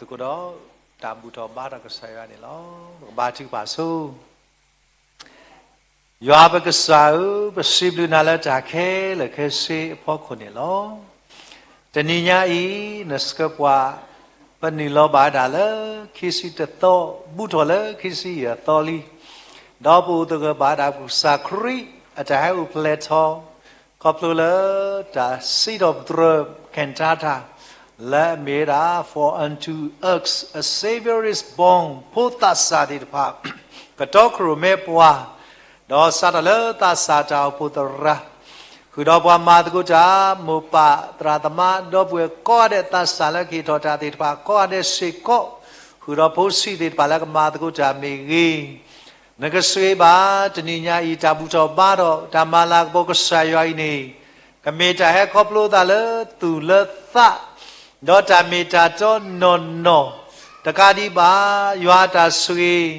သုးခိၣ်ဒီး တၢ်ဘူၣ်ထီၣ်ဘါထီၣ်ကစၢ်ယွၤန့ၣ်လီၤ. ပကဘါထုကဖၣ်ဆိ ယွၤပကစၢ်ဧၢ, ပစံးဘျုးနၤလၢတၢ်ခဲလၢာ်ခဲဆ့အဖီခိၣ်န့ၣ်လီၤ. တနံၤညါအံၤ နဆှၢပှၤ ပနုာ်လီၤဘၣ်ဝဲဒၣ်လၢ ခံဆံတသီ ဘူၣ်ထီၣ်လၢခံဆံယဲၢ်သီလံ, ဒီးပအိၣ်သဂၢၢ်ဘၣ်ဝဲဒၣ် ကစၢ်ခရံာ်အတၢ်ဟဲအိၣ်ဖျဲၣ်ထီၣ် ခီဖျိလၢတၢ်စံးထီၣ်ပတြၢၤ cantata လၢအမ့ၢ်ဝဲဒၣ် For unto us a Savior is born, ဖိသးစၢ်သ့ၣ်တဖၣ် ကတီခိၣ်ရိၣ်မဲပှၤ, ဒီးစးထီၣ်လၢသးစၢ်တၢ်အိၣ်ဖှိၣ်သရၣ် ဃုာ်ဒီးပှၤမၤသကိးတၢ် မိၢ်ပၢ်သရၣ်သမါ ဒီပုၢ်ဝဲၢ်ကိးဂၤဒဲး သးစၢ်လၢကဟ့ၣ်ထီၣ်တၢ်သ့ၣ်တဖၣ်ကိးဂၤဒဲးစ့ၢ်ကီး, ဃုာ်ဒီးဖိဆံးသ့ၣ်တဖၣ်လၢကမၤသကိးတၢ်မ့ၢ်ဂ့ၤ, နကဆိၣ်ဂ့ၤဘၣ်တနံၤညါအံၤ တၢ်ဘူၣ်ထီၣ်ဘါထီၣ် တၢ်မၤလၤကပီၤကစၢ်ယွၤအံၤန့ၣ် ကမ့ၢ်တၢ်ဟဲခီဖျိသးလၢသူၣ်လၢသး, ဒီးတၢ်မ့ၢ်တၢ်တီနီၢ်နီၢ်, တကးဒံးဘၣ် ယွၤအတၢ်ဆိၣ်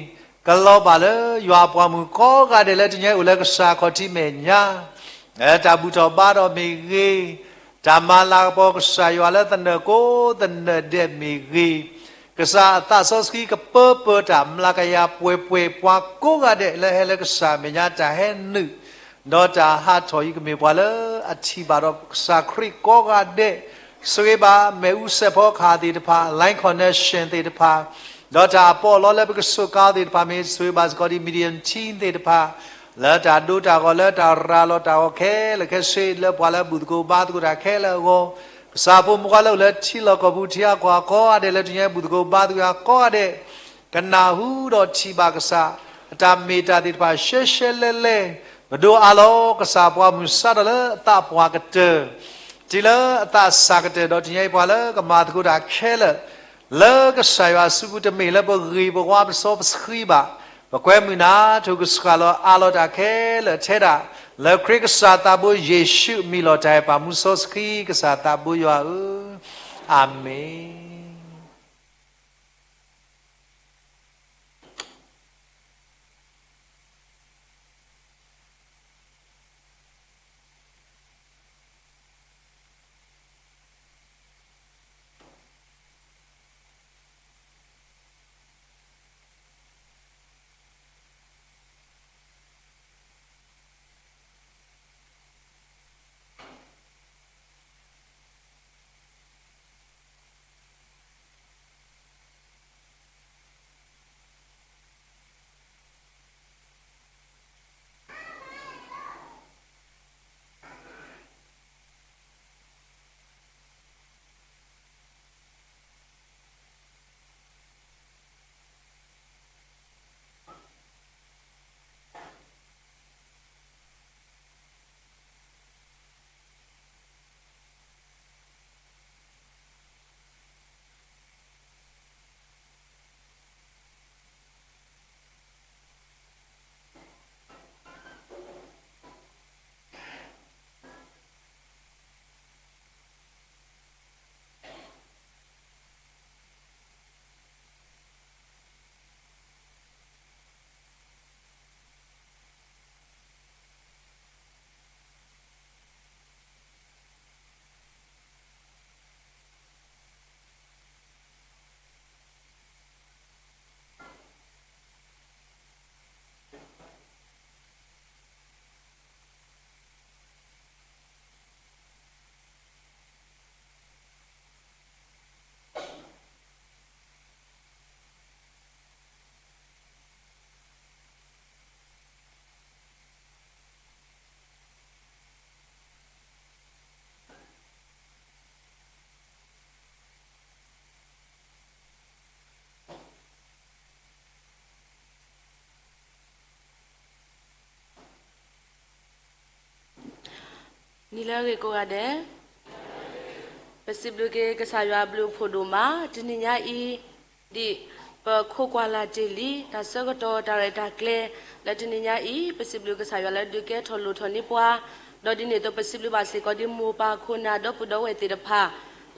ဂ့ၤ ကလီၤဘၣ်လၢယွၤအပှၤမုၣ်ကိးဂၤဒဲးလၢတနံၤညါအံၤအိၣ်လၢကစၢ်ခီၣ်ထံးမဲာ်ညါ, လၢတၢ်ဘူၣ်ထီၣ်ဘါထီၣ်မ့ၢ်ဂ့ၤ, တၢ်မၤလၤကပီၤကစၢ်ယွၤလၢသနၢၣ်ကိးသနၢၣ်ဒဲးမ့ၢ်ဂ့ၤ, ကစၢ်အသးစီဆှံကပၢပၢၤတၢ်မျးကယၤပှဲၤပှဲၤ ပှၤကိးဂၤဒဲးလၢဟဲလၢကစၢ်မဲာ်ညါတၢ်ဟဲနုာ် ဒီးတၢ်ဟးထီၣ်အံၤကမ့ၢ်ပှၤလၢအထံၣ်ဘၣ်ဒီးကစၢ်ခရံာ်ကိးဂၤဒဲး, ဆိၣ်ဂ့ၤဘၣ်မ့ၣ်အူစဲးဖီကဟၣ်သ့ၣ်တဖၣ် Line Connection သ့ၣ်တဖၣ်, ဒီးတၢ်အပီးအလီလၢပကစူးကါသ့ၣ်တဖၣ် မ့ၢ်ဆိၣ်ဂ့ၤဘၣ်စ့ၢ်ကီးဒ် Media Team သ့ၣ်တဖၣ်, လၢတၢ်ဒိတၢ်ဂီၤလၢတၢ်ရၤလီၤတၢ်ဂီၤခဲလၢာ်ခဲဆ့ လၢပှၤလၢဘူၣ်သကိးဘါသကိးတၢ်ခဲလၢာ်အဂီၢ်, ကစၢ်ဖိမုၣ်ဖိခွါလၢအိၣ်လၢထံလီၢ်ကီၢ်ပူၤ ထံဂၤကီၢ်ဂၤကိးဂၤဒဲး လၢတနံၤညါအံၤဘူၣ်သကိးဘါသကိးယွၤကိးဂၤဒဲး ကနၢ်ဟူဒီးထံၣ်ဘၣ်ကစၢ် အတၢ်မ့ၢ်တၢ်သ့ၣ်တဖၣ်ရှဲရှဲလဲၣ်လဲၣ်, ပဒိးအးလီၤကစၢ်ပှၤမုၢ်ဆါဒီးလၢအသးပှၢ်ကတၢၢ်, တုၤလၢအသးစၢ်ကတၢၢ် ဒီးတနံၤညါအံၤပှၤလၢကမၤသကိးတၢ်ခဲလၢာ် လၢကစၢ်ယွၤအစုပူၤ တမ့ၢ်လၢပဂ့ၤပဝါပစီပဆှံဘၣ်, ပကွဲမုာ်နၤ ထိၣ်ကစှၤလီၤအးလီၤတၢ်ခဲလၢာ်ထဲဒၣ် လၢခရံာ်ကစၢ်သးဘိယ့ၣ်ၡူးမံၤလီၤတၢ်အဲၣ်ပၢ်မူစီဆှံ ကစၢ်သးဘိယွၤဧၢ, အၤမ့ၣ်.နံၤလၢအဂ့ၤကိးဂၤဒဲး, ပစံးဘျုးက့ၤကစၢ်ယွၤအဘျုးအဖှိၣ်ဒိၣ်မး, တနံၤညါအံၤ ဒ်ပခိးကွၢ်လၢ်တ့ၢ်လံ တၢ်ဆၢကတီၢ်တၢ်ရဲၣ်တၢ်ကျဲၤ လၢတနံၤညါအံၤ ပစံးဘျုးကစၢ်ယွၤလၢဒုးကဲထီၣ်လိၣ်ထီၣ်န့ၢ်ပှၤ, ဒီးဒ်န့ၣ်အသိးပစံးဘျုးဘၣ်စ့ၢ်ကီးဒ်မိၢ်ပၢ်ခိၣ်နၢ်ဒီပုၢ်ဒီဝဲၢ်သ့ၣ်တဖၣ်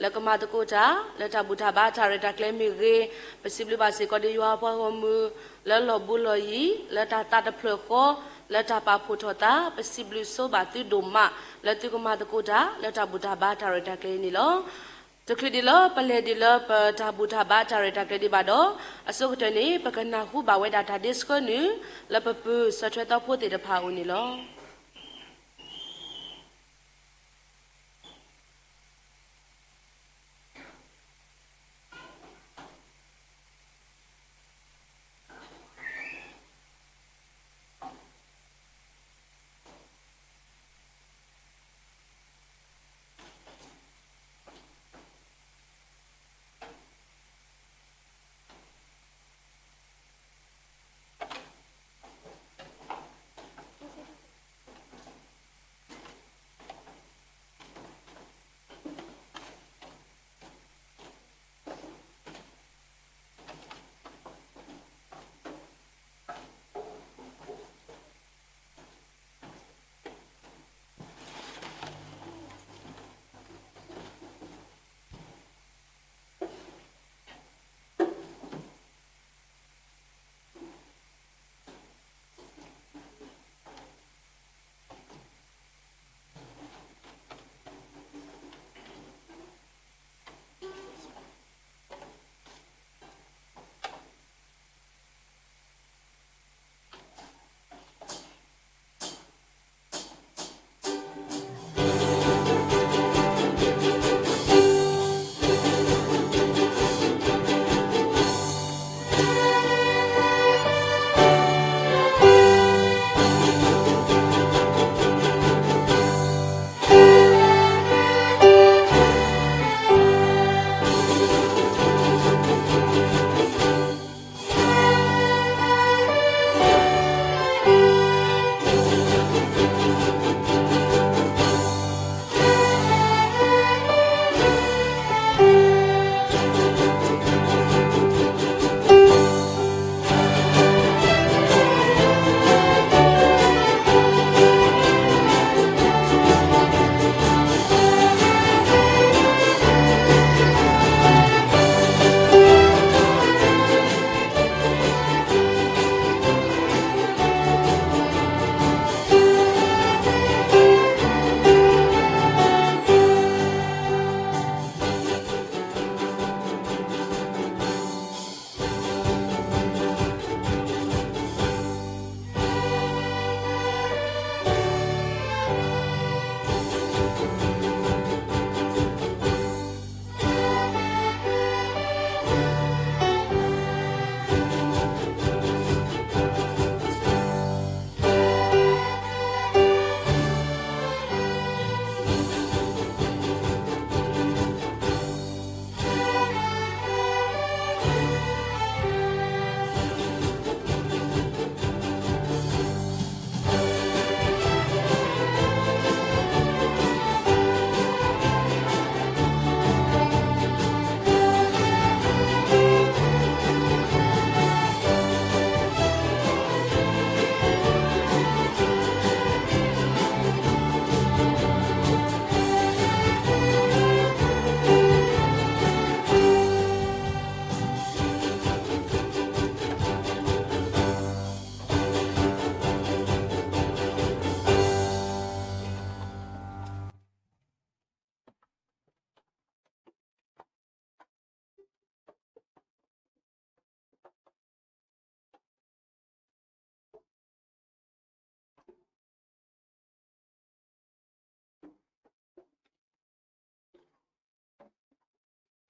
လၢကမၤသကိးတၢ် လၢတၢ်ဘူၣ်တၢ်ဘါတၢ်ရဲၣ်တၢ်ကျဲၤမ့ၢ်ဂ့ၤ, ပစံးဘျုးဘၣ်စ့ၢ်ကီးဒ်ယွၤပှၤဂီၢ်မုၢ် လၢလီၢ်ဘူးလီၢ်ယံၤ လၢတၢ်သးတဖျၢၣ်ဃီ လၢတၢ်ပာ်ဖှိၣ်ထီၣ်သး ပစံးဘျုးဆိဘၣ်သုဒိၣ်မး လၢသုကမၤသကိးတၢ် လၢတၢ်ဘူၣ်တၢ်ဘါတၢ်ရဲၣ်တၢ်ကျဲၤအံၤန့ၣ်လီၤ. တချုးဒံးလၢပလဲၤဒံးလၢပတၢ်ဘူၣ်တၢ်ဘါတၢ်ရဲၣ်တၢ်ကျဲၤဒံးဘၣ်ဒီး, အဆိကတၢၢ်န့ၣ် ပကနၢ်ဟူဘၣ်ဝဲဒၣ်တၢ်ဒ့ဆှၢနုာ် လၢပပုၢ်ဆၢထွဲသီဖိသ့ၣ်တဖၣ်အအိၣ်န့ၣ်လီၤ.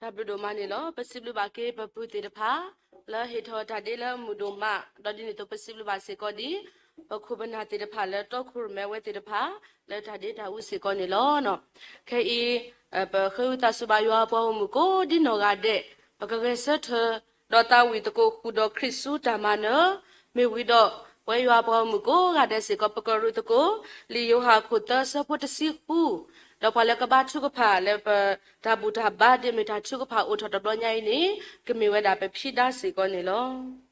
တၢ်ဘျုးဒိၣ်မးန့ၣ်လီၤ. ပစံးဘျုးဘၣ်က့ၤပပုၢ်သ့ၣ်တဖၣ် လၢဟ့ၣ်ထီၣ်တၢ်ဒ့လၢမုၢ်ဒိၣ်မး, ဒီးဒ်န့ၣ်အသိးပစံးဘျုးဘၣ်စ့ၢ်ကီးဒ် ပခိၣ်ပနၢ်သ့ၣ်တဖၣ်လၢတီခိၣ်ရိၣ်မဲဝဲသ့ၣ်တဖၣ် လၢတၢ်ဒ့တၢ်အူစ့ၢ်ကီးန့ၣ်လီၤ. ခဲအံၤ ပဃ့ဝံသးစူၤဘၣ်ယွၤအပှၤဂီၢ်မုၢ်ကိးဒ်နီၢ်ဂၤဒဲး, ပကဂဲၤဆၢထၢၣ် ဒီးသးဝံၣ်သကိးဃုာ်ဒီးခရံာ်ဆူတၢ်မၤနၢၤ, မ့ၢ်ဝံၤဒီး ပဝဲယွၤအပှၤဂီၢ်မုၢ်ကိးဂၤဒဲးစ့ၢ်ကီး ပကရူၢ်သကိး လံာ်ယိၤဟၣ်အခိၣ်သၢဆၢဖိတဆံဃု, ဒီးပှၤလၢကဘါထုကဖၣ်လၢပတၢ်ဘူၣ်တၢ်ဘါဒ်မ့ၢ်တၢ်ထုကဖၣ်အိၣ်ထီၣ်တဘျီညါအံၤန့ၣ် ကမ့ၢ်ဝဲဒၣ်ပဖံဒါစ့ၢ်ကီးန့ၣ်လီၤ.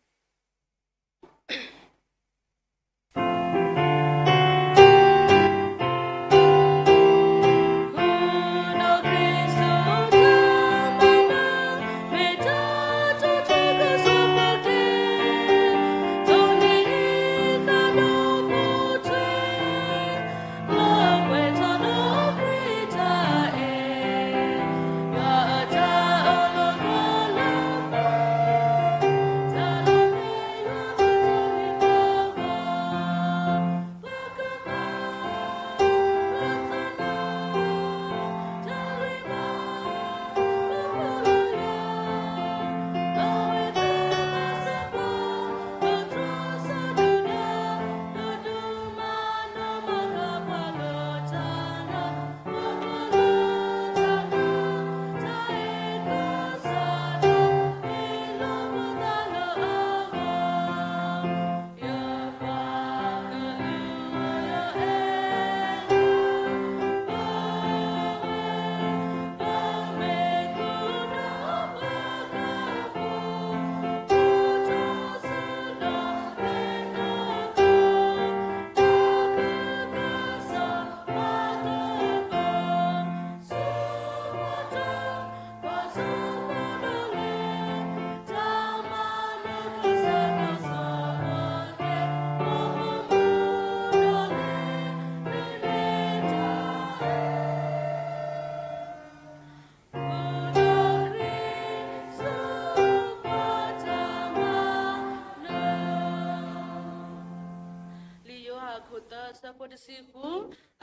ဆၢဖိတဆံဃု,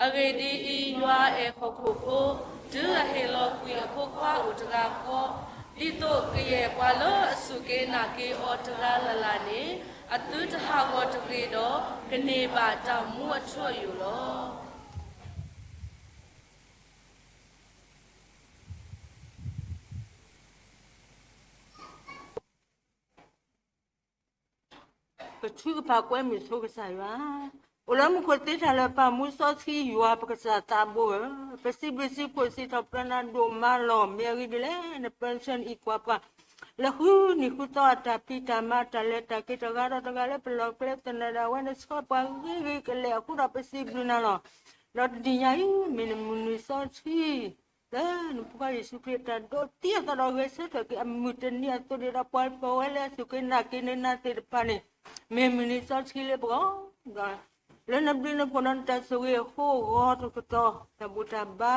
အဂ့ၢ်ဒ်အံၤ, ယွၤအဲၣ်ဟီၣ်ခိၣ်ဖိ, တုၤအဟ့ၣ်လီၤကွံာ်အဖိခွါအိၣ်တဂၤဃီ, ဒ်သိးကယဲၢ်ပှၤလၢအစူၢ်က့ၤနာ်က့ၤအီၤတဂၤလၢ်လၢ်န့ၣ်, အသုတဟးဂီၤတဂ့ၤဒီး, ကန့ၢ်ဘၣ်တၢ်မူအထူအယိာ်လီၤ. ပထုကဖၣ်ကွဲမုာ်ဆိကစၢ်ယွၤ, အိၣ်လၢမူခိၣ်သ့တၢ်လၢပၢ်မူစီဆှံယွၤပကစၢ်သးဘိဧၢ, ပစံးဘျုးစံးဖှိၣ်စံးထီၣ်ပတြၢၤနၤဒိၣ်မးလီၤ. မ့ၢ်အဂ့ၢ်ဒ်လဲၣ်, နပၢဆှၢနအံးကွၢ်ပှၤ လၢဃုနံၤဃုသီအတၢ်ဖံးတၢ်မၤတၢ်လဲၤတၢ်က့ၤတဂၤဒီးတဂၤလၢပလီၢ်ကျဲသနၢၣ်ဒၣ်ဝဲ နဆှၢပှၤဂ့ၤဂ့ၤကလဲာ်အဃိဒီး ပစံးဘျုးနၤလီၤ. ဒီးတနံၤညါအံၤ မ့ၢ်နမုၢ်နံၤစီဆှံ လၢနဖိခွါယ့ၣ်ၡူးခရံာ်အတၢ်ဒိးသံအသးဒီးဂဲၤဆၢထၢၣ်က့ၤအမုၢ်တနံၤအသိးန့ၣ်ဒီး ပှၤပဝဲလၢအစူၢ်က့ၤနာ်က့ၤနၤသ့ၣ်တဖၣ်န့ၣ်, မ့ၢ်မုၢ်နံၤစီဆှံလၢပဂီၢ်, လၢနဘျုးနဖှိၣ်ဒီးနတၢ်ဆိၣ်ဂ့ၤအဃိအဂီၢ်တကတီၢ် တၢ်ဘူၣ်တၢ်ဘါ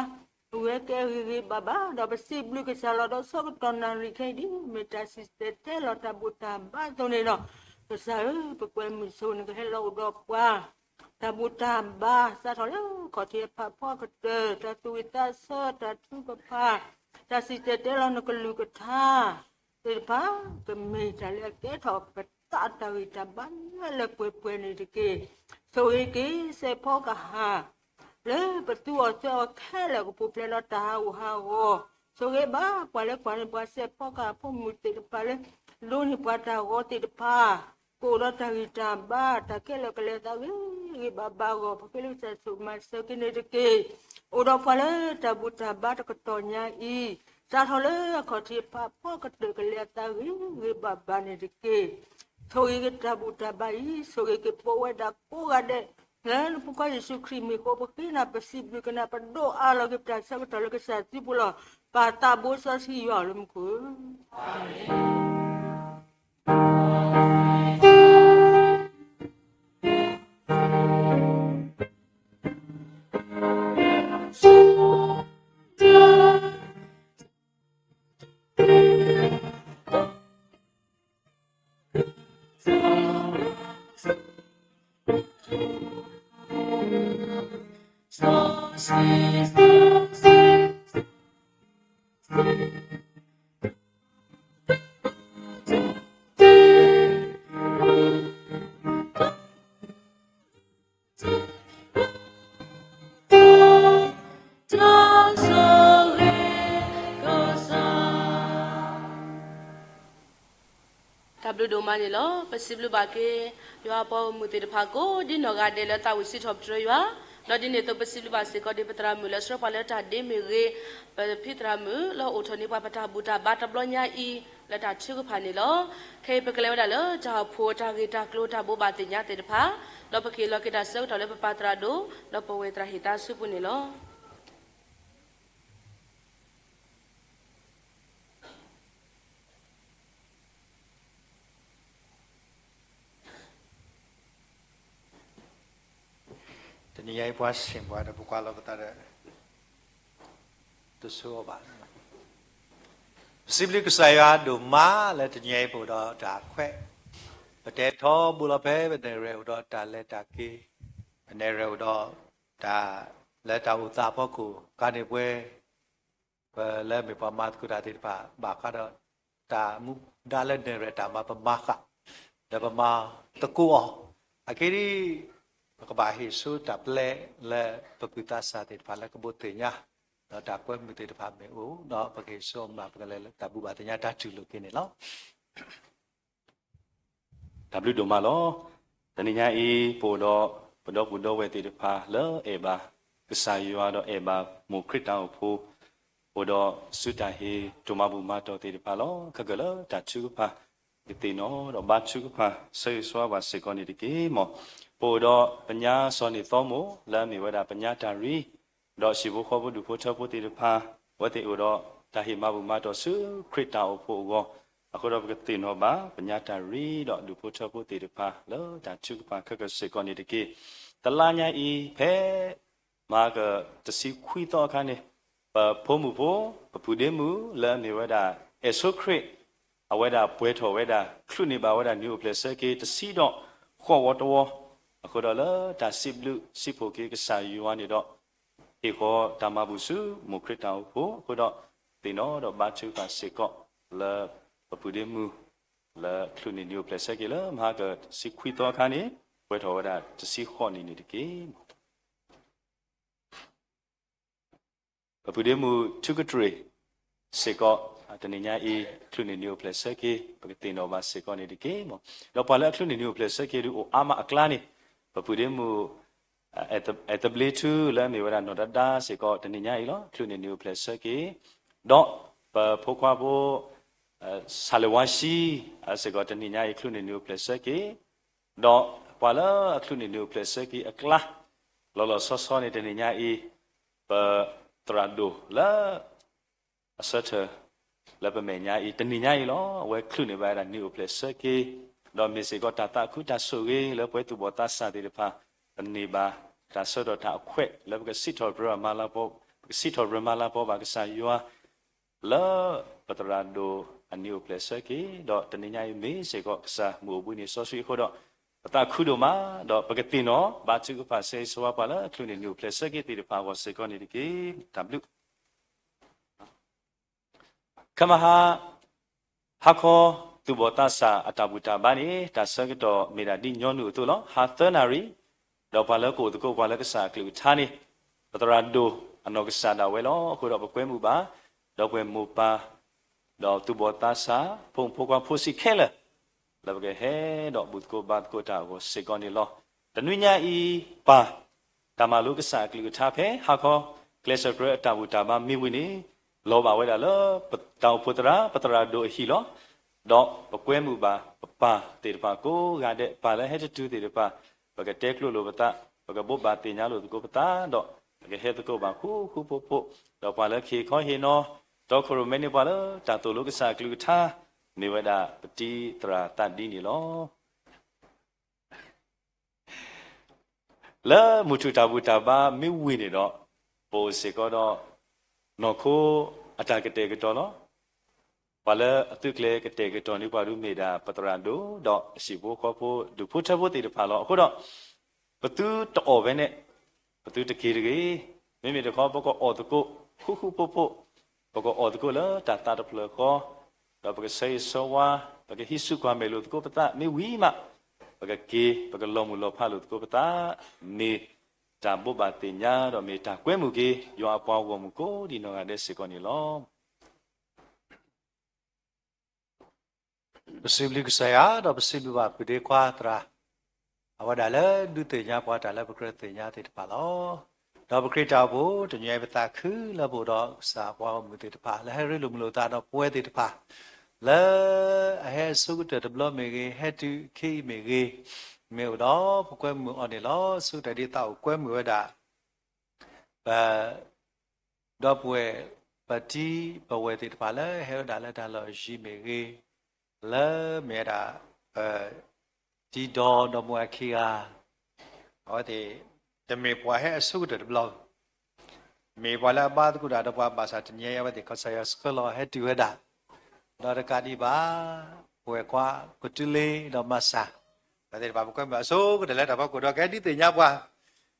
ဂဲၤကဲဂ့ၤဂ့ၤဘၣ်ဘၣ် ဒီးပစံးဘျုးကစၢ်လီၤ. ဒီးဆၢကတီၢ်နၣ်ရံၣ်ခဲအံၤဒ် မ့ၢ်တၢ်စံၣ်တဲၤတဲလီၤတၢ်ဘူၣ်တၢ်ဘါအသိးန့ၣ်ဒီး, ကစၢ်ဧၢ, ပကွဲမုာ်ဆိနကဟဲလီၤအိၣ်ဒီးပှၤ တၢ်ဘူၣ်တၢ်ဘါ စးထီၣ်လၢခီၣ်ထံးအဖးဖီကတၢၢ် တၢ်သူၣ်ဝံၣ်သးဆၢ တၢ်ထုကဖၣ် တၢ်စံၣ်တဲၤတဲလီၤနကလုၢ်ကထါသ့ၣ်တဖၣ် ကမ့ၢ်တၢ်လၢအကဲထီၣ်ပသးအတၢ်ဂံၢ်တၢ်ဘါလၢလၢပှဲၤပှဲၤန့ၣ်တက့ၢ်. ဆိၣ်ဂ့ၤက့ၤစဲးဖီကဟၣ် လၢပသူအီၤသၢအီၤခဲလၢာ်ကပူၤဖျဲးဒီးတၢ်ဟးဂူာ်ဟးဂီၤ, ဆိၣ်ဂ့ၤဘၣ်ပှၤလၢကွၢ်န့ၢ်ပှၤစဲးဖီကဟၣ်ဖိမုၣ်သ့ၣ်တဖၣ်လၢ ဒိးန့ၢ်ပှၤတၢ်ဂီၤသ့ၣ်တဖၣ် ကအိၣ်ဒီးတၢ်ဂံၢ်တၢ်ဘါ တၢ်ခဲလၢာ်ကလဲၤသးဂ့ၤဂ့ၤဘၣ်ဘၣ်အဂီၢ် ပဃ့လၢကစၢ်ဆိၣ်မၤစၢၤက့ၤန့ၣ်တက့ၢ်. အိၣ်ဒီးပှၤလၢတၢ်ဘူၣ်တၢ်ဘါတကတီၢ်ညါအံၤ စးထီၣ်လၢအခီၣ်ထံးအဖးဖီကတၢၢ်ကလဲၤအသးဂ့ၤဂ့ၤဘၣ်ဘၣ်န့ၣ်တက့ၢ်. ဆိၣ်ဂ့ၤက့ၤတၢ်ဘူၣ်တၢ်ဘါအံၤ ဆိၣ်ဂ့ၤက့ၤပဝဲဒၣ်ကိးဂၤဒဲး လၢနဖိခွါယ့ၣ်ၡူးခရံာ်မံၤအဃိ ပဃ့နၤ ပစံးဘျုးက့ၤနၤ ပဒိးအါလီၤက့ၤပတၢ်ဆၢကတီၢ်လၢကစၢ်စုပူၤလီၤ. ပၢ်သးဘိစီဆှံယွၤလၢမူခိၣ်ဧၢ တၢ်ဘျုးဒိၣ်မးန့ၣ်လီၤ. ပစံးဘျုးဘၣ်က့ၤ ယွၤအပှၤဂီၢ်မုၢ်သ့ၣ်တဖၣ် ကိးဒ်နီၢ်ဂၤဒဲးလၢသးဝံၣ်စံးထီၣ်ပတြၢၤယွၤ, ဒီးဒ်န့ၣ်အသိး ပစံးဘျုးဘၣ်စ့ၢ်ကီးဒ်ပသရၣ်မုၣ်လၢဆှၢပှၤလၢတၢ်ဒ့မ့ၢ်ဂ့ၤ, ပဖံသရၣ်မုၣ်လၢအိၣ်ထီၣ်န့ၢ်ပှၤပတၢ်ဘူၣ်တၢ်ဘါတဘျီညါအံၤ လၢတၢ်ထုကဖၣ်န့ၣ်လီၤ. ခဲအံၤပကလဲၤဝဲဒၣ်လၢတၢ်အိၣ်ဖှိၣ်တၢ်ဂ့ၢ်တၢ်ကျိၤတၢ်ဘိးဘၣ်သ့ၣ်ညါသ့ၣ်တဖၣ်, ဒီးပကဟ့ၣ်လီၤက့ၤတၢ်ဆၢကတီၢ်လၢပပၢ်သရၣ်ဒိၣ် ဒီးပဝဲၢ်သရၣ်ဟ့ၣ်သးအစုပူၤန့ၣ်လီၤ. တနံၤအံၤပှၤဆ့ၣ်ပှၤဒီးပကွၢ်လီၤပသးဒီး တဆိအီၤဘၣ်. ပစံးဘျုးကစၢ်ယွၤဒိၣ်မးလၢတနံၤအံၤပအိၣ်ဒီးတၢ်ခွဲး, ပတဲထီဘိလီၤဖဲပနဲၣ်ရွဲၣ်အိၣ်ဒီးတၢ်လဲၤတၢ်က့ၤ, ပနဲၣ်ရွဲၣ်အိၣ်ဒီးတၢ်လၢတၢ်အိၣ်သးအဖီခိၣ် ကါန့ၣ်ပှဲၤ ပလၢမ့ၢ်ပှၤမၤသကိးတၢ်သ့ၣ်တဖၣ် ဘၣ်ဃးဒီးတၢ်မူဒါလၢနဲၣ်ရွဲၣ်တၢ်မၤပမၤဃာ် ဒီးပမၤသကိးအီၤ, အဂ့ၢ်ဒ်အံၤ ပကဘၣ်ဟ့ၣ်ဆူတၢ်ပျဲလၢပကုၢ်သးစၢ်သ့ၣ်တဖၣ်လၢကဘိးသ့ၣ်ညါ ဒီးတၢ်ကွဲမုာ်သ့ၣ်တဖၣ်မ့ၢ်အိၣ်ဒီး ပကဟ့ၣ်ဆူအမၤပကလဲၤလၢတၢ်ဘူၣ်ဘၣ်သ့ၣ်ညါတၢ်တူၢ်လိာ်က့ၤန့ၣ်လီၤ. တၢ်ဘျုးဒိၣ်မးလီၤ. တနံၤညါအံၤ ပအိၣ်ဒီးပဒီပုၢ်ဒီဝဲၢ်သ့ၣ်တဖၣ်လၢအဲၣ်ဘၣ်ကစၢ်ယွၤဒီးအဲၣ်ဘၣ်မိၢ်ခရံာ်တၢ်အိၣ်ဖှိၣ်, အိၣ်ဒီးစုတၢ်ဟ့ၣ်တိၢ်မၤဘူၣ်မၤတီၢ်သ့ၣ်တဖၣ်လီၤ. ခဲကၢၢ်လၢတၢ်ထုကဖၣ် ကသ့ၣ်နီၣ်ဒီးဘါထုကဖၣ်ဆၢဂ့ၤဆၢဝါဘၣ်စ့ၢ်ကီးန့ၣ်တက့ၢ်မီၢ်. ပအိၣ်ဒီးပညါစီၤန့ၣ်သီမိၢ် လၢအမ့ၢ်ဝဲဒၣ်ပညါတၢ်ရံ ဒီးဟံၣ်ဖိဃီဖိဒူၣ်ဖိထၢဖိသ့ၣ်တဖၣ် အဝဲသ့ၣ်အိၣ်ဒီးတၢ်ဟ့ၣ်မၤဘူၣ်မၤတီၢ်ဆူခရံာ်တၢ်အိၣ်ဖှိၣ်အဂီၢ်, အဃိဒီးပကသ့ၣ်နီၣ်ဘၣ်ပညါတၢ်ရံဒီးဒူၣ်ဖိထၢဖိသ့ၣ်တဖၣ်လၢတၢ်ထုကဖၣ်ခဲကၢၢ်စ့ၢ်ကီးန့ၣ်တက့ၢ်. တလါညါအံၤ ဖဲမၤကတဆံခွံသီအခါန့ၣ် ပဖိမုၣ်ဖိ ပပုၢ်ဒ့မုၣ်လၢအမ့ၢ်ဝဲဒၣ် အဲၣ်ဆိခရံာ် အဝဲဒၣ်ပှဲၤထီၣ်ဝဲဒၣ် ချုးန့ၢ်ဘၣ်ဝဲဒၣ်နံၣ်အိၣ်ဖျဲၣ်ဆၢက့ၤတဆံဒီးဃိးဝီတဝီ, အဃိဒီးလၢတၢ်စံးဘျုးစံးဖှိၣ်က့ၤကစၢ်ယွၤန့ၣ်ဒီး, ဟ့ၣ်ဃီၤတၢ်မၤဘူၣ်ဆူမိၢ်ခရံာ်တၢ်အိၣ်ဖှိၣ်အဃိဒီး, သ့ၣ်နီၣ်ဒီးဘါထုကဖၣ်စ့ၢ်ကီးလၢပပုၢ်ဒ့မုၣ် လၢချုးန့ၢ်နံၣ်အိၣ်ဖျဲၣ်ဆၢက့ၤလၢမဟါကတဆံခွံသီအခါန့ၣ်, ပှဲၤထီၣ်ဝဲဒၣ်တဆံဃိးနံၣ်န့ၣ်တက့ၢ်. ပပုၢ်ဒ့မုၣ်ထုကတြ့ၢ်စ့ၢ်ကီး, တနံၤညါအံၤ အချုးန့ၢ်နံၣ်အိၣ်ဖျဲၣ်ဆၢက့ၤ ပကသ့ၣ်နီၣ်ဘၣ်စ့ၢ်ကီးန့ၣ်တက့ၢ်. ဒီးပှၤလၢအချုးန့ၢ်နံၣ်အိၣ်ဖျဲၣ်ဆၢက့ၤဒုးအိၣ်အါမးအကျါန့ၣ်, ပပုၢ်ဒ့မုၣ် အဲၣ်သဘျ့ထူလၢအမ့ၢ်ဝဲဒၣ်နီၢ်ဒဒါဒါစ့ၢ်ကီး တနံၤညါအံၤလီၤ ချုးန့ၢ်နံၣ်အိၣ်ဖျဲၣ်ဆၢက့ၤ, ဒီးပဖိခွါဖိ ဆၣ်လ့ၤဝါဆံ စ့ၢ်ကီး တနံၤညါအံၤ ချုးန့ၢ်နံၣ်အိၣ်ဖျဲၣ်ဆၢက့ၤ, ဒီးပှၤလၢအချုးန့ၢ်နံၣ်အိၣ်ဖျဲၣ်ဆၢက့ၤအကျါ လီၤလီၤဆီဆီန့ၣ် တနံၤညါအံၤ ပသရၣ်ဒိၣ်လၢ အဆၢထၢၣ်လၢပမဲာ်ညါအံၤ တနံၤညါအံၤလီၤ အဝဲချုးန့ၢ်ဘၣ်ဝဲဒၣ်နံၣ်အိၣ်ဖျဲၣ်ဆၢက့ၤ, ဒီးမ့ၢ်စ့ၢ်ကီးတၢ်သးခုတၢ်ဆိၣ်ဂ့ၤလၢပဝဲသူၣ်ဘီၣ်သးစၢ်သ့ၣ်တဖၣ်, ပန့ၢ်ဘၣ်တၢ်ဆၢထၢၣ်တၢ်အခွဲးလၢပကစံးထီၣ်ပတြၢၤမၤလၤ, ပကစံးထီၣ်ပတြၢၤမၤလၤကပီၤဘၣ်ကစၢ်ယွၤ လၢပသရၣ်ဒိၣ်အနံၣ်အိၣ်ဖျဲၣ်ဆၢက့ၤ, ဒီးတနံၤညါအံၤမ့ၢ်စ့ၢ်ကီးကစၢ်မုၢ်အိၣ်ဘှံးနံၤစီဆှံအဃိဒီး, ပသးခုဒိၣ်မး, ဒီးပကသ့ၣ်နီၣ်ဘါထုကဖၣ်ဆၢဂ့ၤဆၢဝါပှၤလၢချုးန့ၢ်နံၣ်အိၣ်ဖျဲၣ်ဆၢက့ၤသ့ၣ်တဖၣ်အဂီၢ်စ့ၢ်ကီးန့ၣ်တက့ၢ်. တၢ်ဘျုး ခမဟါ ဟါခီ သူၣ်ဘီၣ်သးစၢ်အတၢ်ဘူၣ်တၢ်ဘါန့ၣ် တၢ်ဆၢကတီၢ်မ့ၢ်ဒၣ်ဒ်ညီနုၢ်အသိးလီၤ. ဟါသၢနၣ်ရံၣ်, ဒီးပှၤလၢကအိၣ်သကိးပှၤလၢကစၢ်အကလုၢ်ကထါန့ၣ် ပသရၣ်ဒိၣ်အနီၢ်ကစၢ်ဒၣ်ဝဲလီၤ. အဃိဒီးပကွဲမုာ်ဘၣ် ဒီပုၢ်ဝဲၢ်မိၢ်ပၢ် ဒီးသူၣ်ဘီၣ်သးစၢ် ဖိမုၣ်ဖိခွါဖိဆံးခဲလၢာ် လၢပကဟဲဒီးဘူၣ်သကိးဘါသကိးတၢ်အဂီၢ်စ့ၢ်ကီးန့ၣ်လီၤ. တနွံညါအံၤပၢ် တၢ်မၤလိကစၢ်အကလုၢ်ကထါဖဲဟါခီ ကျဲးစၢးကြၢးအတၢ်ဘူၣ်တၢ်ဘါမ့ၢ်ဝံၤန့ၣ် လီၤဘၣ်ဝဲဒၣ်လၢ တၢ်အိၣ်ဖှိၣ်သရၣ် ပသရၣ်ဒိၣ်အဟံၣ်လီၤ. ဒီးပကွဲမုာ်ဘၣ်ပပၢ်သ့ၣ်တဖၣ်ကိးဂၤဒဲး ပၢ်လၢဟဲတတုၤသ့ၣ်တဖၣ် ပကတဲကျိလိာ်ပသး, ပကဘိးဘၣ်သ့ၣ်ညါလိာ်သကိးပသး, ဒီးပကဟဲသကိးဘၣ်ဃူဃူဖိးဖိး, ဒီးပှၤလၢကဟ့ၣ်ခီဟ့ၣ်နီၤ တီခိၣ်ရိၣ်မဲန့ၢ်ပှၤလၢတၢ်သိၣ်လိကစၢ်အကလုၢ်ကထါ မ့ၢ်ဝဲဒၣ်ပတံၤသရၣ်သးဒံန့ၣ်လီၤ. လၢမုၢ်ထူၣ်တၢ်ဘူၣ်တၢ်ဘါမ့ၢ်ဝံၤန့ၣ်ဒီး ပအိၣ်စ့ၢ်ကီးဒီး နီၢ်ခိအတၢ်ကတဲာ်ကတီၤလီၤ. ပှၤလၢအသုးကျဲၤကတဲာ်ကတီၤန့ၢ်ပှၤဒုးမ့ၢ်ဒၣ် ပသရၣ်ဒိၣ် ဒီးအဟံၣ်ဖိဃီဖိ ဒူၣ်ဖိထၢဖိသ့ၣ်တဖၣ်လီၤ. အဃိဒီး ပသုတအီၣ်ဖဲန့ၣ်, ပသုတက့ၤတဂ့ၤ. မ့မ့ၢ်တခီ ပကအီၣ်သကိးဃူဃူဖိးဖိး, ပကအီၣ်သကိးလၢတၢ်သးတဖျၢၣ်ဃီ, ဒီးပကဆၢဂ့ၤဆၢဝါ, ပကဟံးစုကွၢ်မဲာ်လိာ်သကိးပသးမ့ၢ်ဝံၤမး, ပကက့ၤ ပကလီၤမုၢ်လီၤဖးလိာ်သကိးပသး, မ့ၢ်တၢ်ဘိးဘၣ်သ့ၣ်ညါ ဒီးမ့ၢ်တၢ်ကွဲမုာ်က့ၤ ယွၤအပှၤဂီၢ်မုၢ်ကိးဒံးနီၢ်ဂၤဒဲးစ့ၢ်ကီးန့ၣ်လီၤ. ပစံးဘျုးကစၢ်ယွၤ ဒီးပစံးဘျုးဘၣ်ပုၢ်ဒ့ခွါသရၣ်, အဝဲဒၣ်လၢဒုးသ့ၣ်ညါပှၤတၢ်လၢပကြၢးသ့ၣ်ညါသ့ၣ်တဖၣ်လီၤ. ဒီးပခရံာ်တၢ်အိၣ်ဖှိၣ် တနံၤအံၤပသးခုလၢပအိၣ်ဒီးကစၢ်အပှၤဂီၢ်မုၢ်သ့ၣ်တဖၣ် လၢဟဲရ့လိာ်မုာ်လိာ်သးဒီးပဝဲသ့ၣ်တဖၣ် လၢအဟဲအဆိကတၢၢ်တဘျီမ့ၢ်ဂ့ၤ, ဟဲတုၤခဲအံၤမ့ၢ်ဂ့ၤ, မ့ၢ်အိၣ်ဒီးပကွဲမုာ်အီၤန့ၣ်လီၤ. ဆိကတၢၢ်ဒ်သးအိၣ်ကွဲမုာ်ဝဲဒၣ် ပ ဒီပုၢ်ဝဲၢ် ပတံၤပဝဲၢ်သ့ၣ်တဖၣ်လၢဟဲဝဲဒၣ်လၢတၢ်လီၢ်ယံၤမ့ၢ်ဂ့ၤ, လၢမ့ၢ်ဝဲဒၣ် ပတံၤဒီဒီမိၢ်အခံဂၤ, အဝဲသ့ၣ် တမ့ၢ်ပှၤဟဲအဆိကတၢၢ်တဘျီ, မ့ၢ်ပှၤလၢအဘါသကိးတၢ်ဒီးပှၤဘၣ်ဆၣ်တနံၤအံၤ အဝဲသ့ၣ်ကစၢ်ယွၤဆှၢလီၤဟဲတုၤဝဲဒၣ်, ဒီးတကးဒံးဘၣ် ပဝဲၢ်ခွါ ကတူလ့ဒီးမၤစၢ် အဝဲသ့ၣ်တဖၣ် ပကွဲမုာ်အဆိကတၢၢ်လၢတၢ်ဖီခိၣ်ဒီးကဟဲဒုးသ့ၣ်ညါပှၤ,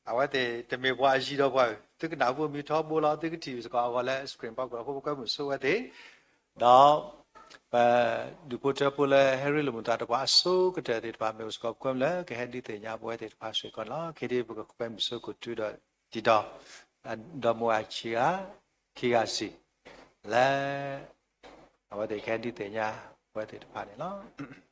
အဝဲသ့ၣ်တမ့ၢ်ပှၤအယံၤဒီးပှၤဧၢ, သုကနၣ်ပှၤမံၤထီဘိလီၤ, သုကထံၣ်စ့ၢ်ကီးအဂီၢ်လၢ screen ဖီခိၣ်အဃိ ပကွဲမုာ်ဆိဝဲသ့ၣ်, ဒီး ပဒူၣ်ဖိထၢဖိလၢဟဲရ့လိာ်မုာ်သးဒီးပှၤအဆိကတၢၢ်သ့ၣ်တဖၣ် မ့ၢ်အိၣ်စ့ၢ်ကီးပကွဲမုာ်လၢ ကဟဲဒုးသ့ၣ်ညါပဝဲသ့ၣ်တဖၣ်စ့ၢ်ကီးန့ၣ်လီၤ. ခဲအံၤပကကွဲမုာ်ဆိကတီၢ်ဒီး တံၤဒီ ဒီမိၢ်အခံဂၤ ခံဂၤစံး လၢ အဝဲသ့ၣ်ကဟဲဒုးသ့ၣ်ညါပဝဲသ့ၣ်တဖၣ်န့ၣ်လီၤ.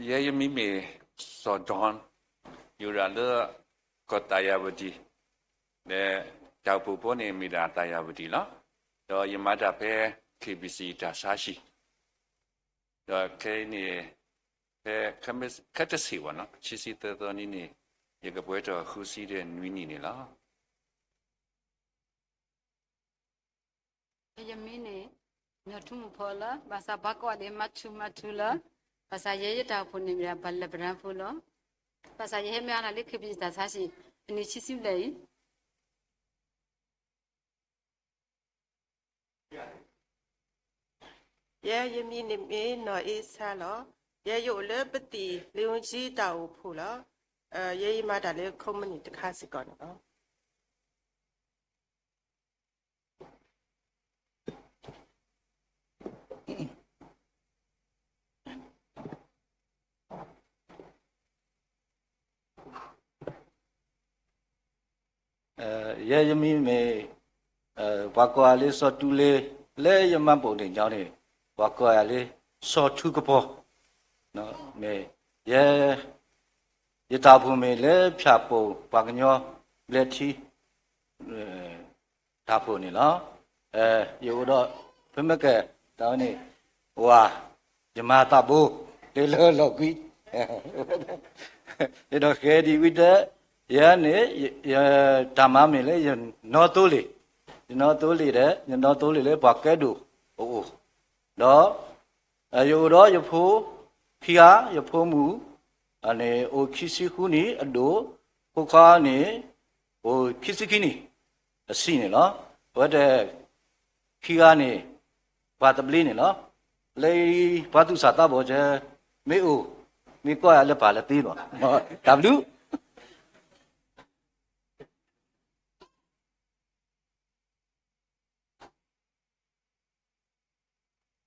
ယဲယမံၤမ့ၢ်စီၤ Don, ယအိၣ်ဒၣ်လၢ ကီၢ်သးယၤဝတံၣ်, ဒီးတၢ်အိၣ်ဖှိၣ်ဖိန့ၣ်မ့ၢ်ဒၣ်သးယၤဝတံၣ်လီၤ. ဒီးယမၤတၢ်ဖဲ K B C တၢ်ဆါဟံၣ်, ဒီးခဲအံၤန့ၣ် ဖဲ ခဲတဆံးဘၣ်နီၤ ခံဆံသၢသီနံၤန့ၣ် ယကပှဲၤထီၣ်ဃုဆံဒီးနွံနံၣ်န့ၣ်လီၤ. ယမံၤန့ၣ် ညီထူမူဖီလၢ ဘၣ်ဆၣ်ပှၤကိးဂၤဒဲး မၤထူမၤထူလၢ ဘၣ်ဆၣ်ယဲယတၢ်အိၣ်ဖှိၣ်န့ၣ်မ့ၢ်ဒၣ် ဘၣ်လၢပရၢဖိလီၤ. ဘၣ်ဆၣ်ယဟဲမ့ၢ်အါနၤလၢခရံာ်ဖိတၢ်ဆါဆံး အနံၣ်ဆံဆံဘျဲၣ်အံၤ ယဲယမံၤန့ၣ်မ့ၢ်နီၢ်အ့ဆါလီၤ. ယဲယအိၣ်လၢပသံၣ်လ့ဝကၠံတၢ်အိၣ်ဖှိၣ်လီၤ. ယဲယမၤတၢ်လၢ company တခါစ့ၢ်ကီးန့ၣ်လီၤ. ယဲယမံၤမ့ၢ် ပှၤကိးယၤလၢစီၤတူလ့, လၢယမှတ်ပုံတင်ကြောင်းန့ၣ် ပှၤကိးယၤလၢစီၤထူကပီၤ, မ့ၢ် ယဲ ယတၢ်အိၣ်ဖှိၣ်မ့ၢ်လၢဖၠၣ်ပိၢ်ပှၤကညီဘျဲၣ်ထံ တၢ်အိၣ်ဖှိၣ်န့ၣ်လီၤ. ယအိၣ်ဒီး ဖဲမ့ၢ်ကဲ တၢ်ဝဲန့ၣ် ဝၤ ယမၤသးဘိ လၢလၢလီၤကွံ ဒီးဃဲဒံးဝံၤဒီး ယဲန့ၣ် တၢ်မၤမ့ၢ်လၢယနီသိလ့ၣ်, ယနီသိလ့ၣ်ဒီး ယနီသိလ့ၣ်လၢပှၤကဲဒိၣ်အအိၣ်, ဒီး ယအိၣ်ဒီးယဖိခံဂၤ, ယဖိမုၣ်န့ၣ် အိၣ်ခံဆံဃုနံၣ်အဒိၣ်, ဖိခွါန့ၣ် အိၣ်ခံဆံခံနံၣ်အဆံးန့ၣ်လီၤ. အဝဲတ ခံဂၤန့ၣ် ပှၤသဘျ့န့ၣ်လီၤ. လၢပှၤသူၣ်စၢ်သးဘီၣ် မ့ၢ်အိၣ် မ့ၢ်ကွၢ်ယၤလၢပၢ်လၢသ့လီၤ. တၢ်ဘျုး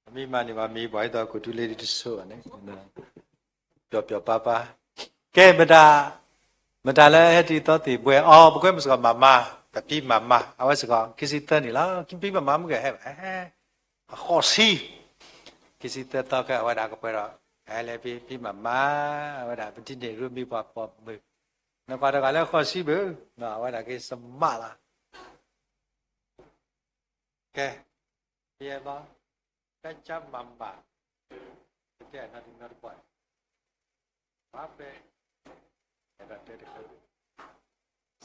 အမံၤမးန့ၣ် ပှၤမံၤပှၤဟဲသီခိၣ်ထူလ့ဒ်တစိၢ်ဘၣ်န့ၣ် ပျီပျီပါပါ, ကဲ မတၤလၢဟဲတံၤသီသ့ၣ်ဘှဲအီၤ ပကွဲမုာ်စ့ၢ်ကီး မၤမါ, ပဖံမၤမါ အဝဲစ့ၢ်ကီး ခံဆံသၢနံၣ်လီၤ. ဖံမၤမါမ့ၢ်ကဟဲဘၣ်, အဃိးဆံ, ခံဆံသၢသီခဲ အဝဲဒၣ်ကပှဲၤဒီး ဟဲလၢဖံမၤမါ, အဝဲဒၣ်ပဒ်န့ၣ်ရူမံၤပှၤပိာ်မုၣ်, နကွၢ်တဂၤလၢဃိးဆံဘၣ်, အဝဲဒၣ်က့ၤစမးလီၤ. ကဲ, ယဲဘီ, ကၢ်ကၢ်မၤမၤ, ပတဲအနီတမံၤနီတပှၤ, ဘၣ်ဖဲ, အဲၣ်ဒိးတဲတခါ,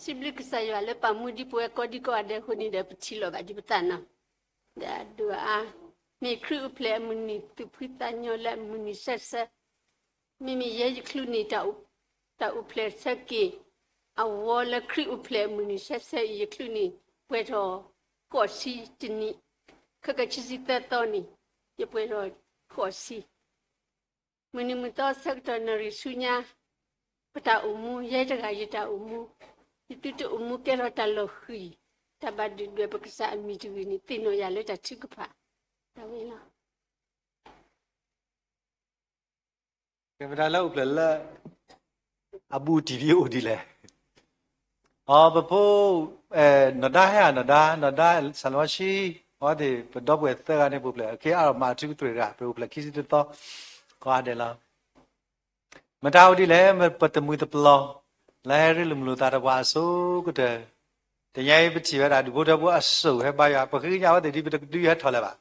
စံးဘျုးကစၢ်ယွၤလၢပာ်မူဒံးပဝဲကိးဒံကိးဂၤဒဲးအဃိန့ၣ်ဒီး ပထံၣ်လိာ်ဘၣ်ဒံးပသးနီၤ, ဒီးအဒိၣ်အါ, မ့ၢ်ခရံာ်အိၣ်ဖျဲၣ်အမုၢ်နံၤ သူၣ်ဖှံသးညီလၢအမုၢ်နံၤဆၢဆၢ, မ့မ့ၢ်ယဲယချုးန့ၣ် တၢ်အိၣ်ဖျဲၣ်ဆၢက့ၤ အဝဲလၢခရံာ်အိၣ်ဖျဲၣ်အမုၢ်နံၤဆၢဆၢအံၤ ယချုးန့ၣ် ပှဲၤထီၣ်ဃိးဆံတနံၣ်, ခဲကဲခံဆံသၢသီန့ၣ် ယပှဲၤထီၣ်ဃိးဆံ, မုၢ်နံၤမုၢ်သီဆၢကတီၢ်နၣ်ရံၣ်ဆူညါ, ပတၢ်အိၣ်မူ ယဲတဂၤယတၢ်အိၣ်မူ, ယသုတအိၣ်မူကဲထီၣ်တၢ်လီၤဃံၤ, တၢ်ဘၣ်ဒုးဒွဲၣ်ပကစၢ်အမံၤတဂ့ၤန့ၣ် သ့ၣ်နီၣ်ယၤလၢတၢ်ထုကဖၣ်, တၢ်ဝဲလီၤ. ကဲ မတၤလၢအိၣ်ဖျဲၣ်လၢ အဘူးတံၢ်ဒ်အိၣ်ဒ်လဲၣ်. အီ ပဖိ နီၢ်ဒါဟဲဧါ နီၢ်ဒါ နီၢ်ဒါ စၢ်လီၤဆံ အဝဲသ့ၣ် ပဒီပုၢ်ဝဲၢ်သၢဂၤန့ၣ် ပအိၣ်ဖျဲၣ် အခ့အါထီၣ်မၤအထူကတြူၢ်တဂၤ ပအိၣ်ဖျဲၣ်ခံဆံတသီ ကိးဂၤဒဲးလီၤ. မတၤအိၣ်ဒ်လဲၣ် ပတမှံၤတပျီၤ လၢဟဲရ့လိာ်မုာ်လိာ်သးဒီးပှၤအစိၤကတၢၢ် တနံၤအံၤပထံၣ်ဝဲဒၣ် ဒူၣ်ဖိထၢဖိအစိၢ်ဟဲဘါယွၤ ပဃ့ကညးအဝဲသ့ၣ်ဒ်ပတဒုးဟဲထီၣ်လၢၤဘၣ်.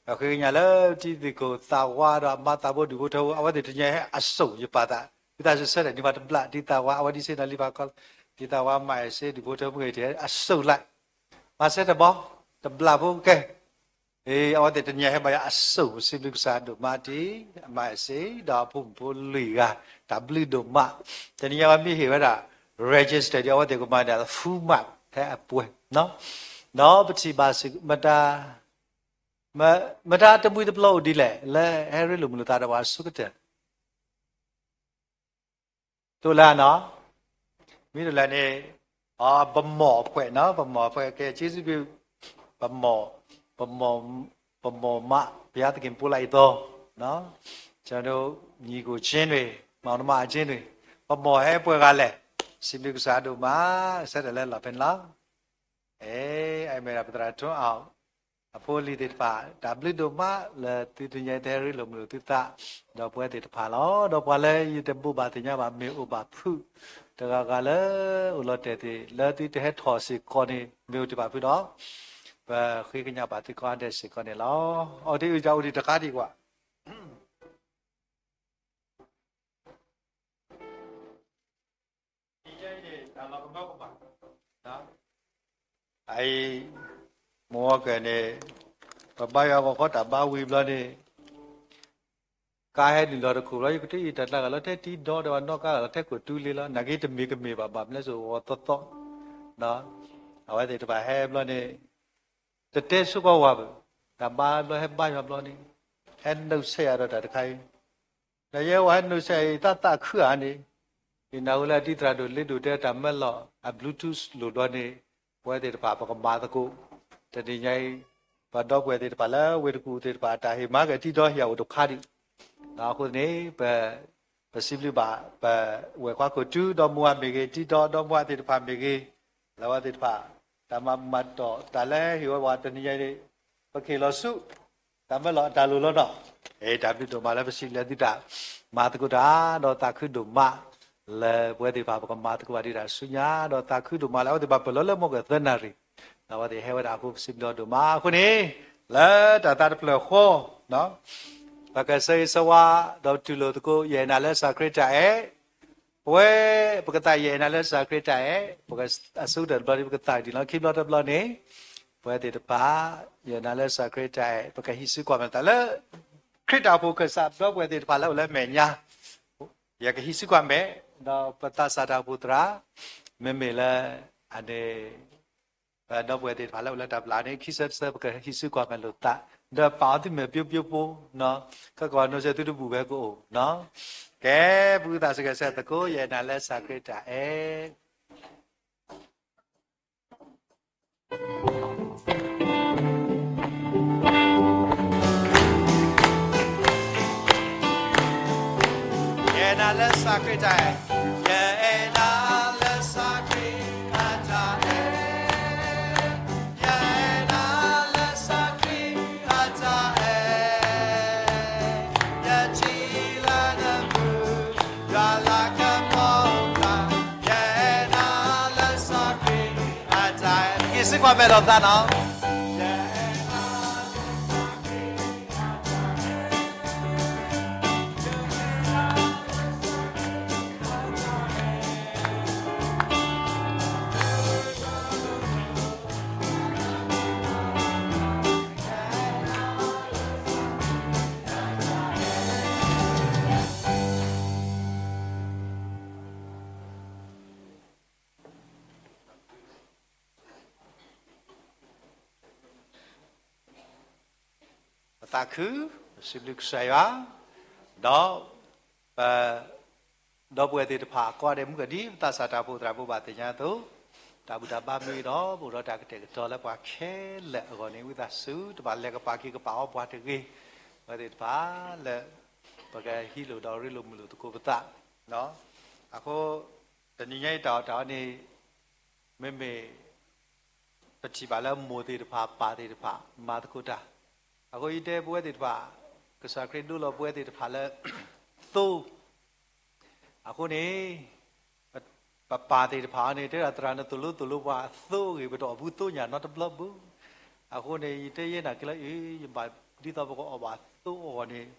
ပဃ့ကညးလၢတံၤသကိးသးဝါဒီးအမါသးဘိဒူၣ်ဖိထၢဖိ အဝဲသ့ၣ်တနံၤအံၤဟဲအစိၢ် ယပာ်သး ဝံသးစူၤဆၢထၢၣ်န့ၢ်ပှၤတဘျီ တံၤသးဝါ အဝဲဒ်စ့ၢ်နီၤလံ တံၤသးဝါမၤအ့ၣ်စ့ဒူၣ်ဖိထၢဖိမ့ၢ်ဂ့ၤ တဟဲအစိၢ်လၢ် မၤစဲတဘီ တဘျီဖိကဲ အဝဲသ့ၣ်တနံၤအံၤဟဲဘါယွၤအစိၢ် ပစံးဘျုးကစၢ်ဒိၣ်မးတံၢ် အမၤအ့ၣ်စ့ ဒီးအဖိမုၣ်ဖိလွံၢ်ဂၤ တၢ်ဘျုးဒိၣ်မး တနံၤအံၤအဝဲမ့ၢ်ဟ့ၣ်ဝဲဒၣ် register ဒီးအဝဲသ့ၣ်ကမၤဒၣ် full mark ဖဲအပှဲၤ ဒီးပထံၣ်ဘၣ်စ့ၢ် မတၤ မတၤတမှံၤတပျီၤအိၣ်ဒ်လဲၣ် လၢဟဲရ့လိာ်မုာ်လိာ်သးဒီးပှၤအဆိကတၢၢ် တိၢ်လၢနီၤ မ့ၢ်တိၢ်လၢန့ၣ် ပမိၢ်အဖွဲ့နီၤ ပမိၢ်အဖွဲ့ ကဲ ကျေးဇူးပြု ပမိၢ် ပမိၢ် ပမိၢ်မး ဘုရားသခင်ပို့လိုက်သော ကျွန်တော်တို့ညီအစ်ကိုချင်းတွေ မောင်နှမချင်းတွေ ပမိၢ်ဟဲပှဲၤဂၤလဲၣ် စံးဘျုးကစၢ်ဒိၣ်မး ဆၢထၢၣ်လၢလီၢ်ဖဲန့ၣ်လီၤ အဲ အမ့ၢ်ဒၣ်ပသရၣ်ထွန်းအောင် အဖိအလံၤသ့ၣ်တဖၣ် တၢ်ဘျုးဒိၣ်မးလၢသုတနံၤအံၤတဟဲရ့လိာ်မုာ်လိာ်သုသး ဒီးပဝဲသ့ၣ်တဖၣ်လီၤ. ဒီးပှၤလၢယတဘိးဘၣ်သ့ၣ်ညါဘၣ် မ့ၢ်အိၣ်ဘၣ်ဖုး တဂၤဂၤလၢအိၣ်လီၤတဲာ်သ့ၣ် လၢသုတဟဲထီၣ်စ့ၢ်ကီးန့ၣ် မ့ၢ်အိၣ်တ့ၢ်ဘၣ်ဖုးဒီး ပဃ့ကညးဘၣ်သုကိးဂၤဒဲးစ့ၢ်ကီးန့ၣ်လီၤ. အိၣ်တ့ၢ်အုၣ်တၢ်အိၣ်တ့ၢ်တခါဒံးကွၢ် အံၤ မိၢ်ဝီကၢၢ်န့ၣ် ပဘါယွၤဂီၤခီတၢ်ဘါဝံၤဘျီန့ၣ် ကါဟဲနုာ်လီၤတခိၣ်ဘျီ ယကတၢၢ်အံၤတၢ်တၢ်ဂၤလီၤထဲတံဒီဒီး ပှၤနီၣ်ကါဂၤလီၤထဲခိၣ်တူလ့လီၤ. နာ်က့တမ့ၢ်ကမ့ၢ်ဘၣ် ဘၣ်မနုၤစိၤဂီၤသီသီ အဝဲသ့ၣ်တဖၣ်ဟဲဘျီန့ၣ် တတဲဆိကီးဝဲဘၣ်, တၢ်ဘါဘျီဟဲဘါယွၤဘျီန့ၣ် ဟဲနုာ်ဆဲးယၤဒီးတၢ်တခါအံၤ ဒီးယဲဝဲဟဲနုာ်ဆဲးအံၤ တၢ်သးခုဧါန့ၣ်, ယနၢ်ဟူလၢအဒံသရၣ်ဒိၣ်လ့ဒိၣ်တဲတၢ်မၢလီၤအ Bluetooth လိာ်ဘျီန့ၣ် ပဝဲသ့ၣ်တဖၣ်ပကမၤသကိး, တနံၤညါအံၤ ပှၤဒီပုၢ်ဝဲၢ်သ့ၣ်တဖၣ်လၢဝ့ၢ်တကူၣ်သ့ၣ်တဖၣ် အတၢ်ဟ့ၣ်မၤက့ၤတံဒီဟ့ၣ်အအိၣ်တခါဒံး, အဃိန့ၣ် ပ ပစံးဘျုးဘၣ် ပဝဲၢ်ခွါခိၣ်တူဒီမါဝၤမ့ၢ်ဂ့ၤ, တံဒီဒီမါဝၤသ့ၣ်တဖၣ်မ့ၢ်ဂ့ၤ, လၢအဝဲသ့ၣ်တဖၣ် တၢ်မၤမၤတီၢ်တၢ်လၢဟ့ၣ်ဝဲပှၤတနံၤညါအံၤန့ၣ် ပကဟ့ၣ်လီၤဆူ တၢ်မၢလီၤအတၢ်လိၣ်လီၤနီၤ. တၢ်ဘျုးဒိၣ်မးလၢပစံးဘျုးသုတၢ်မၤသကိးတၢ် ဒီးသးခုဒိၣ်မး လၢပဝဲသ့ၣ်တဖၣ်ပကမၤသကိးဘၣ်ဒံးတၢ်ဆူညါ ဒီးသးခုဒိၣ်မးလၢအဝဲသ့ၣ်ဘၣ်ပၢၢ်လီၤလၢမုၢ်ကသၢနၣ်ရံၣ် ဒီးအဝဲသ့ၣ်ဟဲဝဲဒၣ်အဃိ ပစံးဘျုးဒိၣ်မးအဃိန့ၣ် လၢတၢ်သးတဖျၢၣ်ဃီ ပကဆၢဂ့ၤဆၢဝါ ဒီးတူၢ်လိာ်သကိး ယအဲၣ်နၤလၢကစၢ်ခရံာ်တၢ်အဲၣ်, ပဝဲ ပကသးယအဲၣ်နၤလၢကစၢ်ခရံာ်တၢ်အဲၣ်, ပက အဆိကတၢၢ်တဘျီန့ၣ် ပကသးဒ်န့ၣ်လီၤ. ခံဘျီတဘျီန့ၣ် ပဝဲသ့ၣ်တဖၣ် ယအဲၣ်နၤလၢကစၢ်ခရံာ်တၢ်အဲၣ် ပကဟံးစုကွၢ်မဲာ်သးလၢ ခရံာ်တၢ်အိၣ်ဖှိၣ်ခၢၣ်စး ဒီပုၢ်ဝဲၢ်သ့ၣ်တဖၣ်လၢအိၣ်လၢမဲာ်ညါ ယကဟံးစုကွၢ်မဲာ် ဒီးပသးစၢ်တၢ်အိၣ်ဖှိၣ်သရၣ် မ့မ့ၢ်လၢ အန့ၣ် ဒီပုၢ်ဝဲၢ်သ့ၣ်တဖၣ်လၢအိၣ်လၢတၢ်ဘျၣ်န့ၣ် ခံဆၢတဆၢ ပကဟံးစုကွၢ်မဲာ်လိာ်သး ဒီးပာ်အီၤသုမဲာ်ပျိပျိဖိ ကကီၢ်နီၢ်စဲၤသုတဘူၣ်ဝဲကအိၣ်နီၤ. ကဲ ပဝံသးစူၤဂဲၤဆၢထၢၣ်သကိး ယအဲၣ်နၤလၢကစၢ်ခရံာ်တၢ်အဲၣ် ယအဲၣ်နၤလၢကစၢ်ခရံာ်တၢ်အဲၣ်, ယအဲၣ်နၤလၢကစၢ်ခရံာ်အတၢ်အဲၣ်, ယအဲၣ်နၤလၢကစၢ်ခရံာ်အတၢ်အဲၣ်, ယထံၣ်လၢနမုၢ် ယွၤလၤကပီၤကျါ, ယအဲၣ်နၤလၢကစၢ်ခရံာ်အတၢ်အဲၣ်, ဟံးစုကွၢ်မဲာ်လိာ်သးနီၤ. ပသးခု, ပစံးဘျုးကစၢ်ယွၤ, ဒီး ပ ဒီပုၢ်ဝဲၢ်သ့ၣ်တဖၣ် ကိးဂၤဒဲးမုၢ်ဂၤဒ် ပသးစၢ်တၢ်အိၣ်ဖှိၣ်သရၣ်ဘိးဘၣ်သ့ၣ်ညါအသိး, တၢ်ဘူၣ်တၢ်ဘါမ့ၢ်ဂ့ၤဒီး ပအိၣ်ဒီးတၢ်ကတဲာ်ကတီၤလၢပှၤခဲလၢာ်အဂီၢ်န့ၣ် ဝံသးစူၤ တဘၣ်လဲၤကပာ်က့ၤကပာ်အီၤပှၤတဂ့ၤ, ပဝဲသ့ၣ်တဖၣ်လၢ ပကဟံးလိာ်ဒီးရ့လိာ်မုာ်လိာ်သကိးပသး အဃိ တနံၤညါအံၤတၢ်အီၣ်တၢ်အီန့ၣ် မ့မ့ၢ် ပထံၣ်ဘၣ်လၢမိၢ်သ့ၣ်တဖၣ် ပၢ်သ့ၣ်တဖၣ် မၤသကိးတၢ်, အဃိယတဲပဝဲသ့ၣ်တဖၣ် ကစၢ်ခရံာ်ဒိလီၤပဝဲသ့ၣ်တဖၣ်လၢ သိ အဃိန့ၣ် ပပၢ်သ့ၣ်တဖၣ်အံၤန့ၣ် တဲဒၣ်သရၣ်နသိၣ်လိသိၣ်လိပှၤသိအဂ့ၢ် ပတအီၣ်ဘူးသိညၣ်နီတဘျီဘၣ်. အဃိန့ၣ် ယတဲယဲနာ်က့လၢအံၤ ယဘၣ်ဒ်သိးပကအီၣ်ဘၣ်သိအဂီၢ်န့ၣ်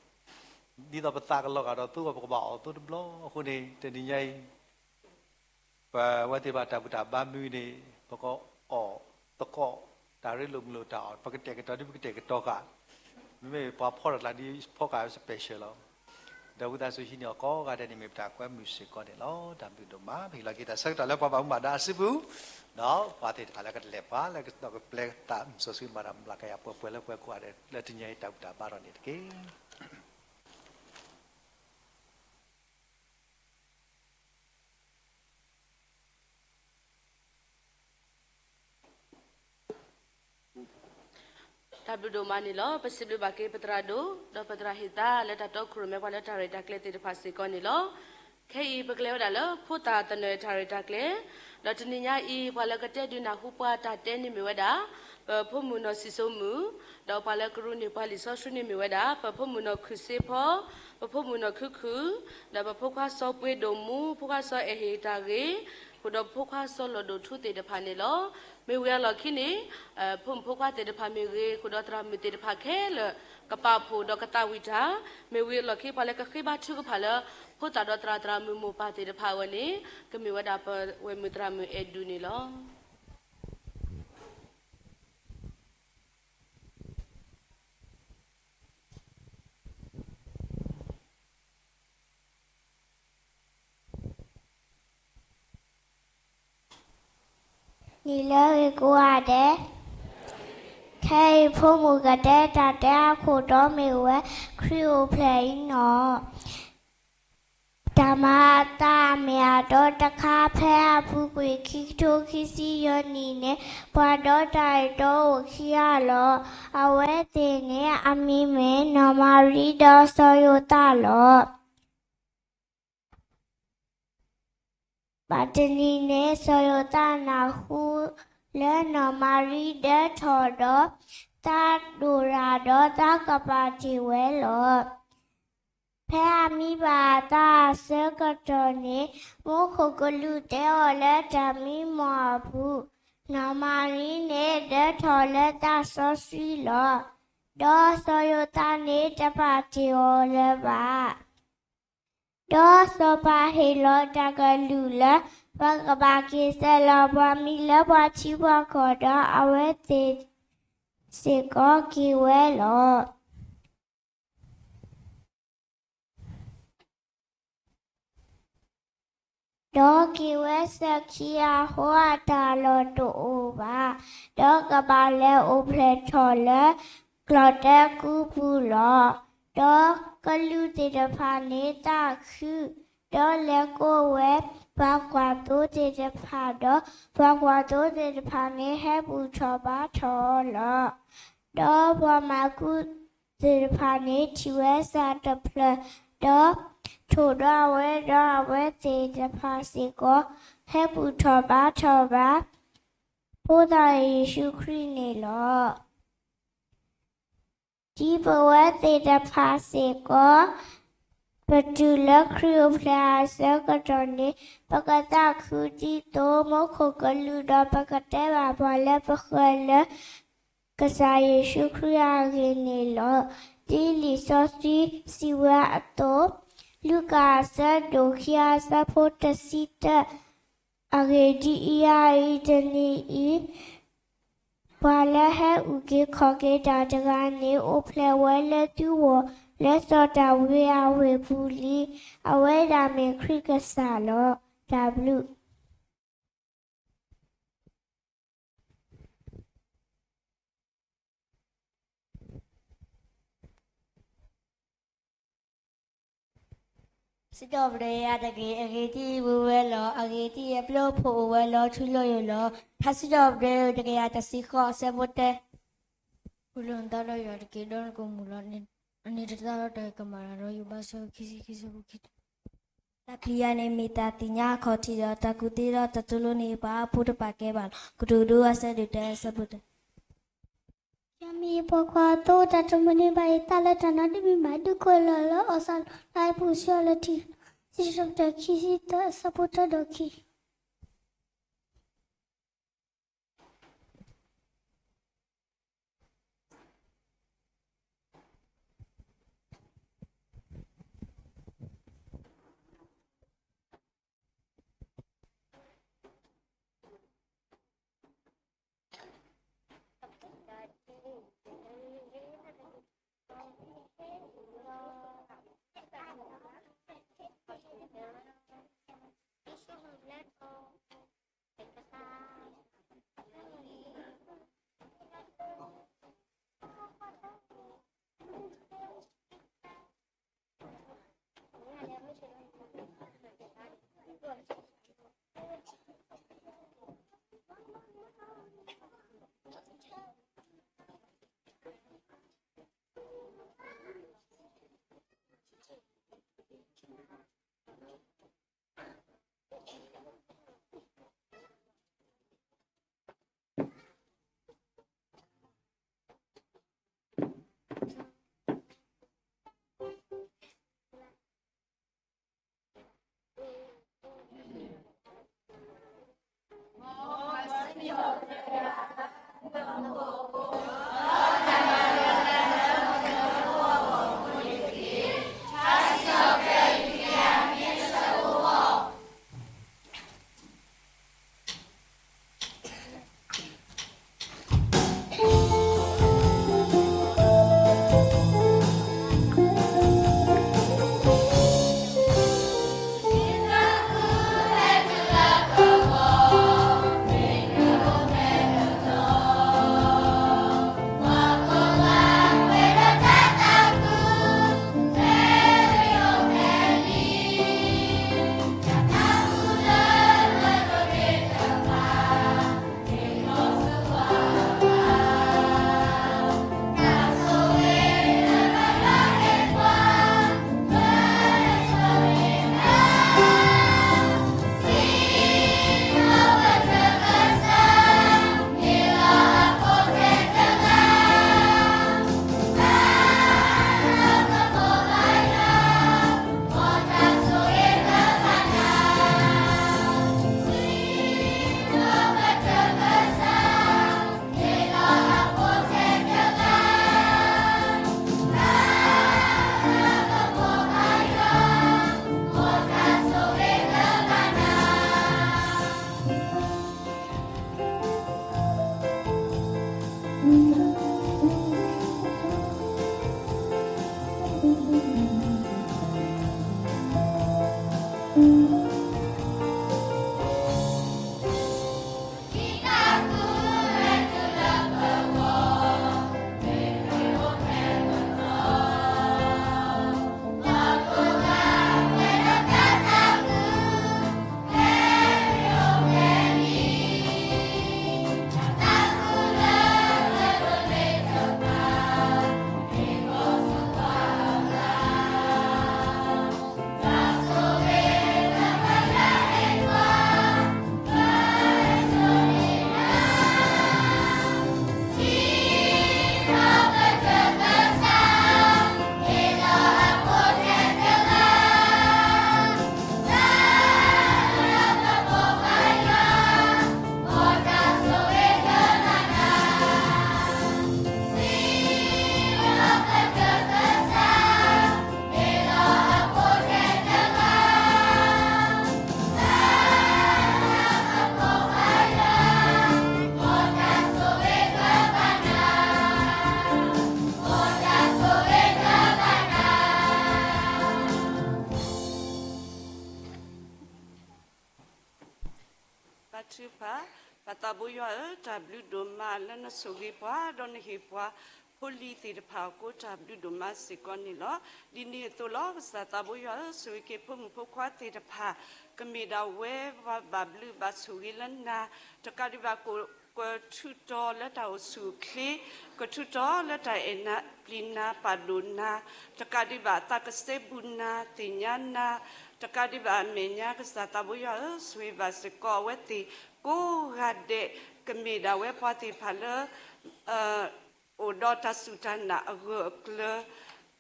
ဒ်သိးပသးကလီၤဂာ်ဒီးသိအဂီၢ် ပကဘၣ်အီၣ်သိတဘျီ. အဃိန့ၣ် တနံၤညါအံၤ ပဝဲသ့ၣ်တဖၣ်တၢ်ဘူၣ်တၢ်ဘါမ့ၢ်ဂ့ၤန့ၣ် ပကအီၣ်သကိး တၢ်ရ့လိာ်မုာ်လိာ်တၢ်အီၣ် ပကတဲာ်ကတီၤဒ်ပကတဲာ်ကတီၤဃာ်, မ့မ့ၢ်ပှၤဖီတၢ်ကျါဒ်ဖီဃာ် special လီၤ. ဒီးဝံသးစူၤဟံးန့ၢ်အီၤကိးဂၤဒဲးန့ၣ် မ့ၢ်ပတၢ်ကွဲမုာ်စ့ၢ်ကီးန့ၣ်လီၤ. တၢ်ဘျုးဒိၣ်မး ပဟ့ၣ်လီၤက့ၤတၢ်ဆၢကတီၢ်လၢပှၤဘၣ်မူဘၣ်ဒါအစုပူၤ, ဒီးပှၤသ့ၣ်တဖၣ်လၢကလဲၤပှၤလၢကဒီးကပျဲသးမုၢ်စီဆှံမၤတၢ်မျၢ်ကယၤပှဲၤပှဲၤ လၢပှဲၤကိးဂၤဒဲး လၢတနံၤညါအံၤတၢ်ဘူၣ်တၢ်ဘါထီၣ်န့ၣ်တက့ၢ်. တၢ်ဘျုးဒိၣ်မးန့ၣ်လီၤ. ပစံးဘျုးဘၣ်က့ၤပသရၣ်ဒိၣ် ဒီးပသရၣ်ဟ့ၣ်သါလၢတၢ်တီခိၣ်ရိၣ်မဲပှၤလၢတၢ်ရဲၣ်တၢ်ကျဲၤသ့ၣ်တဖၣ်စ့ၢ်ကီးန့ၣ်လီၤ. ခဲအံၤပကလဲၤဝဲဒၣ်လၢဖိသၣ်သနၢၣ်တၢ်ရဲၣ်တၢ်ကျဲၤ, ဒီးတနံၤညါအံၤ ပှၤလၢကတဲဒုးနၢ်ဟူပှၤတၢ်တဲန့ၣ်မ့ၢ်ဝဲဒၣ် ပဖိမုၣ်နီၢ်စံၣ်စိမုၣ်, ဒီးပှၤလၢကရူၢ်န့ၢ်ပှၤလံာ်စီဆှံန့ၣ်မ့ၢ်ဝဲဒၣ် ပဖိမုၣ်နီၢ်ခုၣ်စ့ဖီ, ပဖိမုၣ်နီၢ်ခုၣ်ခုၣ်, ဒီးပဖိခွါစီၤပှ့ၤဒိၣ်မူ, ဖိခွါစီၤအဲၣ်ဟ့ၣ်တၢ်ဂ့ၤ, ဃုာ်ဒီးပဖိခွါစီၤလီၢ်ဒိၣ်ထူသ့ၣ်တဖၣ်န့ၣ်လီၤ. မ့ၢ်ဝံၤအလီၢ်ခံန့ၣ် ဖိမုၣ်ဖိခွါသ့ၣ်တဖၣ်မ့ၢ်ဂ့ၤ, ဃုာ်ဒီးသရၣ်မုၣ်သ့ၣ်တဖၣ်ခဲလၢာ် ကပာ်ဖှိၣ်ဒီးကသးဝံၣ်တၢ်, မ့ၢ်ဝံၤအလီၢ်ခံ ပှၤလၢကဃ့ဘါထုကဖၣ်လၢ ဖိသၣ်ဒီးသရၣ်သရၣ်မုၣ်မိၢ်ပၢ်သ့ၣ်တဖၣ်အဂီၢ်န့ၣ် ကမ့ၢ်ဝဲဒၣ်ပဝဲၢ်မုၣ်သရၣ်မုၣ်အဲၣ်ဒူၣ်န့ၣ်လီၤ. နံၤလၢအဂ့ၤကိးဂၤဒဲး, ခဲအံၤဖိမုၣ်ကတဲတၢ်တဲအခိၣ်တီမ့ၢ်ဝဲ ခရံာ်အိၣ်ဖျဲၣ်အံၤနီၤ. တၢ်မၤအသးမ့ၢ်အတီတခါ ဖဲအပူၤကွံာ်ခံကထိခံဆံယဲၢ်နံၣ်န့ၣ် ပှၤဒီးတၢ်အတီအိၣ်ခံဂၤလီၤ. အဝဲသ့ၣ်န့ၣ်အမံၤမ့ၢ် နီၢ်မၤရံဒီးစီၤယိၤသးလီၤ. ဘၣ်တနံၤန့ၣ် စီၤယိၤသးနၢ်ဟူလၢနီၢ်မၤရံဒၢထီၣ်ဒီး သးဒိၣ်တၢ်ဒီးသးကပာ်တ့ၢ်ဝဲလီၤ. ဖဲအမံဘၣ်အသးအဆၢကတီၢ်န့ၣ် မူခိၣ်ကလူးတဲအီၤလၢတၢ်မံမီၢ်အပူၤ, နီၢ်မၤရံန့ၣ်ဒၢထီၣ်လၢသးစီဆှံလီၤ. ဒီးစီၤယိၤသးန့ၣ်တပာ်တ့ၢ်အီၤလၢၤဘၣ်. ဒီးစီၤပၤဟ့ၣ်လီၤတၢ်ကလုၢ်လၢ ပှၤကဘၣ်က့ၤဆဲးလီၤပှၤမံလၢပှၤထံပှၤကီၢ်ဒီး အဝဲသ့ၣ်စ့ၢ်ကီးက့ၤဝဲလီၤ. ဒီးက့ၤဝဲစၢၤခံအဃိ အတၢ်လီၢ်တအိၣ်ဘၣ်, ဒီးကဘၣ်လဲၤအိၣ်ဖျဲၣ်ထီၣ်လၢ ကျီၢ်တကူပူၤလီၤ. ဒီးကလူးသ့ၣ်တဖၣ်န့ၣ်သးခု, ဒီးလဲၤကိးဝဲပှၤကွၢ်သိသ့ၣ်တဖၣ်ဒီး ပှၤကွၢ်သိသ့ၣ်တဖၣ်န့ၣ် ဟဲဘူၣ်ထီၣ်ဘါထီၣ်အီၤလီၤ. ဒီးပှၤမၤကူသ့ၣ်တဖၣ်န့ၣ်ထံၣ်ဝဲစးတဖျၢၣ်, ဒီးထိၣ်ဒီးအဝဲဒီးအဝဲသ့ၣ်တဖၣ်စ့ၢ်ကီး ဟဲဘူၣ်ထီၣ်ဘါထီၣ်ဘၣ် ဖိသၣ်ယ့ၣ်ၡူးခရံာ်န့ၣ်လီၤ. ဒ်ပဝဲသ့ၣ်တဖၣ်စ့ၢ်ကီး ပတုၤလၢခရံာ်အိၣ်ဖျဲၣ်အဆၢကတီၢ်န့ၣ် ပကသးခုဒ်သိး မူခိၣ်ကလူးဒီး ပကတဲဘၣ်ပှၤလၢပဃၢၤလၢ ကစၢ်ယ့ၣ်ၡူးခရံာ်အဂ့ၢ်န့ၣ်လီၤ. ဒ်လံာ်စီဆှံစံးဝဲအသိး, လူၤကၣ်အဆၢဒိၣ်ခံ အဆၢဖိတဆံတၢ, အဂ့ၢ်ဒ်အံၤ, အအံၤတနံၤအံၤ ပှၤလၢဟဲအုၣ်က့ၤခီၣ်က့ၤတၢ်တဂၤန့ၣ် အိၣ်ဖျဲၣ်ဝဲလၢသုဂီၢ် လၢစီၤဒၤဝံးအဝ့ၢ်ပူၤလံ. အဝဲဒၣ်မ့ၢ်ခရံာ်ကစၢ်လီၤ. တၢ်ဘျုး စံးထီၣ်ပတြၢၤယၤတက့ၢ်. အဂ့ၤဒ်အံၤ, ဝံၤဝဲလီၤ. အဂ့ၤဒ်အံၤ, အဘျုးအဖှိၣ်အိၣ်ဝဲလီၤ. ထူလီၤယိာ်လီၤ. ထါစံးထီၣ်ပတြၢၤတကယၤတဆံဃိး အဆၢဖိတၢ, ဃုလိာ်နသးဒီးယွၤတက့ၢ်, ဒီးနကမူလီၤ. န့ၣ်တသးဒီးတၢ်ကမၣ်တၢ်ဒီးယိၤဘး ဆၢခံဆံခံ ဆၢဖိခံဆံတၢ တၢ်ပျံၤယၤန့ၣ်မ့ၢ်တၢ်သ့ၣ်ညါအခီၣ်ထံးဒီး တၢ်ကူၣ်သ့ဒီးတၢ်တူၢ်လိာ်န့ၣ် ပှၤအါဖိတဖၣ်ကဲဘၣ်လီၤ. ကတိၤဒိ အဆၢဒိၣ်တၢ အဆၢဖိတၢ, ယမ့ၢ်ပှၤကွၢ်သိတၢ်တမုာ်န့ၣ် ဘၣ်ယသးလၢတၢ်နီတမံၤဘၣ်, ဒုးကလီၢ်လၢအီၣ်စၢ်လီၤ လၢအပူၤဆှၢအီၤလၢထံ, စံးထီၣ်ပတြၢၤခံဆံတၢ အဆၢဖိတၢဒီးခံ ယ့ၣ်ၡူးမုၢ်ဘျါ သးဘိယွၤဧၢ, တၢ်ဘျုးဒိၣ်မးလၢနဆိၣ်ဂ့ၤပှၤ ဒီးနဟ့ၣ်ပှၤ ဖိလံၤသ့ၣ်တဖၣ်အဃိ တၢ်ဘျုးဒိၣ်မးစ့ၢ်ကီးန့ၣ်လီၤ. ဒ်န့ၣ်အသိးလီၤ ကစၢ်သးဘိယွၤဧၢ, ဆိၣ်ဂ့ၤက့ၤဖိမုၣ်ဖိခွါသ့ၣ်တဖၣ်, ကမ့ၢ်ဒၣ်ဝဲပှၤဘၣ်ဘျုးဘၣ်ဆိၣ်ဂ့ၤလၢနၤ, တကးဒံးဘၣ် ကထူးတီၤလၢတၢ်အိၣ်ဆူၣ်အိၣ်ချ့, ကထူးတီၤလၢတၢ်အဲၣ်နၤပျံၤနၤပာ်ဒိၣ်နၤ, တကးဒံးဘၣ်သးကစဲဘူးနၤသ့ၣ်ညါနၤ, တကးဒံးဘၣ်အမဲာ်ညါ ကစၢ်သးဘိယွၤဧၢ, ဆိၣ်ဂ့ၤဘၣ်စ့ၢ်ကီးအဝဲသ့ၣ်ကိးဂၤဒဲး, ကမ့ၢ်ဒၣ်ဝဲပှၤသ့ၣ်တဖၣ်လၢ အိၣ်ဒီးတၢ်စူၢ်တၢ်နာ်အဂၢၢ်အကျၢၤ,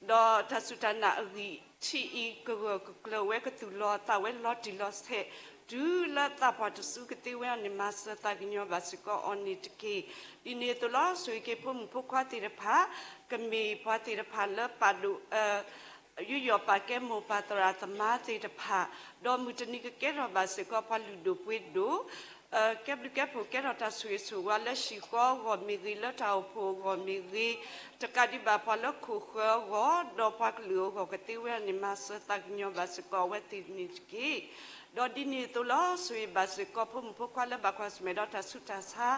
ဒီးတၢ်စူၢ်တၢ်နာ်အဂံၢ်ထံးအံၤ ကဂၢၢ်ကကျၢၤဝဲ ကသူၣ်လီၤအသးဝဲလီၤတံၢ်လီၤဆဲး တုၤလၢသးပှၢ်တစုကသ့ဝဲအီၤန့ၣ် မၤစၢၤသးကညီၤဘၣ်စ့ၢ်ကီးအီၤန့ၣ်တက့ၢ်. ဒ်န့ၣ်အသိးလီၤ ဆိၣ်ဂ့ၤက့ၤဖိမုၣ်ဖိခွါသ့ၣ်တဖၣ်, ကမ့ၢ်ပှၤသ့ၣ်တဖၣ်လၢပာ်ဒိၣ် ယူးယီၣ်ပာ်ကဲမိၢ်ပၢ်သရၣ်သမါသ့ၣ်တဖၣ်, ဒီးမုၢ်တနံၤကကဲထီၣ်ဘၣ်စ့ၢ်ကီးပှၤလုၢ်ဒိၣ်ပှ့ၤဒိၣ်, ကဲဘျုးကဲဖှိၣ်ကဲထီၣ်တၢ်ဆိၣ်ဂ့ၤဆိၣ်ဝါလၢဟံၣ်ဃီအဂီၢ်မ့ၢ်ဂ့ၤ, လၢတၢ်အိၣ်ဖှိၣ်အဂီၢ်မ့ၢ်ဂ့ၤ, တကးဒံးဘၣ်ပှၤလၢခိၣ်ဃၢၤအဂီၢ် ဒီးပှၤကလုာ်အဂီၢ်ကသ့ဝဲအီၤန့ၣ် မၤစၢၤသးကညီၤဘၣ်စ့ၢ်ကီးအဝဲသ့ၣ်န့ၣ်တက့ၢ်. ဒီးဒ်န့ၣ်အသိးလီၤ ဆိၣ်ဂ့ၤဘၣ်စ့ၢ်ကီးဖိမုၣ်ဖိခွါလၢဘၣ်ကွၢ်ဆၢၣ်မဲာ်ဒီးတၢ်ဆူးတၢ်ဆါ,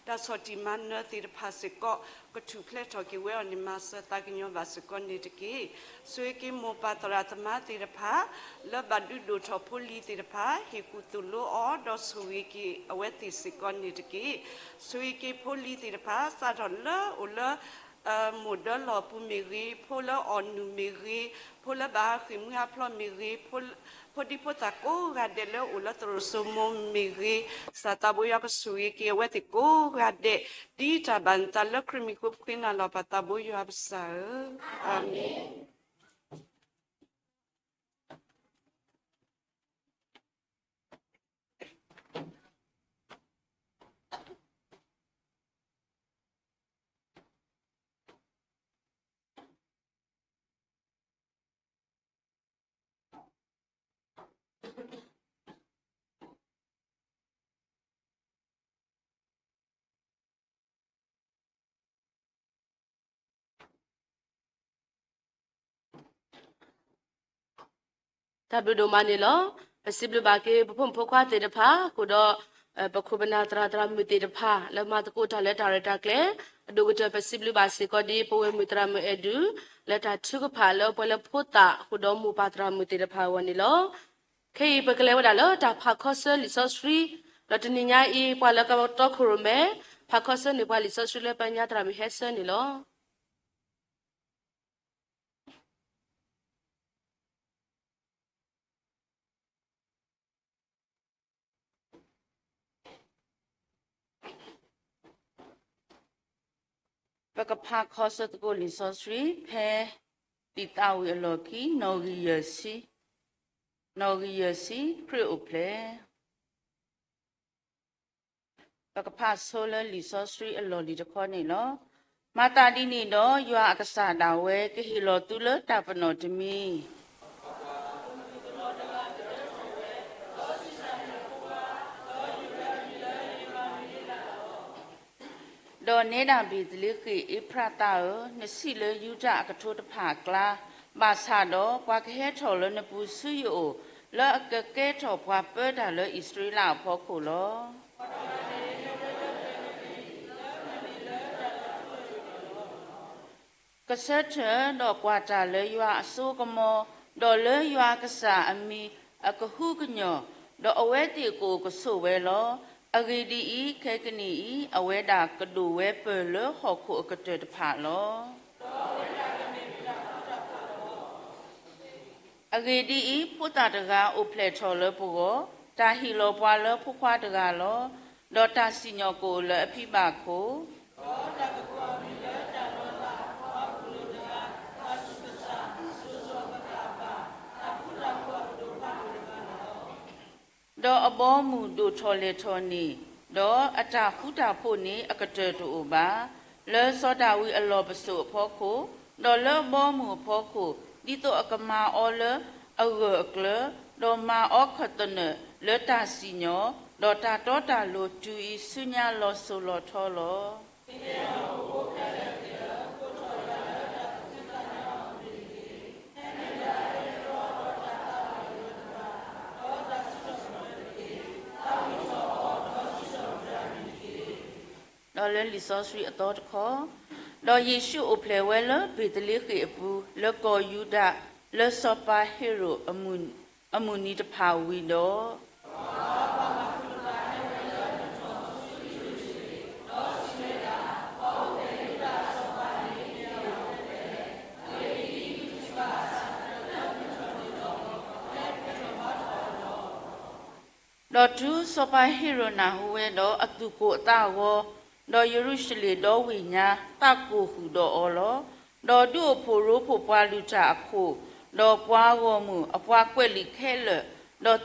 တၢ်ဆီၣ်တံၢ်မၤနၢၤသ့ၣ်တဖၣ်စ့ၢ်ကီး, ကထူၣ်ဖျဲးထီၣ်က့ၤဝဲအီၤန့ၣ် မၤစၢၤသးကညီၤဘၣ်စ့ၢ်ကီးန့ၣ်တက့ၢ်. ဆိၣ်ဂ့ၤက့ၤမိၢ်ပၢ်သရၣ်သမါသ့ၣ်တဖၣ်, လၢဘၣ်ဒုးဒိၣ်ထီၣ်ဖိလံၤသ့ၣ်တဖၣ်, ဟ့ၣ်ကူၣ်သိၣ်လိအီၤဒီးဆိၣ်ဂ့ၤက့ၤအဝဲသ့ၣ်စ့ၢ်ကီးန့ၣ်တက့ၢ်. ဆိၣ်ဂ့ၤက့ၤဖိလံၤသ့ၣ်တဖၣ် စးထီၣ်လၢအိၣ်လၢ မိၢ်ဒၢလီၢ်ပူၤမ့ၢ်ဂ့ၤ, ဖိလၢအီၣ်နုၢ်မ့ၢ်ဂ့ၤ, ဖိလၢဘၣ်ဟးဃ့ၢ်မှံဟးဖျိးမ့ၢ်ဂ့ၤ, ဖိဒံဖိသၣ်ကိးဂၤဒဲးလၢအိၣ်လၢသရိာ်စိမိၤမ့ၢ်ဂ့ၤ, ကစၢ်သးဘိယွၤကဆိၣ်ဂ့ၤက့ၤအဝဲသ့ၣ်ကိးဂၤဒဲး, ဒ်တၢ်ဘၣ်နသးလၢခရံာ်မံၤဖိပဃ့နၤလီၤပသးဘိယွၤပစၢ်ဧၢ, အၤမ့ၣ်. တၢ်ဘျုးဒိၣ်မးန့ၣ်လီၤ. ပစံးဘျုးဘၣ်က့ၤ ပဖိမုၣ်ဖိခွါသ့ၣ်တဖၣ် ဃုာ်ဒီး ပခိၣ်ပနၢ်သရၣ်သရၣ်မုၣ်သ့ၣ်တဖၣ် လၢမၤသကိးတၢ်လၢတၢ်ရဲၣ်တၢ်ကျဲၤ, အဒိၣ်ကတၢၢ် ပစံးဘျုးဘၣ်စ့ၢ်ကီးဒ် ပဝဲၢ်မုၣ်သရၣ်မုၣ်အဲၣ်ဒူၣ် လၢတၢ်ထုကဖၣ်လၢပှဲၤလၢဖိသၣ် ဃုာ်ဒီးမိၢ်ပၢ်သရၣ်မုၣ်သ့ၣ်တဖၣ်အဂီၢ်န့ၣ်လီၤ. ခဲအံၤ ပကလဲၤဝဲဒၣ်လၢတၢ်ဖးခီဆၢလံာ်စီဆှံ, ဒီးတနံၤညါအံၤ ပှၤလၢကတီခိၣ်ရိၣ်မဲ ဖးခီဆၢန့ၢ်ပှၤလံာ်စီဆှံလၢပညါသရၣ်မုၣ်ဟဲဆၢန့ၣ်လီၤ. ပကဖးခီဆၢသကိးလံာ်စီဆှံ ဖဲလံာ်သးဝံၣ်အလီၢ်ခံ နီၣ်ဂံၢ်ယဲၢ်ဆံ, နီၣ်ဂံၢ်ယဲၢ်ဆံ ခရံာ်အိၣ်ဖျဲၣ် ပကဖးဆိလၢလံာ်စီဆှံအလီၢ်လံၤတခီန့ၣ်လီၤ. မၤသးဒ်န့ၣ်ဒီး ယွၤအကစၢ်ဒၣ်ဝဲ ကဟ့ၣ်လီၤသုလၢတၢ်ပနီၣ်တမံၤ ဒီးနဲဒၣ်ဘ့ၤသလ့ဃ့ၣ်အ့ဖရးသးဧၢ, နဆံးလၢယူဒၤအကထိတဖၣ်အကျါ, ဘၣ်ဆၣ်ဒီးပှၤကဟဲထီၣ်လၢနပူၤဆူယအိၣ်, လၢအကကဲထီၣ်ပှၤပၢတၢ်လၢအံၣ်စရ့လးအဖီခိၣ်လီၤ. ကဆၢထၢၣ်ဒီးကွၢ်တၢ်လၢယွၤအစိကမီၤ, ဒီးလၢယွၤအကစၢ်အမံၤအကဟုကညီၢ်, ဒီးအဝဲသ့ၣ်ကအိၣ်ကဆိးဝဲလီၤ. အဂ့ၢ်ဒ်အံၤ, ခဲကနံၣ်အံၤ အဝဲဒၣ်ကဒိၣ်ဝဲပၢၢ်လၢဟီၣ်ခိၣ်အကတၢၢ်တဖၣ်လီၤ. အဂ့ၢ်ဒ်အံၤ, ဖိသၣ်တဂၤအိၣ်ဖျဲၣ်ထီၣ်လၢပဂီၢ်, တၢ်ဟ့ၣ်လီၤပှၤလၢဖိခွါတဂၤလီၤ. ဒီးတၢ်စံၣ်ညီၣ်ကအိၣ်လၢအဖံဘၣ်ခိၣ် ဒီးအဘီအမုၢ်ဒိၣ်ထီၣ်လဲၢ်ထီၣ်န့ၣ်, ဒီးအတၢ်ဃူတၢ်ဖိးန့ၣ်အကတၢၢ်တအိၣ်ဘၣ်, လၢစီၤဒၤဝံးအလီၢ်ပစိာ်အဖီခိၣ်, ဒီးလၢအဘီအမုၢ်အဖီခိၣ်, ဒ်သိးအကမၤအီၤလၢအဂၢၢ်အကျၢၤ, ဒီးမၤအီၤခၢၣ်သနၢၣ်လၢတၢ်စံၣ်ညီၣ်, ဒီးတၢ်တီတၢ်လိၤတုၤအံၤဆူညါလီၤစိၤလီၤထီလီၤ. တၢ်ဝံၣ်ထီၣ်အီၤဒီးတၢ်သးဝံၣ်အီၤတဂၤန့ၣ် ဒီးလၢလံာ်စီဆှံအသီတခီ, ဒီးယ့ၣ်ရှူးအိၣ်ဖျဲၣ်ဝဲလၢဘ့းသလ့ဃ့ၣ်အပူၤ လၢကီၢ်ယူဒၤ လၢစီၤပၤဟ့ရိာ်အမုၢ်, အမုၢ်နံၤတဖၣ်ဝံၤဒီး ဒီးတုၤစီၤပၤဟ့ရိာ်နၢ်ဟူဝဲဒီး အသူၣ်ကိၢ်အသးဂီၤ, ဒီးယရူၤၡလ့ၣ်ဒီဝ့ၢ်ညါ သးကိၢ်ဃုာ်ဒီးအီၤလီၤ. ဒီးဒူအိၣ်ဖှိၣ်ရိဖှိၣ်ပှၤလုၢ်တၢ်အခိၣ်, ဒီးပှၤဂီၢ်မုၢ်အပှၤကွဲးလံာ်ခဲလၢာ်,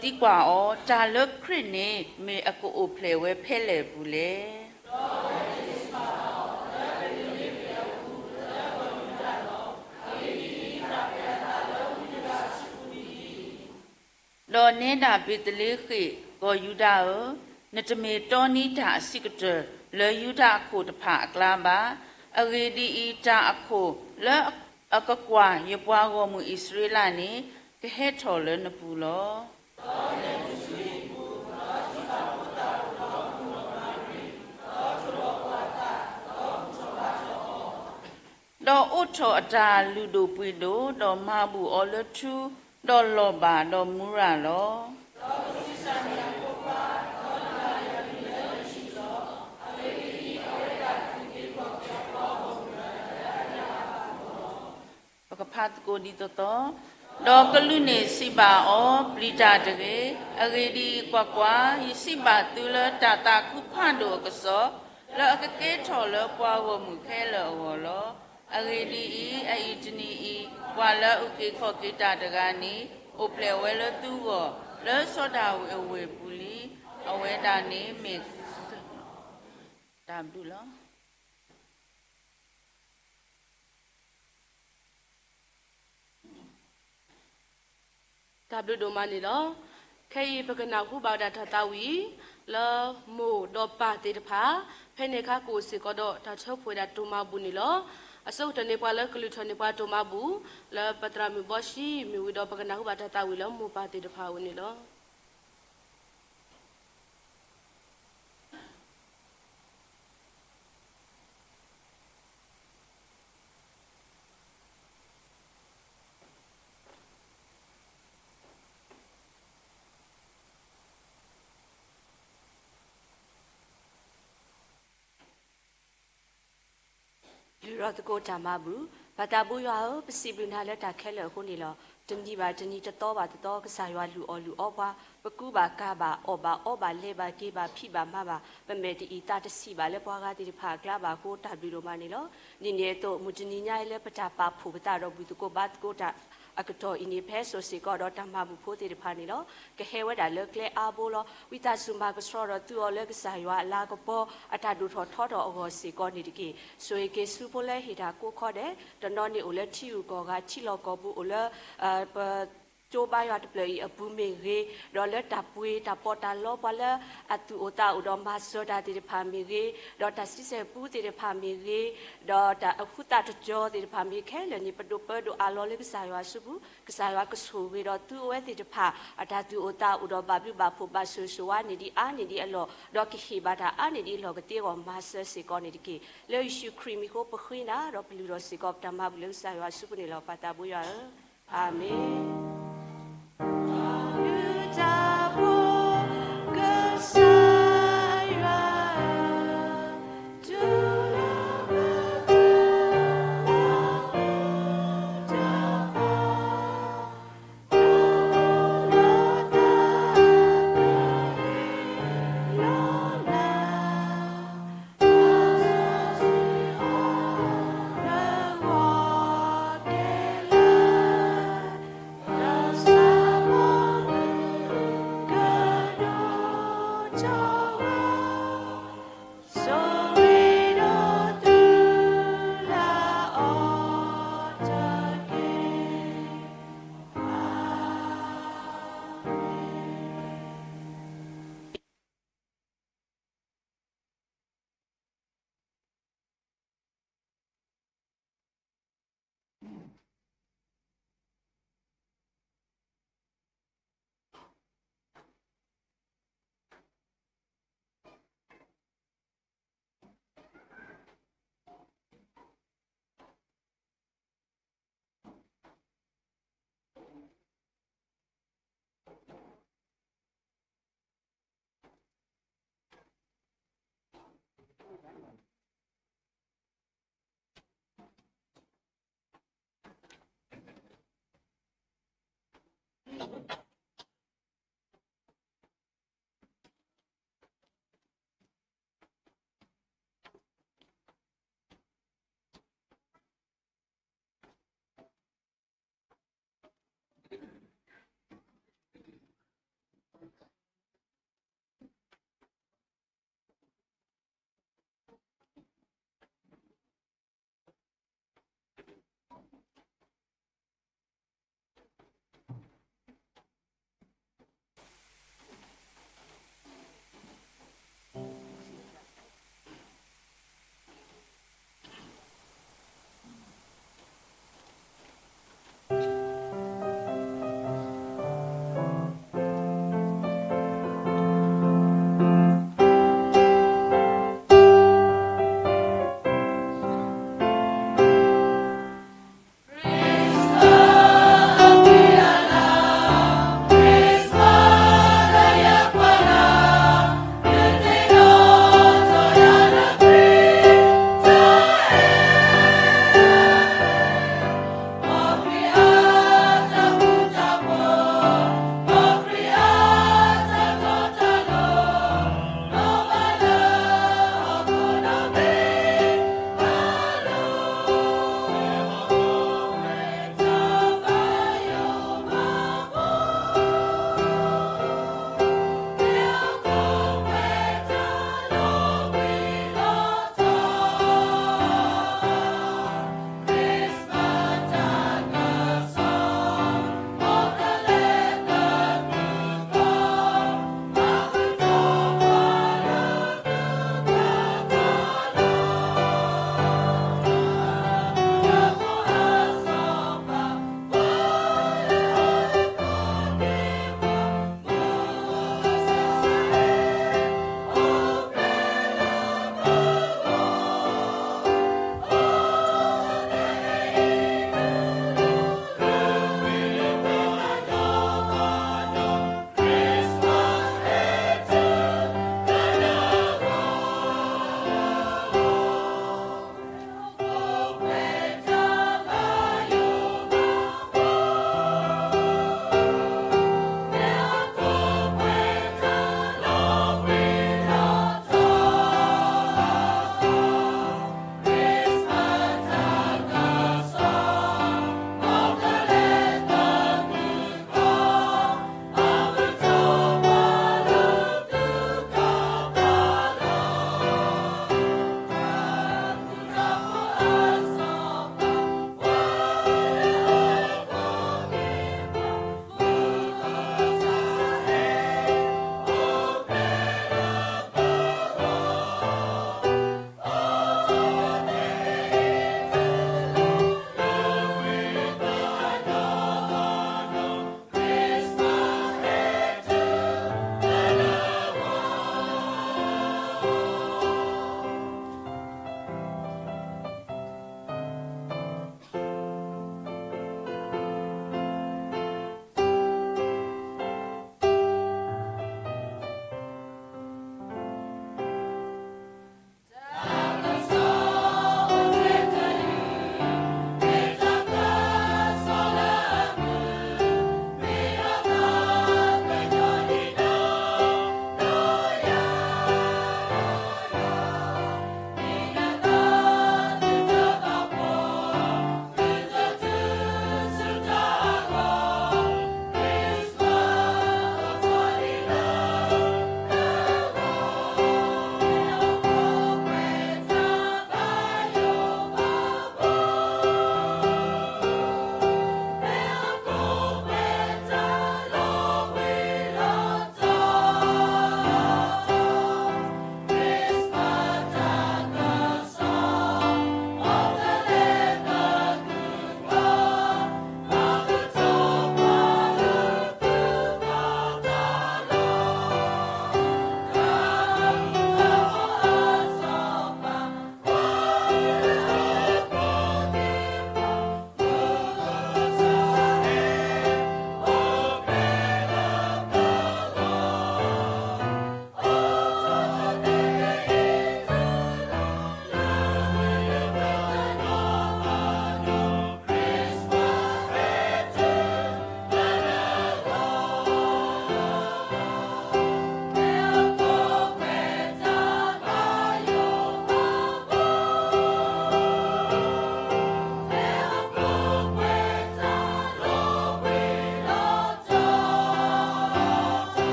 ဒီးသံကွၢ်အီၤ, တၢ်လၢခရံာ်န့ၣ် မ့ၢ်အကအိၣ်ဖျဲၣ်ဝဲဖဲလဲၣ်အပူၤလဲၣ်. ဒီးနဲဒၣ်ဘ့းသလ့ဃ့ၣ် ကီၢ်ယူဒၤဧၢ, နတမ့ၢ်တီနံၤတၢ်အဆံးကတၢၢ်လၢယူဒၤအခိၣ်တဖၣ်အကျါဘၣ်. အဂ့ၢ်ဒ်အံၤ, တၢ်အခိၣ်လၢအကကွၢ်ယပှၤဂီၢ်မုၢ်အံၣ်စရ့လးန့ၣ် ကဟဲထီၣ်လၢနပူၤလီၤ. ဒီးအိးထီၣ်အတၢ်လုၢ်ဒိၣ်ပှ့ၤဒိၣ်, ဒီးမၤဘူၣ်အီၤလၢထူ, ဒီးလီၤဘၣ်ဒီးမူရၤလီၤ. ပကဖးသကိးဒ်သိးသိး, ဒီးကလူးန့ၣ်စံးဘၣ်အီၤ, ပျံၤတၢ်တဂ့ၤ. အဂ့ၢ်ဒ်အံၤ, ကွၢ်ကွၢ်, ယစံးဘၣ်သုလၢတၢ်သးခုဖးဒိၣ်အကစီၣ်, လၢအကကဲထီၣ်လၢပှၤဂီၢ်မုၢ်ခဲလၢာ်အဂီၢ်လီၤ. အဂ့ၢ်ဒ်အံၤ, အအံၤတနံၤအံၤ, ပှၤလၢအအုၣ်က့ၤခီၣ်က့ၤတၢ်တဂၤန့ၣ် အိၣ်ဖျဲၣ်ဝဲလၢသုဂီၢ်, လၢစီၤဒၤဝံးအဝ့ၢ်ပူၤလံ. အဝဲဒၣ်န့ၣ်မ့ၢ် တၢ်ဘျုးလီၤ. တၢ်ဘျုးဒိၣ်မးန့ၣ်လီၤ. ခဲအံၤပကနၢ်ဟူဘၣ်ဝဲဒၣ်တၢ်သးဝံၣ် လၢမိၢ်ဒီးပၢ်သ့ၣ်တဖၣ်, ဖဲန့ၣ်အခါကအိၣ်စ့ၢ်ကီးဒီးတၢ်ထၢဖှိၣ်ဝဲဒၣ်တိၢ်မၤဘူၣ်န့ၣ်လီၤ. အဆိကတၢၢ်န့ၣ်ပှၤလၢကလုၢ်ထီၣ်န့ၢ်ပှၤတိၢ်မၤဘူၣ် လၢပသရၣ်မုၣ်ဘီၡံ မ့ၢ်ဝံၤဒီးပကနၢ်ဟူဘၣ်တၢ်သးဝံၣ်လၢမိၢ်ပၢ်သ့ၣ်တဖၣ်အအိၣ်န့ၣ်လီၤ. လုၢ်ထီၣ်သကိးတၢ်မၤဘူၣ်. ပၢ်သးဘိယွၤဧၢ, ပစံးဘျုးနၤလၢတၢ်ခဲလၢာ်အဃိန့ၣ်လီၤ. တနံၤဘၣ်တနံၤ, တသီဘၣ်တသီ, ကစၢ်ယွၤလုၢ်အီၣ်လုၢ်အီပှၤ, ပကူဘၣ်ကၤဘၣ်, အီၣ်ဘၣ်အီဘၣ်, လဲၤဘၣ်က့ၤဘၣ်, ဖံးဘၣ်မၤဘၣ်, ပမဲာ်တအံၣ်သးတဆံးဘၣ်, လၢပှၤဂၤသ့ၣ်တဖၣ်အကျါဘၣ်အဃိ တၢ်ဘျုးဒိၣ်မးန့ၣ်လီၤ. ဒ်န့ၣ်အသိး မုၢ်တနံၤညါအံၤလၢပတၢ်ပာ်ဖှိၣ်ပသးဒီးဘူၣ်သကိးဘါသကိးတၢ်အကတီၢ်အံၤန့ၣ် ပဟဲစိာ်စ့ၢ်ကီးဒီးတၢ်မၤဘူၣ်ဖိသ့ၣ်တဖၣ်န့ၣ်လီၤ. ကဟဲဝဲဒၣ်လၢကျဲအါဘိလီၤ. ဝံသးစူၤမၤကဆှီဒီးသုအီၤလၢကစၢ်ယွၤအလၤကပီၤ အတၢ်ဒိၣ်ထီၣ်ထီထီၣ်အဂီၢ်စ့ၢ်ကီးန့ၣ်တက့ၢ်. ဆိၣ်ဂ့ၤက့ၤဆူဖိလၢဟ့ၣ်တၢ်ကိးခီဒဲး, တနီၤန့ၣ်အိၣ်လၢထံဂုၤကီၢ်ဂၤ ထံလီၢ်ကီၢ်ပူၤ, အိၣ်လၢ ပ ကၠိဘါယွၤတဖျၢၣ်အံၤအပူၤမ့ၢ်ဂ့ၤ, ဒီးလၢတၢ်ပှ့ၤတၢ်ပီးတၢ်လီ ပှၤလၢအသူၣ်အိၣ်သးအိၣ်ဒီးမၤစၢၤတၢ်သ့ၣ်တဖၣ်မ့ၢ်ဂ့ၤ, ဒီးတၢ်ဆံဆဲၣ်ပူသ့ၣ်တဖၣ်မ့ၢ်ဂ့ၤ, ဒီးတၢ်အဃုသးတကီၤသ့ၣ်တဖၣ်မ့ၢ်ဂ့ၤ, ခဲလၢာ်န့ၣ် ပဒိးပၢဒိးအးလီၤလၢကစၢ်ယွၤအစုပူၤ, ကစၢ်ယွၤကဆိၣ်ဂ့ၤဒီးသုဝဲသ့ၣ်တဖၣ် အတၢ်သူၣ်အိၣ်သးအိၣ်ဒီးဘၣ်ဘျုးဘၣ်ဖှိၣ်ဘၣ်ဆိၣ်ဂ့ၤဆိၣ်ဝါန့ၣ်ဒ်အါန့ၢ်ဒ်အလီၢ်, ဒီးကဟ့ၣ်ဘၣ်တၢ်အါန့ၢ်ဒ်အလီၢ်ကသ့အဂီၢ် မၤစၢၤစ့ၢ်ကီးန့ၣ်တက့ၢ်. လၢယ့ၣ်ၡူးခရံာ်မံၤအဃိ ပဃ့နၤဒီးပလုၢ်ထီၣ်စ့ၢ်ကီး ပတၢ်မၤဘူၣ်လၢကစၢ်ယွၤအစုပူၤန့ၣ်လီၤ. ပၢ်သးဘိယွၤဧၢ, အၤမ့ၣ်.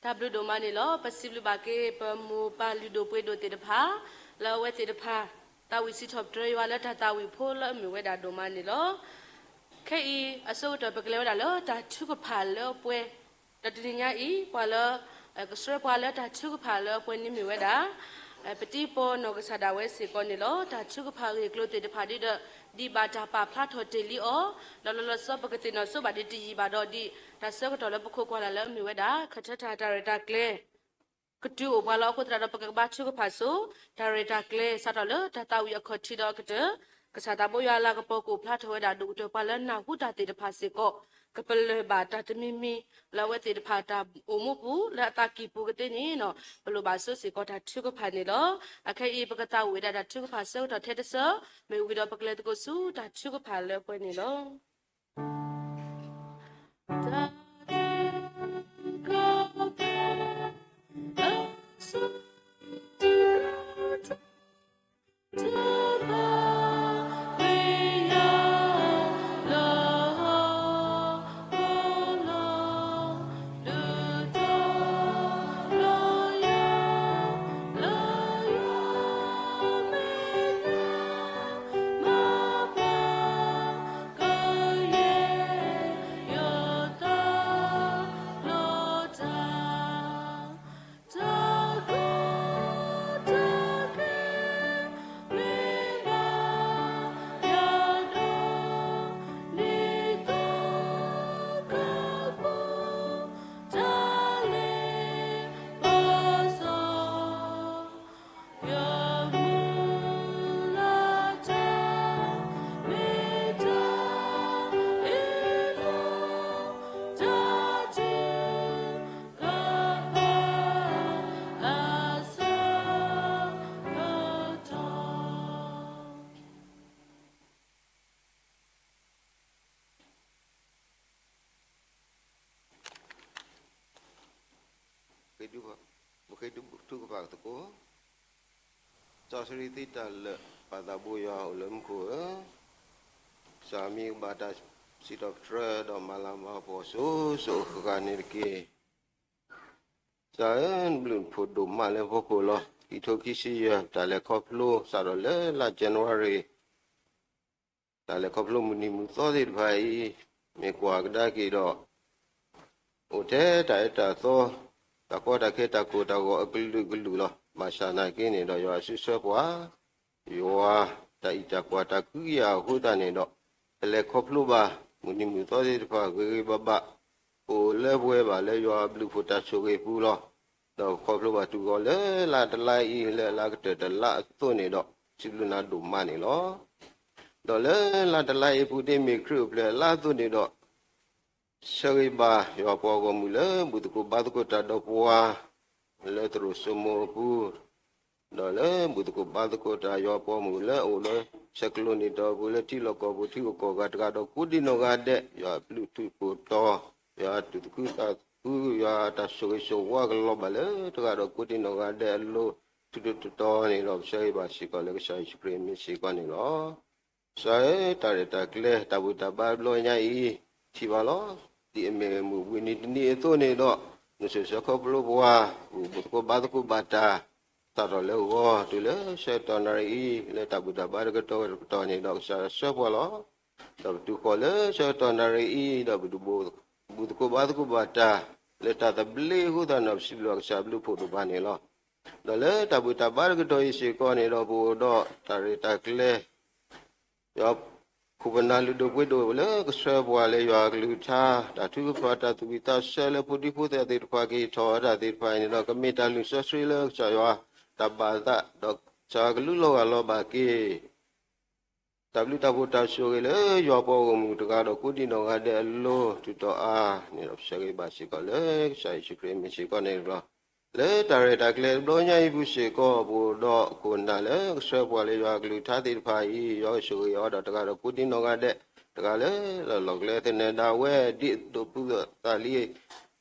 တၢ်ဘျုးဒိၣ်မးန့ၣ်လီၤ. ပစံးဘျုးဘၣ်က့ၤ ပမိၢ်ပၢ်လုၢ်ဒိၣ်ပှ့ၤဒိၣ်သ့ၣ်တဖၣ် လၢအဝဲသ့ၣ်တဖၣ် သးဝံၣ်စံးထီၣ်ပတြၢၤယွၤလၢတၢ်သးဝံၣ်ဖိလၢအမ့ၢ်ဝဲဒၣ်ဒိၣ်မးန့ၣ်လီၤ. ခဲအံၤအဆိကတၢၢ် ပကလဲၤဝဲဒၣ်လၢတၢ်ထုကဖၣ်လၢအပှဲၤ, ဒီးတနံၤညါအံၤ ပှၤလၢ ကဆှၢပှၤလၢတၢ်ထုကဖၣ်လၢအပှဲၤန့ၣ်မ့ၢ်ဝဲဒၣ် ပတံၤပီၢ်နီၢ်ကစၢ်ဒၣ်ဝဲစ့ၢ်ကီးန့ၣ်လီၤ. တၢ်ထုကဖၣ်အဂ့ၢ်အကျိၤသ့ၣ်တဖၣ်ဒ်ဒီး ဒ်ဘၣ်တၢ်ပာ်ဖျါထီၣ်တ့ၢ်လံအီၤ, ဒီးလီၤလီၤဆီဆီ ပကသ့ၣ်နီၣ်ဆိဘၣ်ဒံးတယံာ်ဘၣ်ဒီး ဒ်တၢ်ဆၢကတီၢ်လၢပခိးကွၢ်လၢ်လၢအမ့ၢ်ဝဲဒၣ် ခၢၣ်ထၢၣ်တၢ်ရဲၣ်တၢ်ကျဲၤ ကတုၤအိၣ်ပှၤလီၤ. အဃိသတးဒီး ပကဘါထုကဖၣ်ဆိ တၢ်ရဲၣ်တၢ်ကျဲၤ စးထီၣ်လၢတၢ်သးဝံၣ်အခီၣ်ထံးဒီးအကတၢၢ်, ကစၢ်သးဘိယွၤအလၤကပီၤကအိၣ်ဖျါထီၣ်ဝဲဒၣ် ဒိၣ်ကတၢၢ်ပှၤလၢနၢ်ဟူတၢ်သ့ၣ်တဖၣ်စ့ၢ်ကီး, ကပလၢၢ်ဘၣ်တၢ်တမံၤမံၤ လၢအဝဲသ့ၣ်တဖၣ်တၢ်အိၣ်မူပူၤ လၢအသးကံၢ်ပူၤကသ့န့ၣ် ပလိၣ်ဘၣ်ဆိစ့ၢ်ကီးတၢ်ထုကဖၣ်န့ၣ်လီၤ. အခဲအံၤ ပကသးဝံၣ်ဝဲဒၣ်တၢ်ထုကဖၣ်ဆၢကတီၢ်ထဲတဆၢ, မ့ၢ်ဝံၤဒီးပကလဲၤသကိးဆူတၢ်ထုကဖၣ်လၢအပှဲၤန့ၣ်လီၤ. ပဃ့ထုကဖၣ်သကိး. စီဆှံသ့တၢ်လၢာ် ပၢ်သးဘိယွၤအိၣ်လၢမူခိၣ်ဧၢ, ကစၢ်မံၤကဘၣ်တၢ်စံးထီၣ်ပတြၢၤဒီးမၤလၤမၤကပီၤစိၤစိၤဃၣ်ဃၣ်န့ၣ်တက့ၢ်. ကစၢ်ဧၢ, နဘျုးနဖှိၣ်ဒိၣ်မးလၢဟီၣ်ခိၣ်လီၤ. ခံထိခံဆံယဲၢ် တၢ်လဲၤခီဖျိစးထီၣ်လၢလါ January တၢ်လဲၤခီဖျိမုၢ်နံၤမုၢ်သီသ့ၣ်တဖၣ်အံၤ မ့ၢ်ကွၢ်ကဒါက့ၤဒီး အိၣ်ထဲတၢ်အၢတၢ်သီ တၢ်ကီတၢ်ခဲတၢ်ကိၢ်တၢ်ဂီၤအကလုာ်ကလုာ်လီၤ. ဘၣ်ဆၣ်နာ်က့န့ၣ်ဒီး ယွၤအစုဆၢပှၤ ယွၤတၢ်အံးတၢ်ကွၢ်တၢ်ကွံယၤအဃိသတးန့ၣ်ဒီး ပလဲၤခီဖျိဘၣ် မုၢ်နံၤမုၢ်သီသ့ၣ်တဖၣ်ဂ့ၤဂ့ၤဘၣ်ဘၣ် အိၣ်လၢပဝဲဘၣ်လၢယွၤအဘျုးအဖှိၣ်တၢ်ဆိၣ်ဂ့ၤပူၤလီၤ. ဒီးခီဖျိဘၣ်တုၤဃီၤလၢလါတလါအံၤ လၢအလါကတၢၢ်တလါအသိးန့ၣ်ဒီး စံးဘျုးနၤဒိၣ်မးန့ၣ်လီၤ. ဒီးလၢလါတလါအံၤပူၤ ဒ်မ့ၢ်ခရံာ်အိၣ်ဖျဲၣ်အလါအသိးန့ၣ်ဒီး ဆၢဂ့ၤဘၣ်ယွၤပှၤဂီၢ်မုၢ်လၢဘူၣ်သကိးဘါသကိးတၢ်ဒီးပှၤ လၢသရိာ်စိမိၤအပူၤ, ဒီးလၢဘူၣ်သကိးဘါသကိးတၢ်ယွၤပှၤဂီၢ်မုၢ်လၢအအိၣ်လၢဆဲးကျိးနံၤတီၢ်ပူၤ လၢထံလီၢ်ကီၢ်ပူၤ ထံဂုၤကီၢ်ဂၤတဂၤဒီးကိးဒံနီၢ်ဂၤဒဲး ယွၤအဘျုးထူးကိၢ်တီၤ, ယွၤအတူၢ်သကုသးခု ယွၤအတၢ်ဆိၣ်ဂ့ၤဆိၣ်ဝါကလီၤဘၣ်လၢတဂၤဒီးကိးဒံနီၢ်ဂၤဒဲးအလိၤ ထူးထူးတီၤတီၤန့ၣ်ဒီး ပဆၢဂ့ၤဘၣ်စ့ၢ်ကီးလၢကစၢ်ယ့ၣ်ၡူးခရံာ်အမံၤစ့ၢ်ကီးန့ၣ်လီၤ. ကစၢ်ဧၢ, တၢ်ရဲၣ်တၢ်ကျဲၤ တၢ်ဘူၣ်တၢ်ဘါတဘျီညါအံၤ ထံၣ်ဘၣ်လီၤ. ဒ်အမ့ၢ်မုၢ်ဝံၤနံၤတနံၤအသိးန့ၣ်ဒီး နဆိၣ်ဆၢခီဖျိပှၤ ဘူၣ်သကိးဘါသကိးဘၣ်တၢ် စးထီၣ်လၢဂီၤ တုၤလၢဆၢကတီၢ်နၣ်ရံၣ်အံၤ လၢတၢ်ဘူၣ်တၢ်ဘါတကတီၢ်တကတီၢ်န့ၣ်ဒီး ကစၢ်ဆှၢပှၤလီၤ. ဒီးပတုၤဃီၤလၢဆၢကတီၢ်နၣ်ရံၣ်အံၤ ဒီးပတဘူၣ်သကိးဘါသကိးဘၣ်တၢ် လၢတၢ်သဘျ့အဃိသတးန့ၣ်ဒီး ပစံးဘျုးဘၣ်ကစၢ်ဘျုးဖှိၣ်ဒိၣ်မးန့ၣ်လီၤ. ဒီးလၢတၢ်ဘူၣ်တၢ်ဘါတကတီၢ်အံၤစ့ၢ်ကီးန့ၣ်ဒီး ပအိၣ်ဒီးတၢ်ရဲၣ်တၢ်ကျဲၤ ယွၤခိၣ်ပနၢ်လုၢ်ဒိၣ်ပှ့ၤဒိၣ် လၢကဆှၢပှၤလၢယွၤအကလုၢ်ကထါ တၢ်ထုကဖၣ်တၢ်သူၣ်ဝံၣ်သးဆၢလၢဖိဒံဖိသၣ်သ့ၣ်တဖၣ်ကဟ့ၣ်ထီၣ်ဝဲဒၣ်သ့ၣ်တဖၣ်အံၤန့ၣ်ဒီး ကမ့ၢ်တၢ်လုၢ်စီဆှံလၢကစၢ်ယွၤတၢ်ဘၣ်သး ဒီးကစၢ်ကလူလီၤဂာ်လီၤဘၣ်က့ၤ တၢ်ဘျုးတၢ်ဖှိၣ်တၢ်ဆိၣ်ဂ့ၤလၢယွၤပှၤဂီၢ်မုၢ်တဂၤဒီးကိးဒံနီၢ်ဂၤဒဲးအလိၤ တုၤတီၤအါန့ၣ်ဒီး ပဆၢဂ့ၤဘၣ်စ့ၢ်ကီးလၢကစၢ်ယ့ၣ်ၡူးခရံာ်အမံၤစ့ၢ်ကီးန့ၣ်လီၤ. လၢတၢ်ရဲၣ်တၢ်ကျဲၤတဘျီညါအံၤပူၤစ့ၢ်ကီး ပအိၣ်ဒီးခိၣ်နၢ်လၢကဆှၢပှၤလၢယွၤအကလုၢ်ကထါသ့ၣ်တဖၣ်အံၤ ယွၤကဆိၣ်ဂ့ၤအီၤဒီးတဂၤဒီးကိးဒံနီၢ်ဂၤဒဲး တဂၤလၢလီၢ်လီၢ်ကျဲသနၢၣ်ဒၣ်ဝဲ ဒ်အဒိးပူၤသးလံ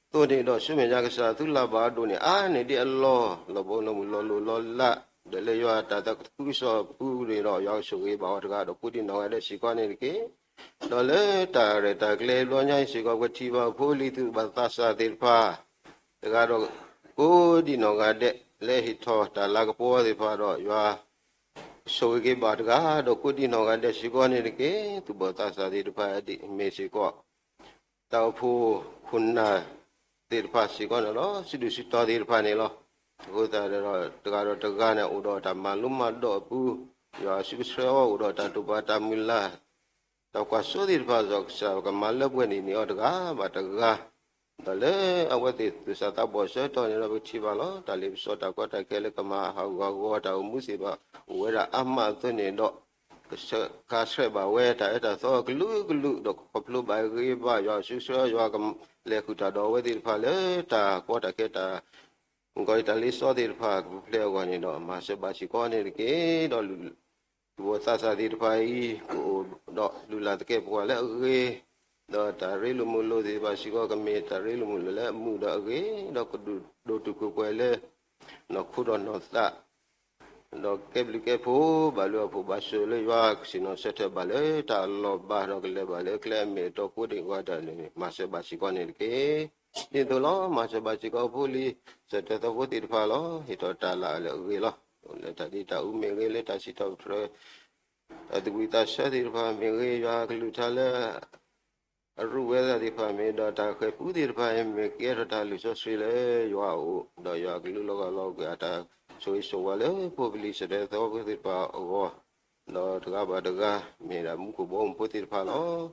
အသိးန့ၣ်ဒီး ဆူမဲာ်ညါကစၢ်သုလၢ်ဘၣ်အဒိၣ်န့ၣ် အါန့ၢ်ဒံးအလီၢ် လီၢ်ဘီလီၢ်မုၢ်လီၢ်လိၤလီၢ်လး ဒီးလၢယွၤတၢ်သးခုကစီၣ်အပူၤန့ၣ်ဒီး ယွၤကဆိၣ်ဂ့ၤဘၣ်အီၤတဂၤဒီးကိးဒံနီၢ်ဂၤဒဲးစ့ၢ်ကီးန့ၣ်တက့ၢ်. ဒီးလၢတၢ်ရဲၣ်တၢ်ကျဲၤတဘျီညါအံၤစ့ၢ်ကီး ပထံၣ်ဘၣ်ဖိလံၤသူၣ်ဘၣ်သးစၢ်သ့ၣ်တဖၣ် တဂၤဒီးကိးဒံနီၢ်ဂၤဒဲး လၢဟ့ၣ်ထီၣ်တၢ်လၤကပီၤသ့ၣ်တဖၣ်ဒီး ယွၤဆိၣ်ဂ့ၤက့ၤဘၣ်တဂၤဒီးကိးဒံနီၢ်ဂၤဒဲးစ့ၢ်ကီးန့ၣ်တက့ၢ်. သူၣ်ဘီၣ်သးစၢ်သ့ၣ်တဖၣ်ဒ်မ့ၢ်စ့ၢ်ကီး တၢ်အိၣ်ဖှိၣ်ခိၣ်နၢ်သ့ၣ်တဖၣ်စ့ၢ်ကီးန့ၣ်လီၤ. စုဒုၣ်စုတီၤသ့ၣ်တဖၣ်န့ၣ်လီၤ. အဃိသတးဒီး တဂၤဒီးတဂၤန့ၣ် အိၣ်ဒီးတၢ်မၤလိမၤဒိးအပူၤ, ယွၤစုကဆှၢအီၤအိၣ်ဒီးတၢ်တိာ်ပာ်တၢ်မုၢ်လၢ် တၢ်ကွၢ်စိသ့ၣ်တဖၣ် စီၤကစၢ်ကမၤလၢပှဲၤန့ၢ်န့ၢ်အီၤတဂၤဘၣ်တဂၤ, ဒီးလၢအဝဲသ့ၣ်သူၣ်စၢ်သးဘီၣ်ဆၢကတီၢ်န့ၣ်ဒီး ပကထံၣ်ဘၣ်လီၤ. တၢ်လ့ပစီတၢ်ကီတၢ်ခဲလၢကမၤဟးဂီၤအဂီၢ် တၢ်အိၣ်မူသ့ၣ်တဖၣ် အိၣ်ဝဲဒၣ်အါမးအသိးန့ၣ်ဒီး ကဆှၢခါဆှဲးဘၣ်ဝဲတၢ်အဲၣ်တၢ်သီကလုာ်ကလုာ် ဒီးခီဖျိဘၣ်ဂ့ၤဘၣ် ယွၤစုကဆှၢ ယွၤကလဲၤဃုာ်တၢ်ဒီးအဝဲသ့ၣ်တဖၣ်လၢတၢ်ကီတၢ်ခဲ တၢ် ကီတၢ်လ့စီသ့ၣ်တဖၣ်ကပူၤဖျဲးအဂီၢ်န့ၣ်ဒီး မၤစၢၤဘၣ်စ့ၢ်ကီးန့ၣ်တက့ၢ်. ဒီးသူၣ်ဘီၣ်သးစၢ်သ့ၣ်တဖၣ်အံၤ ကအိၣ်ဒီးလုၢ်လၢ်သကဲာ်ပဝးလၢအဂ့ၤ, ဒီးတၢ်ရ့လိာ်မုာ်လိာ်သ့ၣ်တဖၣ်စ့ၢ်ကီး ကမ့ၢ်တၢ်ရ့လိာ်မုာ်လိာ်လၢအမုာ်ဒီးအဂ့ၤ, ဒီးကဒိၣ်တုာ်ခိၣ်ပှဲၤလၢ နီၢ်ခိဒီးနီၢ်သး ဒီးကဲဘျုးကဲဖှိၣ် ဘၣ်ဘျုးအဖှိၣ်ဘၣ်ဆိၣ်လၢယွၤ ကဆ့ၣ်နီၤဆၢထၢၣ်ဘၣ်လၢတၢ်လီၤဘၣ်ဒီးကလဲၤဘၣ်လၢကျဲအမဲာ်တီကိးဒံးဝါတၢ်န့ၣ် မၤစၢၤဘၣ်စ့ၢ်ကီးန့ၣ်တက့ၢ်. ဒ်သိးလီၤ မၤစၢၤဘၣ်စ့ၢ်ကီးဖိလံၤ စၢၤတဲသီဖိသ့ၣ်တဖၣ်လီၤ. ဟ့ၣ်ထီၣ်တၢ်လၢအဂ့ၤလီၤ. လၢတၢ်ဒ့တၢ်အူမ့ၢ်ဂ့ၤ လၢတၢ်စံးထီၣ်ပတြၢၤ တၢ်သးဝံၣ်သးဆၢသ့ၣ်တဖၣ်မ့ၢ်ဂ့ၤ ယွၤကလုၢ်ကထါလၢ အရူၢ်ဝဲသ့ၣ်တဖၣ်မ့ၢ်ဒီး တၢ်ဃဲၤပူသ့ၣ်တဖၣ်အံၤ မ့ၢ်ကဲထီၣ်တၢ်လုၢ်စီဆှံလၢယွၤအအိၣ်, ဒီးယွၤကလုၢ်လီၤဂာ်လီၤကွံာ်အတၢ်ဆိၣ်ဂ့ၤဆိၣ်ဝါလၢဖိပလံၤစၢၤတဲသီဖိသ့ၣ်တဖၣ်အဂီၢ်, ဒီးတဂၤဘၣ်တဂၤ မ့ၢ်ဒၣ်မူခိၣ်ဘီမုၢ်ဖိသ့ၣ်တဖၣ်လီၤ.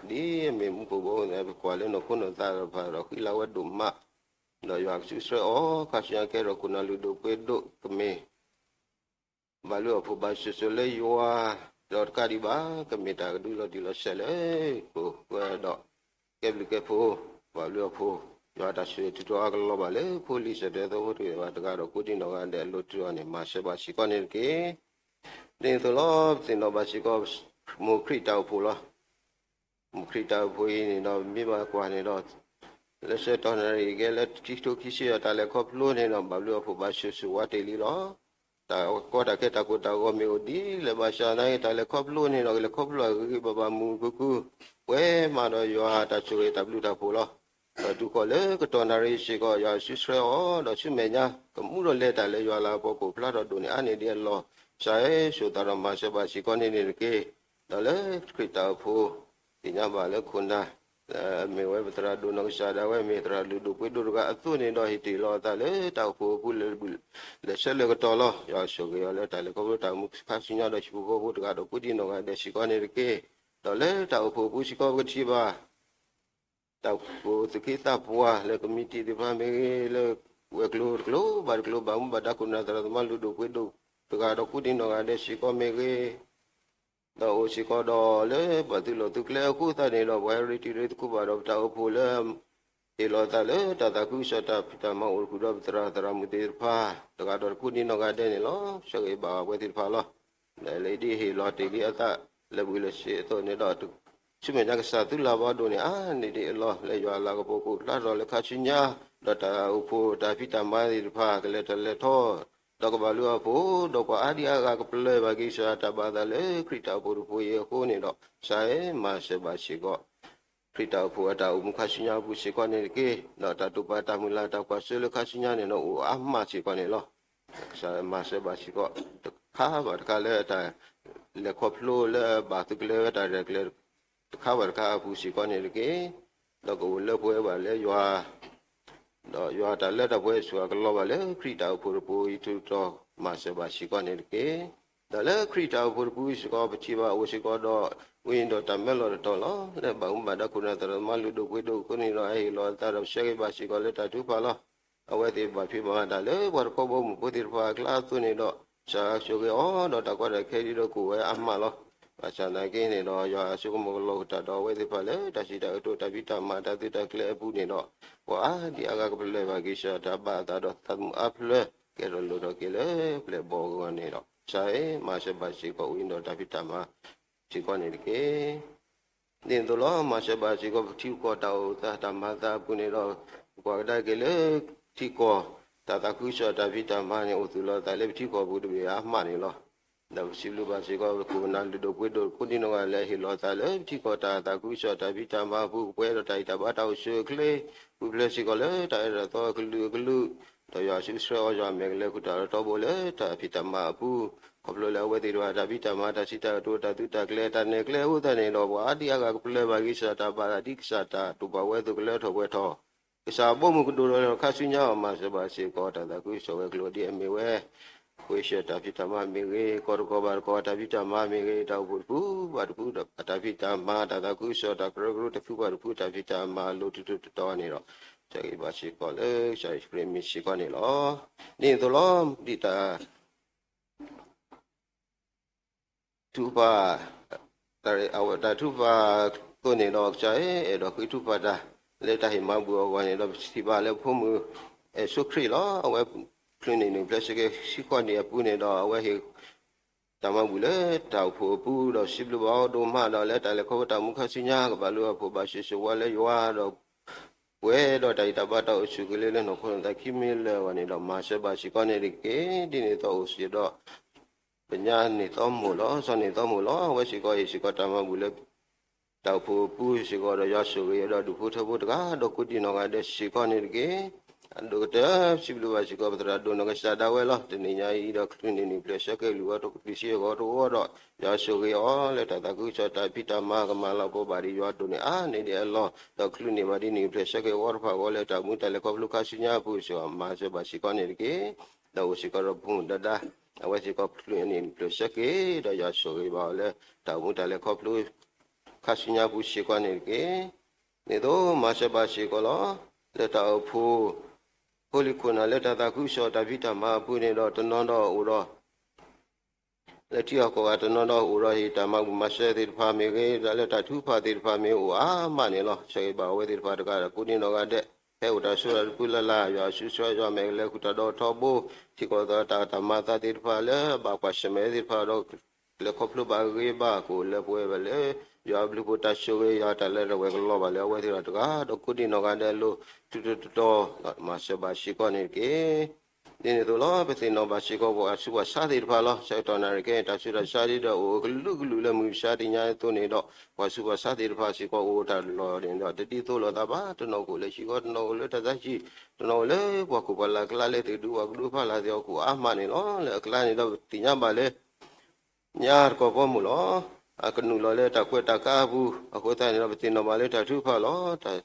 ဒ်အမ့ၢ်မူခိၣ်ဘီမုၢ်န့ၣ် ပကွၢ်လၢနီၢ်ခိနီၢ်သးတဖၣ်ဒီးဃံလၤဝဲဒိၣ်မး, ဒီးယွၤကစုဆှၢအီၤ ခါဆူညါကဲထီၣ်ခိၣ်နၢ်လုၢ်ဒိၣ်ပှ့ၤဒိၣ်ကမ့ၢ် ဘၣ်ဘျုးအဖှိၣ်ဘၣ်ဆိၣ်ဂ့ၤလၢယွၤ, ဒီးတကးဒံးဘၣ် ကမ့ၢ်တၢ်ကဒုးလီၤတံၢ်လီၤဆဲးလၢ ကိးကွဲဒီး ကဲဘျုးကဲဖှိၣ်, ဘၣ်ဘျုးအဖှိၣ်, ယွၤတၢ်ဆိၣ်ဂ့ၤထုးထီၣ်အကလီၤဘၣ်လၢဖိလံၤစၢၤတဲသီဖိတဂၤဘၣ်တဂၤဒီးကိးဒံနီၢ်ဂၤဒဲးအလိၤတုၤအီၤန့ၣ် မၤစၢၤဘၣ်စ့ၢ်ကီးန့ၣ်တက့ၢ်. ဒ်သိးလီၤ ပသ့ၣ်နီၣ်ဘၣ်စ့ၢ်ကီး မိၢ်ခရံာ်တၢ်အိၣ်ဖှိၣ်လီၤ. မိၢ်ခရံာ်တၢ်အိၣ်ဖှိၣ်အံၤန့ၣ်ဒီး မ့ၢ်ဘၣ်ကွၢ်န့ၣ်ဒီး လၢဆၢကတီၢ်နၣ်ရံၣ်ကဲလၢခံကထိခံဆံယဲၢ် တၢ်လဲၤခီဖျိန့ၣ်ဒီး ဘၣ်ဘျုးအဖှိၣ်ဘၣ်ဆိၣ်ဂ့ၤဝါတ့ၢ်လံလီၤ. တၢ်ကီတၢ်ခဲတၢ်ကိၢ်တၢ်ဂီၤမ့ၢ်အိၣ်ဒ်လဲၣ်ဘၣ်ဆၣ်သနာ်က့ တၢ်လဲၤခီဖျိန့ၣ်ဒီး ကလဲၤခီဖျိအဂ့ၤဂ့ၤဘၣ်ဘၣ်မုာ်မုာ်ခုၣ်ခုၣ်, ပှဲၤမးဒီးယွၤတၢ်ဆိၣ်ဂ့ၤတၢ်ဘျုးတၢ်ဖှိၣ်လီၤ. ဒီးတုၤဃီၤလၢကတီၢ်နၣ်ရံၣ်စ့ၢ်ကီး ယွၤစုဆှၢအီၤ ဒီးဆူမဲာ်ညါ ကမူဒီးလဲၤတၢ်လၢယွၤလၤကပီၤခိၣ်ဖျါထီၣ်ဒိၣ်န့ၢ်အါန့ၢ်ဒ်အလီၢ်, ကစၢ်ဧၢ ဆိၣ်သးဒီးမၤစၢၤဘၣ်စ့ၢ်ကီးန့ၣ်န့ၣ်တက့ၢ်. ဒီးလၢခရံာ်တၢ်အိၣ်ဖှိၣ် သ့ၣ်ညါဘၣ်လၢခိၣ်နၢ် မ့ၢ်ဝဲပသရၣ်ဒိၣ်နီၢ်ကစၢ်ဒၣ်ဝဲ မ့ၢ်သရၣ်လုၢ်ဒိၣ်ပှ့ၤဒိၣ်တဂၤအသိးန့ၣ်ဒီး ဟ့ၣ်တ့ၢ်လီၤအသးလၢတၢ်အိၣ်ဖှိၣ်အပူၤလၢ လဲၤဆၢလၢကတီၢ်လီၤ. ယွၤဆိၣ်ဂ့ၤအီၤလၢတၢ်လဲၤခီဖျိတၢ်အိၣ်မူခါဆူညါဒီး ဟံၣ်ဖိဃီဖိတဂၤဒီးကိးဒံနီၢ်ဂၤဒဲးစ့ၢ်ကီးန့ၣ်တက့ၢ်. ဒီးလၢတၢ်အိၣ်ဖှိၣ်အပူၤစ့ၢ်ကီး ပကထံၣ်ဘၣ် တၢ်အိၣ်ဖှိၣ်သူၣ်က့သးပှၢ်လၢ ကမံးတံာ်သ့ၣ်တဖၣ်မ့ၢ်ဂ့ၤ လၢဝဲၤကျိၤတကျိၤဘၣ်တကျိၤ ဘၣ်မူဘၣ်ဒါခိၣ်နၢ်သရၣ်သမါလုၢ်ဒိၣ်ပှ့ၤဒိၣ်တဂၤဒီးကိးဒံနီၢ်ဂၤဒဲးစ့ၢ်ကီးမ့ၢ်ဂ့ၤ ဒီးအိၣ်စ့ၢ်ကီးဒီးလၢပှၤသုးလီၢ်သုးကျဲအဃိသတးန့ၣ်ဒီး ပှၤဟဲရ့တံၤရ့သကိးဘၣ်ဒီးပတၢ်အိၣ်ဖှိၣ်လၢ ဟ့ၣ်လီၤသးလၢတၢ်သးခုကစီၣ်တၢ်ဖံးတၢ်မၤအိၣ်ဃုာ်ဒီးပသရၣ်သရၣ်မုၣ်သ့ၣ်တဖၣ် တဂၤဒီးတကိးဒံနီၢ်ဂၤဒဲးန့ၣ်လီၤ. ဆၢဂ့ၤဘၣ်အဝဲသ့ၣ်တဖၣ်လီၤ. လၢဒ်ဟ့ၣ်လီၤတ့ၢ်လံအသးလၢာ်ဘှံးလၢာ်စ့ၤအသိးန့ၣ်ဒီး ဆူမဲာ်ညါကစၢ်သုလၢ်ဘီဒိၣ်န့ၢ်အါန့ၢ်ဒ်အလီၢ် လၢယွၤလၤကပီၤခိၣ်ဖျါထီၣ်လၢခါဆူညါ ဒီးတၢ်အိၣ်ဖှိၣ်တၢ်ဖံးတၢ်မၤသ့ၣ်တဖၣ် ကလဲၤထီၣ်လဲၤထီ ဒီးကဘၣ်လုၢ်အဖှိၣ် ဒီးပှၤအါဒံအါဂၤကပျၢၤဘၣ်က့ၤကစၢ်တၢ်ဘၣ်သးလၢခရံာ်တၢ်အိၣ်ဖှိၣ်တဖှိၣ်အံၤအဃိန့ၣ်ဒီး ကစၢ်ဧၢမၤစၢၤဘၣ်စ့ၢ်ကီး ခရံာ်တၢ်အိၣ်ဖှိၣ်အတၢ်အိၣ်မူခါဆူညါအပူၤစ့ၢ်ကီးန့ၣ်တက့ၢ်. ဒီးတၢ်တိာ်ပာ်တၢ်မုၢ်လၢ်တၢ်ကွၢ်စိလၢခါဆူညါန့ၣ်ဒီးအိၣ်အါမးစ့ၢ်ကီးန့ၣ်လီၤ. ကစၢ်မၤစၢၤဘၣ်စ့ၢ်ကီး တခါဘၣ်တခါလၢတၢ်လဲၤခီဖျိလၢဘၣ်သုးကျဲၤဝဲတၢ်ရဲၣ်ကျဲၤ တခါဘၣ်တခါအပူၤစ့ၢ်ကီးန့ၣ်တက့ၢ်. ဒီးကအိၣ်လၢပှဲၤဘၣ်လၢယွၤ ဒီးယွၤတၢ်လၢတၢ်ပှဲၤစ့ၢ်ကီးကလီၤဘၣ်လၢခရံာ်တၢ်အိၣ်ဖှိၣ်တပူၤအံၤ ထုးထီၣ်မၤစၢၤဘၣ်စ့ၢ်ကီးန့ၣ်တက့ၢ်. ဒီးလၢခရံာ်တၢ်အိၣ်ဖှိၣ်တပူၤစ့ၢ်ကီး ပထံၣ်ဘၣ်အိၣ်စ့ၢ်ကီးဒီး ဝိညာဉ်တော်တၢ်မၢလီၤတတီၤလီၤ. လၢဘၣ်မူဘၣ်ဒါခိၣ်နၢ်သရၣ်သမါလုၢ်ဒိၣ်ပှ့ၤဒိၣ်အဃိန့ၣ်ဒီး အဟ့ၣ်လီၤအသးဒီးဆၢဂ့ၤဘၣ်စ့ၢ်ကီးလၢတၢ်ထုကဖၣ်လီၤ. အဝဲသ့ၣ်ဘၣ်ဖံးဘၣ်မၤတၢ်လၢပှၤတခီဘီမုၢ်ဖိသ့ၣ်တဖၣ်အကျါအသိးန့ၣ်ဒီး ကစၢ်ဆိၣ်ဂ့ၤအီၤဒီးတၢ်ကီတၢ်ခဲဒ်ဒီးကအိၣ်ဝဲအါမးလီၤ. ဘၣ်ဆၣ်သနာ်က့န့ၣ်ဒီး ယွၤဆိကမိၣ်ကလီၤကတၢ်ဒီးအဝဲသ့ၣ်တဖၣ်လၢတၢ်စံးတၢ်ကတိၤတၢ်ဖံးတၢ်မၤတၢ်သုးတၢ်ကျဲၤအပူၤန့ၣ်ဒီး ပှၤအါဒံအါဂၤကပျၢၤဘၣ်က့ၤကစၢ်တၢ်ဘၣ်အသးဒီးသးသမူအါဖျၢၣ် ကဲထီၣ်လိၣ်ထီၣ်က့ၤလၢပျဲၢ်ဘီအဂီၢ်န့ၣ်ဒီး ကစၢ်ဧၢ မၤစၢၤဘၣ်စ့ၢ်ကီးဝိညာဉ်တော်တၢ်ဖံးတၢ်မၤစ့ၢ်ကီးန့ၣ်တက့ၢ်. ဒ်သိးလီၤ မၤစၢၤဘၣ်စ့ၢ်ကီးပထံပကီၢ်တၢ်အိၣ်သးတၢ်မၤသးအပူၤန့ၣ်ဒီး ပကွၢ်ကဒါက့ၤလၢထံကီၢ် တၢ်သးခုကစီၣ်တၢ်ဖံးတၢ်မၤန့ၣ် အိၣ်သူၣ်လီၤသးလၢပထံကီၢ်ပူၤတဘ့ၣ်အါမးန့ၣ်လီၤ. ဒီးပစံးဘျုးဘၣ်စ့ၢ်ကီး ပခိၣ်ပနၢ်လုၢ်ဒိၣ်ပှ့ၤဒိၣ်ကိးဒံနီၢ်ဂၤဒဲး ဟ့ၣ်လီၤသးလၢပထံကီၢ်တၢ်သးခုကစီၣ်တၢ်ဖံးတၢ်မၤအပူၤ ကပှဲၤဒီးတၢ်ဂံၢ်တၢ်ဘါတၢ်အိၣ်ဆူၣ်အိၣ်ချ့ ပူၤဖျဲးစ့ၢ်ကီးလၢတၢ်အဲၣ်တၢ်သီအကလုာ်ကလုာ်, ဒီးယွၤဆှၢအီၤ ယွၤမဲာ်ကလဲၤဃုာ်တၢ်လီၤထီဘိလၢတၢ်ဖံးတၢ်မၤအပူၤ, ခီဖျိလၢအဝဲသ့ၣ်တဖၣ်တၢ်ဖံးတၢ်မၤ တၢ်စံးတၢ်ကတိၤ တၢ်သုးတၢ်ကျဲၤ တၢ်နဲၣ်ကျဲအဃိသတးန့ၣ်ဒီး ပှၤအါဒံအါဂၤကပျၢ်ဘၣ်က့ၤကစၢ်တၢ်ဘၣ်သး ဒ်ကစၢ်တၢ်တိာ်ပာ်ဝဲအသိး ကလၢထီၣ်ပှဲၤထီၣ် ကစၢ်အဘီအမုၢ်ကဒိၣ်ထီၣ်လီၤ ခါဆူညါအီၤ မၤစၢၤဘၣ်စ့ၢ်ကီး တၢ်သးခုကစီၣ်ဝဲၤကျိၤဒ်အမ့ၢ်ဝဲ ဃ့ၢ်ဆၢၣ်တၢ်ဖံးတၢ်မၤမ့ၢ်ဂ့ၤ, ကီၢ်တကီၢ်ဘၣ်တကီၢ်တၢ်ဖံးတၢ်မၤမ့ၢ်ဂ့ၤ, တၢ်အိၣ်ဖှိၣ်တဖုဘၣ်တဖုတၢ်ဖံးတၢ်မၤ, တၢ်သးခုကစီၣ်တၢ်ကရၢကရိတဖုဘၣ်တဖုတၢ်ဖံးတၢ်မၤအလိၤထူးထူးတီၤတီၤန့ၣ်ဒီး ဆၢဂ့ၤဘၣ်စ့ၢ်ကီးလၢကစၢ်ယ့ၣ်ၡူးခရံာ်မ့ၢ်စ့ၢ်ကီးန့ၣ်လီၤ. ဒ်န့ၣ်အသိးလီၤ. ဒ်တၢ် ထူးပာ် တၢ်ထူးပာ်အသိးန့ၣ်ဒီး ကစၢ်အဲၣ်ဒိးဃ့ထုကဖၣ်တၢ် လၢတၢ်ဟ့ၣ်မၤဘူၣ်အဂီၢ်န့ၣ်ဒီး ပထံၣ်ဘၣ်လၢဖိမုၣ် အဲၣ်စိခရံာ်လီၤ. အဝဲချုးန့ၢ်နံၣ်ဖျၢၣ်ဆၢက့ၤ ဆံဃိးနံၣ်အပူၤန့ၣ်ဒီး အဝဲဟ့ၣ် တၢ်မၤဘူၣ်လၢတၢ်အိၣ်ဖှိၣ်အပူၤ ဒီးစံးဘျုးဘၣ်အီၤဒိၣ်မးဒီး လၢတၢ်လဲၤခီဖျိတၢ်မူခါဆူညါ ကဘၣ်လိၣ်ဘၣ်ဖှီၣ်ဘၣ်ဆၢၣ်စၢၤဝါလၢယွၤဒီး ပှဲၤဒီးတၢ်ဂံၢ်တၢ်ဘါတၢ်အိၣ်ဆူၣ်အိၣ်ချ့လၢနီၢ်ခိနီၢ်သးခံမ့ၢ်လၢာ်အဂီၢ်န့ၣ်ဒီး မၤစၢၤဘၣ်စ့ၢ်ကီးန့ၣ်တက့ၢ်. ဒ်န့ၣ်အသိးအိၣ်စ့ၢ်ဒီး ပညါန့ၢ်သီမိၢ်လီၤ စီၤန့ၢ်သီမိၢ်လီၤ. အဝဲစ့ၢ်ကီးဟ့ၣ်စ့ၢ်ကီးတၢ်မၤဘူၣ်လၢ တၢ်အိၣ်ဖှိၣ်အပူၤစ့ၢ်ကီးဒီး ယွၤဆိၣ်ဂ့ၤဒီးဒူၣ်ဖိထၢဖိတဂၤဒီးကိးဒံနီၢ်ဂၤဒဲးစ့ၢ်ကီးန့ၣ်တက့ၢ်. အဒိၣ်ကတၢၢ် ပစံးဘျုးဘၣ်စ့ၢ်ကီး ပသရၣ်ဒိၣ်နီၢ်ကစၢ်ဒၣ်ဝဲလီၤ. တနံၤညါအံၤဒီး ချုးန့ၢ်နံၣ်ဖျၢၣ်ဆၢက့ၤလုၢ်အီၤတကပံာ်ဆံးအဂီၢ်တအိၣ်ဒီး ယွၤဆိၣ်ဂ့ၤအီၤလၢတၢ်သးခုကစီၣ်တၢ်ဖံးတၢ်မၤကမၤလီၤပှီၢ်ဘၣ်ဒီး ယွၤဒိၣ်န့ၢ်အါန့ၢ်ဒံးအလီၢ် ဒီးချုးန့ၢ်ဘၣ်ဒ်နံၣ်ဖျၢၣ်ဆၢက့ၤအဂီၢ်တဖၣ်အဂီၢ်လၢ တၢ်မူတၢ်လဲၤခီဖျိခါဆူညါအပူၤစ့ၢ်ကီး မၤစၢၤဘၣ်စ့ၢ်ကီးန့ၣ်တက့ၢ်. ဒီးအိၣ်စ့ၢ်ကီးဒီးဖိမုၣ်ဒါဒါ အဝဲစ့ၢ်ကီးချုးန့ၢ်နံၣ်ဖျၢၣ်ဆၢက့ၤ ဒီးယွၤဆိၣ်ဂ့ၤဘၣ်အီၤလၢ တၢ်မူတၢ်လဲၤခီဖျိ ခါဆူညါပူၤစ့ၢ်ကီးန့ၣ်တက့ၢ်. ဒ်သိးမၤစၢၤဘၣ်စ့ၢ်ကီးလီၤ. လၢတၢ်အိၣ်ဖှိၣ် ဖိလံၤခိၣ်နၢ်လၢတၢ်သးခုကစီၣ်တၢ်ဖံးတၢ်မၤအပူၤန့ၣ်ဒီး တနီၤဒီးအိၣ်ဒီး လၢထံအကီၢ်ဂၤတနီၤဒီးအိၣ်ဒီးဟ့ၣ်တၢ်မၤဘူၣ်မၤစၢၤသ့ၣ်တဖၣ်မ့ၢ်ဂ့ၤ ဒီးလၢတၢ်ထုကဖၣ်သ့ၣ်တဖၣ်မ့ၢ်အိၣ်အါမးန့ၣ်လီၤ. ဆၢဂ့ၤဘၣ်အဝဲသ့ၣ်တဖၣ်တဂၤဒီးကိးဒံနီၢ်ဂၤဒဲး ဟဲအိၣ်တၢ်ဆိးတၢ်တဖုလၢ်လၢ် ယွၤအစုဆှၢယွၤမဲာ်ကလဲၤဃုာ်တၢ်ဒီးထီဘိ ထံကီၢ်သးတၢ်မၤအသးသ့ၣ်တဖၣ်လၢဘၣ်ကွၢ်ဆၢၣ်မဲာ်သ့ၣ်တဖၣ်ဒီး လဲၤခီဖျိဘၣ်ဂ့ၤဘၣ် ကအိၣ်လၢပှဲၤဘၣ်လၢ ယွၤအဘျုးဖှိၣ်တၢ်ဆိၣ်ဂ့ၤ ယွၤတၢ်လၢတဝဲကလီၤဘၣ်လၢအဝဲသ့ၣ်တဂၤဒီးကိးဒံနီၢ်ဂၤဒဲးအလိၤ ထူးထူးတီၤတီၤ မၤစၢၤဘၣ်စ့ၢ်ကီးန့ၣ်တက့ၢ်. ဒ်န့ၣ်အသိးလီၤ. ပသ့ၣ်နီၣ်ဘၣ်စ့ၢ်ကီး ပှၤဆူးပှၤဆါသ့ၣ်တဖၣ်လီၤ. ဆၢကတီၢ်နၣ်ရံၣ်ခဲအံၤ တၢ်ဆူးတၢ်ဆါဒ်ဒီးအိၣ်ကလုာ်ကလုာ်လၢမုၢ်မဆါတနံၤညါအသိးန့ၣ်ဒီး ပှၤဆူးပှၤဆါသ့ၣ်တဖၣ်စ့ၢ်ကီးအိၣ်တၢ်လီၢ်န့ၣ်ဒီး တဒ်သိးလိာ်သးဘၣ်. တနီၤကအိၣ်လၢဟံၣ်ဃီ တနီၤကအိၣ်လၢတၢ်သးဆံး တနီၤကအိၣ်လၢပှၤခိၣ်ပှၤလၢ်အကျါလၢသ့ၣ်ဒူပှၤကဒူဖးလာ်သ့ၣ်အီၤကအိၣ်အါမးန့ၣ်လီၤ. လၢအကျါန့ၣ်ဒီးပသ့ၣ်ညါဘၣ်လၢ ညါတကီၢ်ပီမိၢ်လီၤ. အကနုာ်လီၤလၢတၢ်ကွဲးတၢ်ကါအပူၤ အဃိသတးန့ၣ်ဒီး ပသ့ၣ်နီၣ်ဘၣ်လၢတၢ်ထုကဖၣ်လီၤ.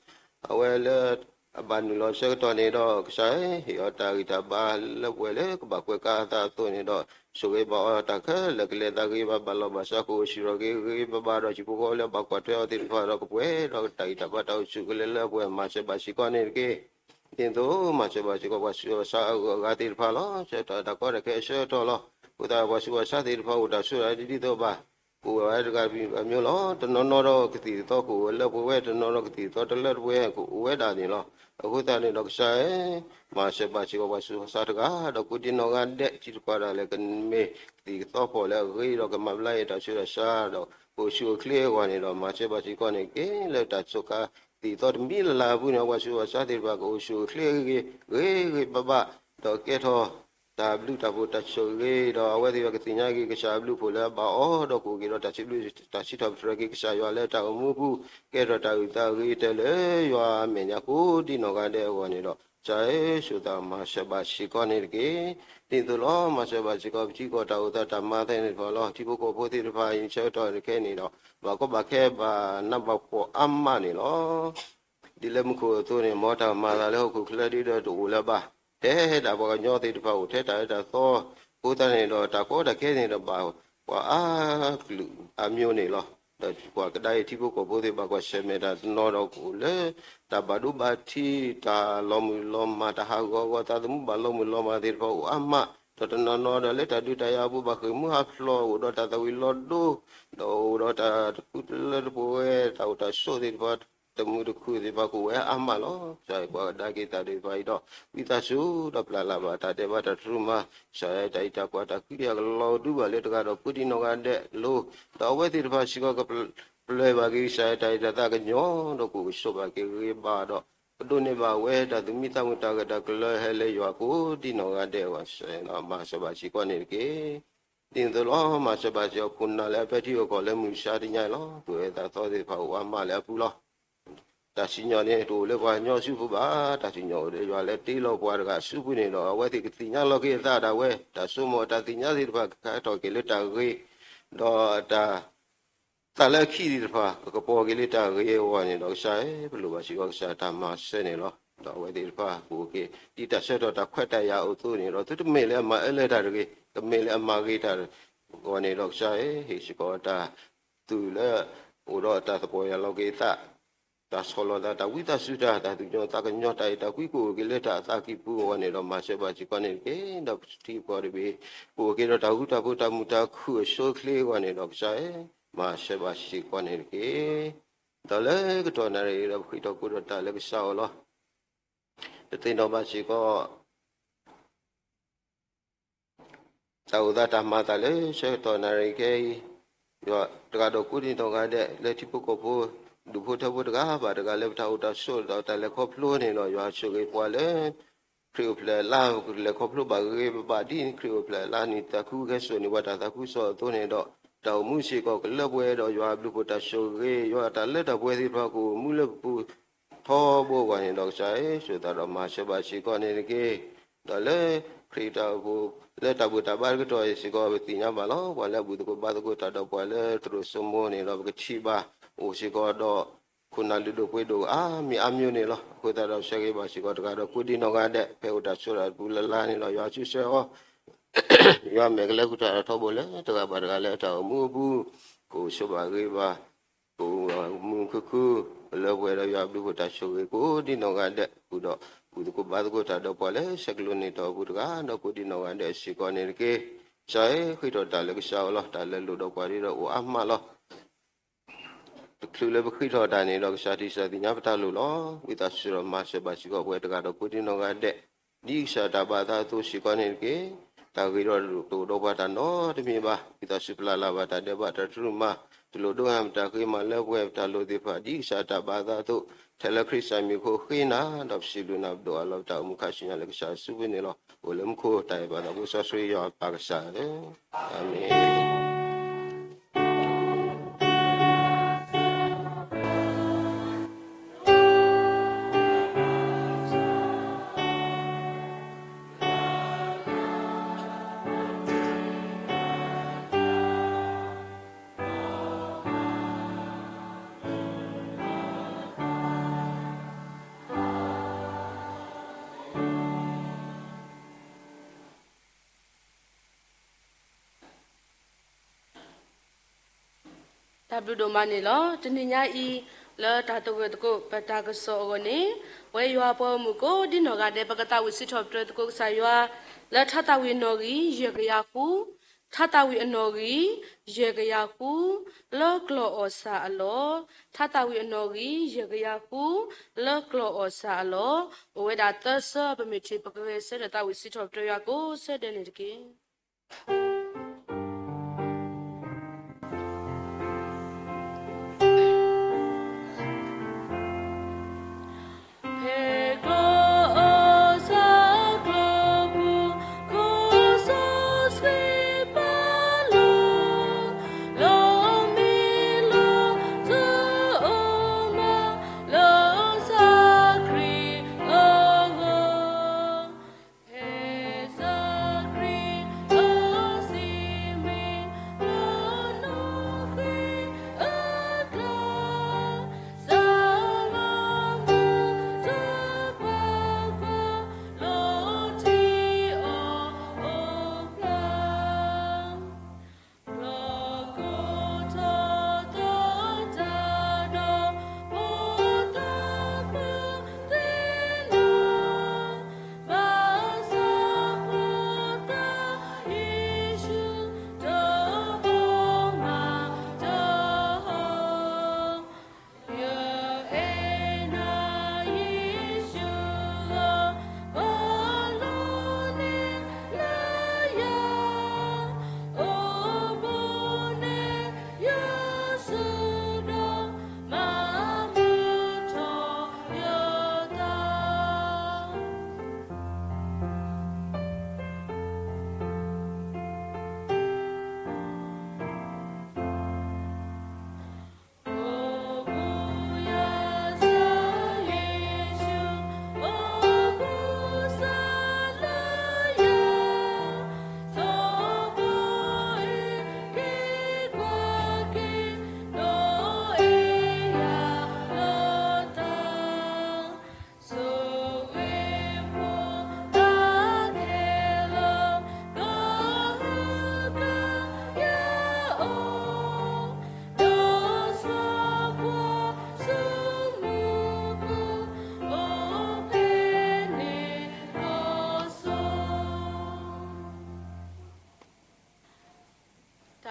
အဝဲလၢ အဘၣ်နုာ်လီၤဆၢကတီၢ်န့ၣ်ဒီး ကစၢ်ဟ့ၣ်အီၤတၢ်ဂံၢ်တၢ်ဘါလၢပှဲၤလၢကဘၣ်ကွဲးကါအသးအသိးန့ၣ်ဒီး ဆိၣ်ဂ့ၤဘၣ်အီၤတၢ်ခဲလၢာ်ကလဲၤသးဂ့ၤဘၣ်ဘၣ်လီၤဘၣ်စး ကအိၣ်ဆူၣ်ထီၣ်က့ၤဂ့ၤဂ့ၤဘၣ်ဘၣ်ဒီး ဟံၣ်ဖိဃီဖိလၢအဘၣ်ကွၢ်ထွဲအီၤသ့ၣ်တဖၣ်ဒီး ကပှဲၤဒီးတၢ်ဂံၢ်တၢ်ဘါတၢ်အိၣ်ဆူၣ်ကလဲာ်လၢပှဲၤ မၤစၢၤဘၣ်စ့ၢ်ကီးန့ၣ်တက့ၢ်. ဒ်သိးမၤစၢၤဘၣ်စ့ၢ်ကီး ပှၤဆူးပှၤဆါအဂုၤအဂၤသ့ၣ်တဖၣ်လီၤ. ဆၢကတီၢ်တၢ်ကီတၢ်ခဲအဆၢကတီၢ်လီၤ. အဃိသတး ပှၤဆူးပှၤဆါသ့ၣ်တဖၣ်အိၣ်တၢ်ဆိးတၢ်ဒ်သိးဘၣ် ကအိၣ်ဝဲတဂၤတမံၤဘၣ်မ့ၢ်လီၤ. တနီၤနီၤဒီးကသံၣ်ကသီ ကအိၣ်ဝဲလၢပှဲၤဝဲ, တနီၤဒီးကသံၣ်ကသီတလၢတပှဲၤ ကအိၣ်ဝဲဒၣ်န့ၣ်လီၤ. အဃိသတးန့ၣ်ဒီးကစၢ်ဧၢ, မၤစၢၤဘၣ်စ့ၢ်ကီးပှၤဆူးပှၤဆါတဂၤ ဒီးကိးဒံနီၢ်ဂၤဒဲး ထံတကီၢ်တၢ်လဲၤကမ့ၢ်ကသံၣ်ကသီဖီၣ်လၢအဂ့ၤဒီးကမၤဘျါအံၤတၢ်ဆူးတၢ်ဆါဒီး ကအိၣ်ဆူၣ်အိၣ်ချ့အဂီၢ်န့ၣ်ဒီး မၤစၢၤဘၣ်စ့ၢ်ကီးန့ၣ်တက့ၢ်. လၢတၢ်ဆိးကါသံၣ်ကသီတမံၤလၢ်လၢ်အပူၤန့ၣ် ပှၤဆူးပှၤဆါသ့ၣ်တဖၣ် ကအိၣ်ဆူၣ်အိၣ်ချ့ဂ့ၤဂ့ၤ ဂ့ၤဂ့ၤဘၣ်ဘၣ် ဒီးကဲထီၣ် တၢ်ဘျုးတၢ်ဖှိၣ်တၢ်ဆိၣ်ဂ့ၤဒီး အဝဲသ့ၣ်တဖၣ်ကသ့ၣ်ညါက့ၤကစၢ်အဘျုးအဖှိၣ်လၢအဘၣ်အီၤ ဒီးကအိၣ်က့ၤဒီးတၢ်စံးဘျုးတၢ်စံးထီၣ်ပတြၢၤက့ၤကစၢ်ယွၤလၢတၢ်အိၣ်မူအပူၤ ကဲထီၣ်တၢ်အုၣ်သးဂ့ၤကတၢၢ်လၢယွၤအမဲာ်ညါကိးဒံနီၢ်ဂၤဒဲးအဂီၢ်န့ၣ်ဒီး ကစၢ်ဧၢ ဆိၣ်သးမၤစၢၤဘၣ်စ့ၢ်ကီးန့ၣ်တက့ၢ်. ဒ်သိးလီၤ မၤစၢၤဘၣ်စ့ၢ်ကီးပထံကီၢ်တၢ်အိၣ်သးတၢ်မၤသ့ၣ်တဖၣ်လီၤ. ထံဖိကီၢ်ဖိသ့ၣ်တဖၣ်အံၤ ဆၢကတီၢ်ခဲအံၤန့ၣ်ဒီး ဘၣ်ကီဘၣ်ခဲဘၣ်နးဘၣ်ဖှီၣ်အါမးန့ၣ်လီၤ. ဒ်လၢမူခိၣ်အသိးန့ၣ် မ်တၢ်မၤအသးလၢဟီၣ်ခိၣ်ချၢဒ်ဒီးတအိၣ်လၢၤဘၣ်. ထဲဒၣ်ပှၤကညီသ့ၣ်တဖၣ်အိၣ်ထဲတၢ်အၢတၢ်သီ အဃိသတးန့ၣ်ဒီး တၢ်ကီတၢ်ခဲန့ၣ်ဒီးဘၣ်ပှၤအါကလုာ်အါမျိုးန့ၣ်လီၤ. ဒီးပှၤကဒါအံၤ ထံဖိကီၢ်ဖိသ့ၣ်ဘၣ်ကွၢ်ဆၢၣ်မဲာ်တၢ်တနီၤဒီးကအိၣ်လၢ တၢ်ဘၣ်ဒိဘၣ်ထံး တၢ်လီၤမုၢ်လီၤမၢ် တၢ်ဟးဂီၤဂီၤသးသမူဘၣ်လီၤမုၢ်လီၤမၢ်သ့ၣ်တဖၣ်အိၣ်အါမး, ဒီးတနီၤနီၤဒီးလၢတၢ်ဒုးတၢ်ယၤအပူၤ ဘၣ်ဃ့ၢ်မူဟးဖျိး အိၣ်ဒီးတၢ်သးဝံၤလီၤဒိ ဒီးအိၣ်ဒီးတၢ်တဖုတလၢတပှဲၤ တၢ်အိၣ်တၢ်ဆိးသ့ၣ်တဖၣ် တမုာ်တခုၣ်သ့ၣ်တဖၣ်ကအိၣ်ဝဲအါမးလီၤ. ကစၢ်ပှၤကဒါက့ၤသးသ့ၣ်တဖၣ်အံၤဒီး ဝံသးစူၤဒီးပျၢ်လၢ်ဘၣ်တၢ်ဒဲးဘးတၢ်တြူာ်မး, ကစၢ်တၢ်အံးတၢ်ကွၢ်တၢ်ကွံအကလီၤဒုးဘၣ်လၢတဂၤဒီးကိးဒံနီၢ်ဂၤဒဲးအလိၤ, ဒီးအဝဲသ့ၣ်တဖၣ်စ့ၢ်ကီးက ပျၢ်ဘၣ်က့ၤကစၢ်တၢ်အံးတၢ်သးကညီၤ ဒီးကအိၣ်ကဆိးဘၣ်က့ၤဂ့ၤဘၣ်ဒီး ပဒိးန့ၢ်ဘၣ်ဝဲတၢ်သူၣ်မံသးမုာ်တၢ်ဂၢၢ်တၢ်ကျၢၤဟဲလၢယွၤကိးဒံနီၢ်ဂၤဒဲးအဂီၢ် မၤစၢၤဘၣ်စ့ၢ်ကီးန့ၣ်တက့ၢ်. ဒ်န့ၣ်အသိးလီၤ. မၤစၢၤဘၣ်စ့ၢ်ကီးခိၣ်နၢ်လၢအပဲာ်ထံအကီၢ်လၢမုၢ်မဆါတနံၤအံၤလီၤ. သူၣ်အၢသးသီသ့ၣ်တဖၣ်အိၣ်အါမးလၢအပူၤလီၤ. တၢ်စံၣ်ညီၣ်န့ၣ် တအိၣ်လၢပှၤကညီစုပူၤဘၣ်. တၢ်စံၣ်ညီၣ်အိၣ်ဒီးယွၤလၢတ့လီၤပှၤတဂၤအစုပူၤန့ၣ်ဒီး အဝဲသ့ၣ်ကသ့ၣ်ညါလီၤက့ၤအသးဒၣ်ဝဲ တၢ်ဆိကမိၣ်တၢ်သ့ၣ်ညါသ့ၣ်တဖၣ်ကခါထီၣ်က့ၤလၢတၢ်ဂ့ၤ, ဒီးတၢ် သးလၢအခံးသ့ၣ်တဖၣ် ကကပီၤက့ၤလၢတၢ်ဂ့ၤအဂီၢ်န့ၣ်ဒီး ကစၢ်ဧၢ, ပလိၣ်ဘၣ်စ့ၢ်ကီးကစၢ်တၢ်မၤစၢၤန့ၣ်လီၤ. ဒီးအဝဲသ့ၣ်တဖၣ်ကအိၣ်က့ၤ ဒ်တၢ်ဆၢကတီၢ်တၢ်ခွဲးတၢ်ယာ်အသိးန့ၣ်ဒီး သုတမ့ၢ်လၢအမၤအၢလၢတၢ်တဂ့ၤ, တမ့ၢ်လၢအမၤဂ့ၤတၢ်အဂီၢ်န့ၣ်ဒီး ကစၢ်ဧၢ, ဟ့ၣ်စ့ၢ်ကီးတၢ် သုးလၢ အိၣ်ဒီးတၢ်သပှၢ်ယၢ်လီၤက့ၤသး, တၢ်ဆီၣ်လီၤသး, တၢ်ဝံသးစူၤတၢ်, တၢ်သူၣ်ကညီၤသးကညီၤ, တၢ်အဲၣ်တၢ်ကွံကအိၣ်က့ၤလၢတၢ်အသးကံၢ်ပူၤအဂီၢ်န့ၣ်ဒီး မၤစၢၤဘၣ်စ့ၢ်ကီးန့ၣ်တက့ၢ်. ဒီးပထံပကီၢ်တဘ့ၣ် ကအိၣ်က့ၤဒီးတၢ်ဃူတၢ်ဖိးတၢ်မုာ်တၢ်ခုၣ်အဆိအချ့အဂီၢ်န့ၣ်ဒီး ကစၢ်ဧၢ, မၤစၢၤဘၣ်စ့ၢ်ကီးန့ၣ်တက့ၢ်. ဒီးလၢကတီၢ်နၣ်ရံၣ်အံၤဒီး ပဃ့ထီၣ်ကိးဒီးတၢ်လၢကစၢ်အအိၣ်လီၤ. ပသ့ၣ်နီၣ်ဘၣ်စ့ၢ်ကီး တၢ်အိၣ်သးတၢ်မၤသးလၢဆၢကတီၢ်နၣ်ရံၣ်ခဲအံၤ, ယွၤတဂၤဒီးကိးဒံနီၢ်ဂၤဒဲး လၢထံဖိကီၢ်ဖိ ဒူၣ်ဖိထၢဖိတဂၤဘၣ်တဂၤ လၢပတၢ်အိၣ်တၢ်ဆိးဒီးတၢ်လဲၤခီဖျိန့ၣ်ဒီး ယွၤဆိၣ်ဂ့ၤပှၤလၢ ခရံာ်အိၣ်ဖျဲၣ်အလါ ပကလဲၤခီဖျိဘၣ်ဂ့ၤဂ့ၤဘၣ်ဘၣ် ဒ်ခရံာ်အိၣ်ဖျဲၣ်အလါန့ၣ် သးခုကဟဲစိာ်န့ၢ်ပှၤတၢ်သးခုကစီၣ်အသိးန့ၣ်ဒီး တၢ်အိၣ်မူစ့ၢ်ကီးကလၢပှဲၤဒီး ယွၤအဘျုးအဖှိၣ်တၢ်ဆိၣ်ဂ့ၤ ယွၤအတၢ်လၢတၢ်ပှဲၤသ့ၣ်တဖၣ်ကအိၣ်မူလၢပပူၤ ထီဘိအဂီၢ်န့ၣ်ဒီး ကစၢ်ဧၢ, ဆိၣ်သးဒီးမၤစၢၤဘၣ်စ့ၢ်ကီးန့ၣ်တက့ၢ်. ဒီးလၢခရံာ်တၢ်အိၣ်ဖှိၣ် လၢတၢ်ဘူၣ်တၢ်ဘါတကတီၢ်အံၤစ့ၢ်ကီး ပသ့ၣ်ညါဘၣ်လီၤ. ပှၤလၢအဘူၣ်သကိးဘါသကိးတၢ်ဒီးပှၤလၢသရိာ်စိမိၤန့ၣ်ဒီး ပကထံၣ်ဘၣ်အိၣ်စ့ၢ်ကီးဒီး ခိၣ်နၢ်လုၢ်ဒိၣ်ပှ့ၤဒိၣ်အါမံၤအါမံၤန့ၣ်လီၤ. အဃိသတးဒီး ဆၢဂ့ၤဘၣ်စ့ၢ်ကီးတဂၤဒီးကိးဒံနီၢ်ဂၤဒဲး ဖဲအိၣ်တၢ်ဆိးတၢ်တပူၤလၢ်လၢ်န့ၣ်လီၤ. ယွၤဆိၣ်ဆၢအီၤ ယွၤမဲာ်ကလဲၤဃုာ်တၢ်ထီဘိလၢတဂၤဘၣ်တဂၤလၢတၢ်အိၣ်မူအပူၤ ကအိၣ်ဆိးဘၣ်ဂ့ၤဘၣ် ကအိၣ်မုာ်မုာ်ခုၣ်ခုၣ် ကလၢပှဲၤဒီးယွၤအဘျုးအဖှိၣ်တၢ်ဆိၣ်ဂ့ၤကိးဒံနီၢ်ဂၤဒဲး ဃုာ်ဒီးဘူၣ်သကိးဘါသကိးတၢ်ဒီးပှၤလၢဆဲးကျိးန့ၢ်တၢ်အိၣ်ဖှိၣ်တဂၤဒီးကိးဒံနီၢ်ဂၤဒဲးစ့ၢ်ကီးန့ၣ်တက့ၢ်. ကစၢ်ဧၢ, ဃ့ထီၣ်တၢ်လၢကစၢ်အအိၣ်လီၤ. တၢ်လၢလိၣ်ဒီးပှၤဒ်ဒီးအိၣ်အါမးလီၤ. တချုးလၢပဃ့ထီၣ်တၢ်န့ၣ်ဒီး ကစၢ်ထံၣ်စၢ်သ့ၣ်ညါပတၢ်လိၣ်လီၤ. ဝံသးစူၤဒီးမၤစၢၤဘၣ်စ့ၢ်ကီးပဝဲတဂၤဒီးကိးဒံနီၢ်ဂၤဒဲး ဒ်ကစၢ်တၢ်ဘၣ်အသးအသိးစ့ၢ်ကီးန့ၣ်တက့ၢ်. တၢ်ဂ့ၤဒီးတအိၣ်ဒီးပှၤတၢ်နီတမံၤဘၣ်. ဝံသးစူၤပျၢ်လၢ်ဘၣ်တၢ်ဒဲးဘးတၢ်တြူာ်မး တလိၣ်ဒိဟဲမတၤဃ့မၤလၢပှဲၤ ပတၢ်လိၣ်သ့ၣ်တဖၣ် ဒ်ကစၢ်တၢ်ဘၣ်အသးအသိး ထဲလၢခရံာ်စၢ်မံၤအဃိဃ့နၤ ဒီးပစံးဘျုးနၤပဒိၣ်အလီၢ် ပတၢ်အိၣ်မူခါဆူညါလၢကစၢ်အစုပူၤန့ၣ်လီၤ. အိၣ်လၢမူခိၣ်တၢ်အဲၣ်ပၢ်သးဘိစီဆှံယွၤအပၢ်ကစၢ်ဧၢ, အၤမ့ၣ်. တၢ်ဘျုးဒိၣ်မးန့ၣ်လီၤ. တနံၤညါအံၤ လၢတၢ်သဂၢၢ်သကိးပတၢ်ကစီၣ်အဂီၢ်န့ၣ် ပဝဲယွၤပှၤဂီၢ်မုၢ်ကိးဒံနီၢ်ဂၤဒဲး ပကသးဝံၣ်စံးထီၣ်ပတြၢၤသကိးကစၢ်ယွၤ လၢထါသးဝံၣ်အနီၣ်ဂံၢ် ယဲၢ်ကယၤဃု, ထါသးဝံၣ်အနီၣ်ဂံၢ် ယဲၢ်ကယၤဃု လၢကျီၢ်အီၣ်ဆၣ်အလီၢ်, ထါသးဝံၣ်အနီၣ်ဂံၢ် ယဲၢ်ကယၤဃု လၢကျီၢ်အီၣ်ဆၣ်အလီၢ်, အိၣ်ဝဲဒၣ်သၢဆၢ ပမ့ၢ်ထံၣ် ပကဂဲၤဆၢထၢၣ်သးဝံၣ်စံးထီၣ်ပတြၢၤယွၤကိးဆၢဒဲးန့ၣ်တက့ၢ်.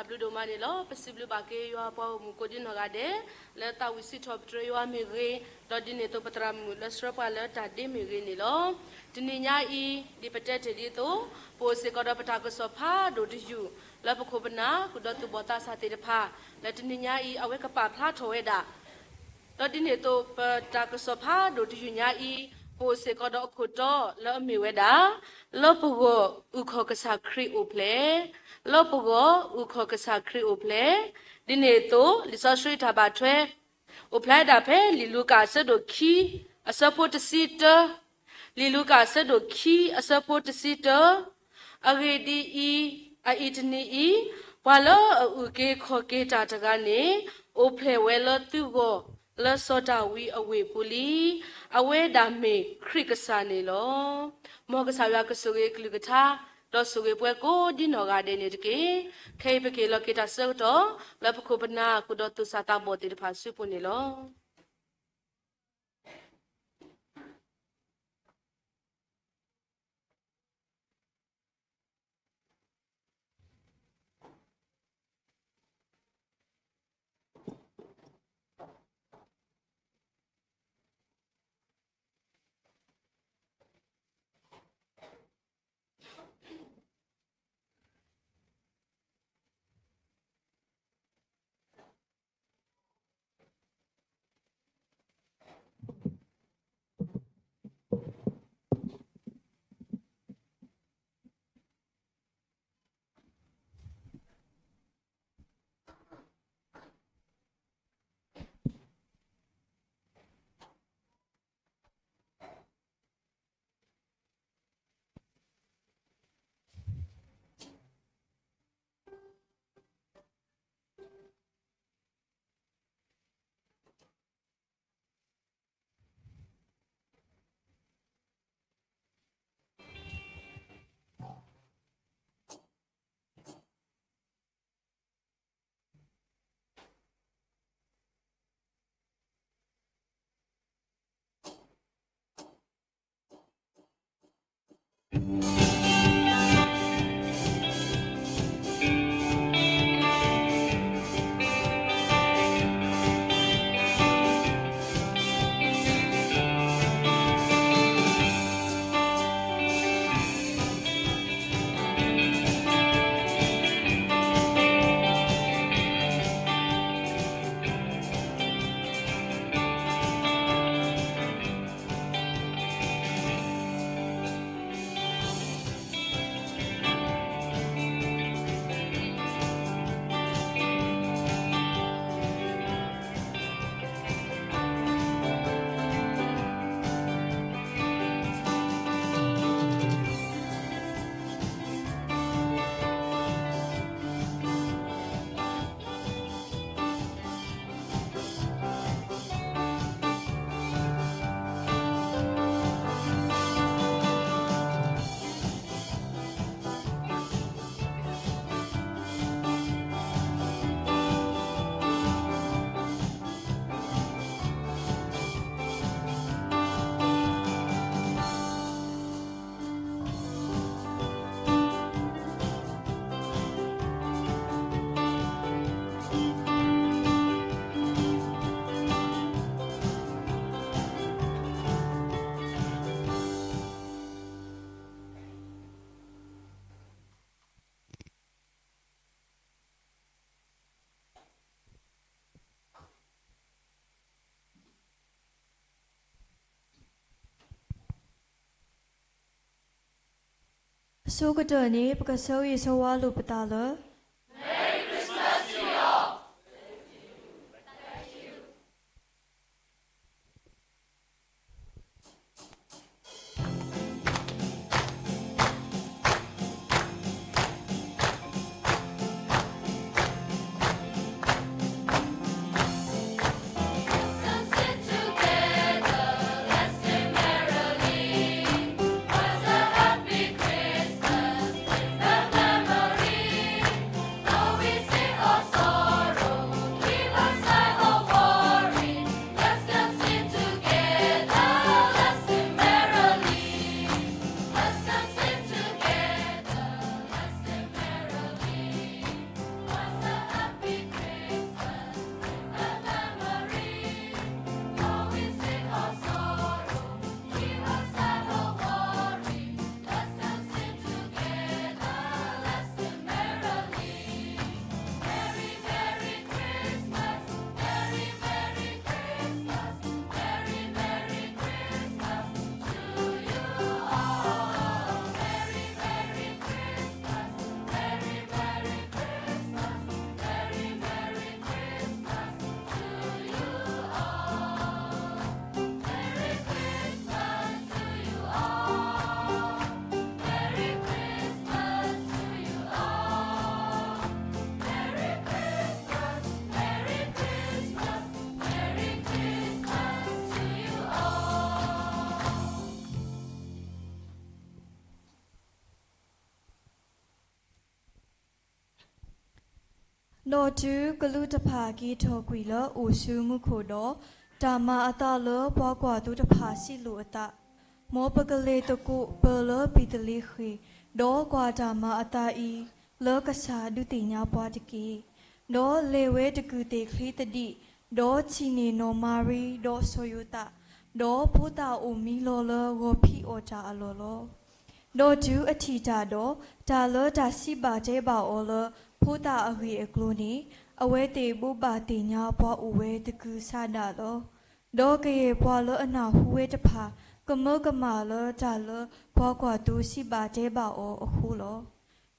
ဘျုးဒိၣ်မးန့ၣ်လီၤ. ပစံးဘျုးဘၣ်က့ၤယွၤပှၤဂီၢ်မုၢ်ကိးဒံနီၢ်ဂၤဒဲး လၢသးဝံၣ်စံးထီၣ်ပတြၢၤယွၤမ့ၢ်ဂ့ၤ, ဒီးဒ်န့ၣ်အသိးပသရၣ်မုၣ်လၢဆှၢပှၤလၢတၢ်ဒ့မ့ၢ်ဂ့ၤန့ၣ်လီၤ. တနံၤညါအံၤ ဒ်ပတဲတ့ၢ်ဒ်သိး ပအိၣ်စ့ၢ်ကီးဒီးပတၢ်ကစီၣ်ဖးဒိၣ်တယုၢ် လၢပခိၣ်ပနၢ်ဃုာ်ဒီးသူၣ်ဘီၣ်သးစၢ်သ့ၣ်တဖၣ် လၢတနံၤညါအံၤ အဝဲကပာ်ဖျါထီၣ်ဝဲဒၣ် ဒီးဒ်န့ၣ်အသိး ပတၢ်ကစီၣ်ဖးဒိၣ်တယုၢ်ညါအံၤ ပအိၣ်စ့ၢ်ကီးဒီးအခိၣ်တီလၢအမ့ၢ်ဝဲဒၣ် လၢပဂီၢ်အုၣ်ခီၣ်ကစၢ်ခရံာ်အိၣ်ဖျဲၣ်, လၢပဂီၢ်အုၣ်ခီၣ်ကစၢ်ခရံာ်အိၣ်ဖျဲၣ်, ဒ်န့ၣ်အသိး လံာ်စီဆှံတၢ်ဘၣ်ထွဲ အိၣ်ဖျါဝဲဒၣ်ဖဲလံာ်လူၤကၣ်အဆၢဒိၣ်ခံ အဆၢဖိတဆံတၢ, လံာ်လူၤကၣ်အဆၢဒိၣ်ခံ အဆၢဖိတဆံတၢ, အဂ့ၢ်ဒ်အံၤ, အအံၤတနံၤအံၤ, ပှၤလၢအအုၣ်က့ၤခီၣ်က့ၤတၢ်တဂၤန့ၣ် အိၣ်ဖျဲၣ်ဝဲလၢသုဂီၢ် လၢစီၤဒၤဝံးအဝ့ၢ်ပူၤလံ. အဝဲဒၣ်မ့ၢ်ခရံာ်ကစၢ်န့ၣ်လီၤ. မ်ကစၢ်ယွၤကဆိၣ်ဂ့ၤအကလုၢ်ကထါ ဒီးဆိၣ်ဂ့ၤပှၤကိးဒံနီၢ်ဂၤဒဲးန့ၣ်တက့ၢ်. ခဲအံၤပက့ၤလီၤက့ၤတၢ်ဆၢကတီၢ် လၢပခိၣ်ပနၢ်ဃုာ်ဒီးသူၣ်စၢ်သးဘီၣ်သ့ၣ်တဖၣ်အစုပူၤန့ၣ်လီၤ.အဆိကတၢၢ်န့ၣ် ပကဆၢဂ့ၤဆၢဝါလိာ်ပသးလၢ Merry Christmas to you all. ဒီးတုၤကလူးတဖၣ်က့ၤထီၣ်ကွံာ်လၢအိၣ်ဆူမူခိၣ်ဒီး, တၢ်မၤအသးလၢပှၤကွၢ်သိတဖၣ်စံးလိာ်အသး, မ်ပကလဲၤသကိးပၢၢ်လၢပ့းသလ့ဃ့ၣ်, ဒီးကွၢ်တၢ်မၤအသးအံၤ, လၢကစၢ်ဒုးသ့ၣ်ညါပှၤတက့ၢ်. ဒီးလဲၤဝဲတကုာ်သ့ၣ်ချ့သဒံး, ဒီးထံၣ်န့ၢ်နီၢ်မၤရံဒီးစီၤယိၤသး, ဒီးဖိသၣ်အိၣ်မံလီၤလၢဂီၤဖံးအီၣ်တၢ်အလီၢ်လီၤ. ဒီးတုၤအထံၣ်တၢ်ဒီး, တၢ်လၢတၢ်စံးဘၣ်တဲဘၣ်အီၤလၢဖိသၣ်အဂ့ၢ်အကျိၤန့ၣ်, အဝဲသ့ၣ်ဘိးဘၣ်သ့ၣ်ညါပှၤအိၣ်ဝဲသကုၤဆးဒးလီၤ. ဒီးကယဲၢ်ပှၤလၢအနၢ်ဟူဝဲတဖၣ်, ကမၢကမၣ်လၢတၢ်လၢပှၤကွၢ်သိစံးဘၣ်တဲဘၣ်အီၤအဃိလီၤ.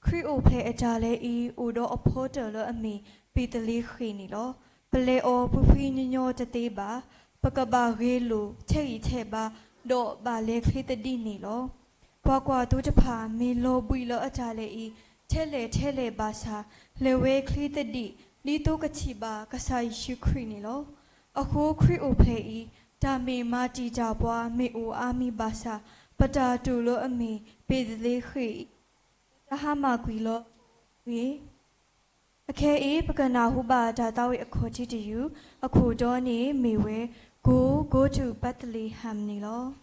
ခရံာ်အိၣ်ဖျဲၣ်အတၢ်လဲၤအံၤ အိၣ်ဒီးအဖီတၢၣ်လၢအမ့ၢ်ပ့းသလ့ဃ့ၣ်န့ၣ်လီၤ. ပလဲၤအီၤပှဲၤပှဲၤညီညီတသ့ဘၣ်. ပကဘၣ်ဂဲၤလိာ်ထဲးဂံၢ်ထဲးဘါ, ဒီးဘၣ်လဲၤချ့သဒံးန့ၣ်လီၤ. ပှၤကွၢ်သိတဖၣ် မ့ၢ်လီၤဘှံးလၢအတၢ်လဲၤအံၤ ထဲလဲၣ်ထဲလဲၣ်ဘၣ်ဆၣ်, လဲၤဝဲချ့သဒံး ဒ်သိးကထံၣ်ဘၣ်ကစၢ်ယ့ၣ်ၡူးခရံာ်န့ၣ်လီၤ. အဃိခရံာ်အိၣ်ဖျဲၣ်အံၤ တၢ်မ့ၢ်မၤတံာ်တာ်ပှၤမ့ၢ်အိၣ်အါမံၤဘၣ်ဆၣ်, ပတၢ်တိာ်လၢအမ့ၢ်ပ့းသလ့ဃ့ၣ်အံၤ တဟါမၢ်ကွံာ်လီၤတဂ့ၤ. အခဲအံၤ ပကနၢ်ဟူဘၣ်တၢ်သးဝံၣ်အခီၣ်ထံးတယုၢ်, အခိၣ်တီန့ၣ်မ့ၢ်ဝဲ Go, Go to Bethlehem န့ၣ်လီၤ.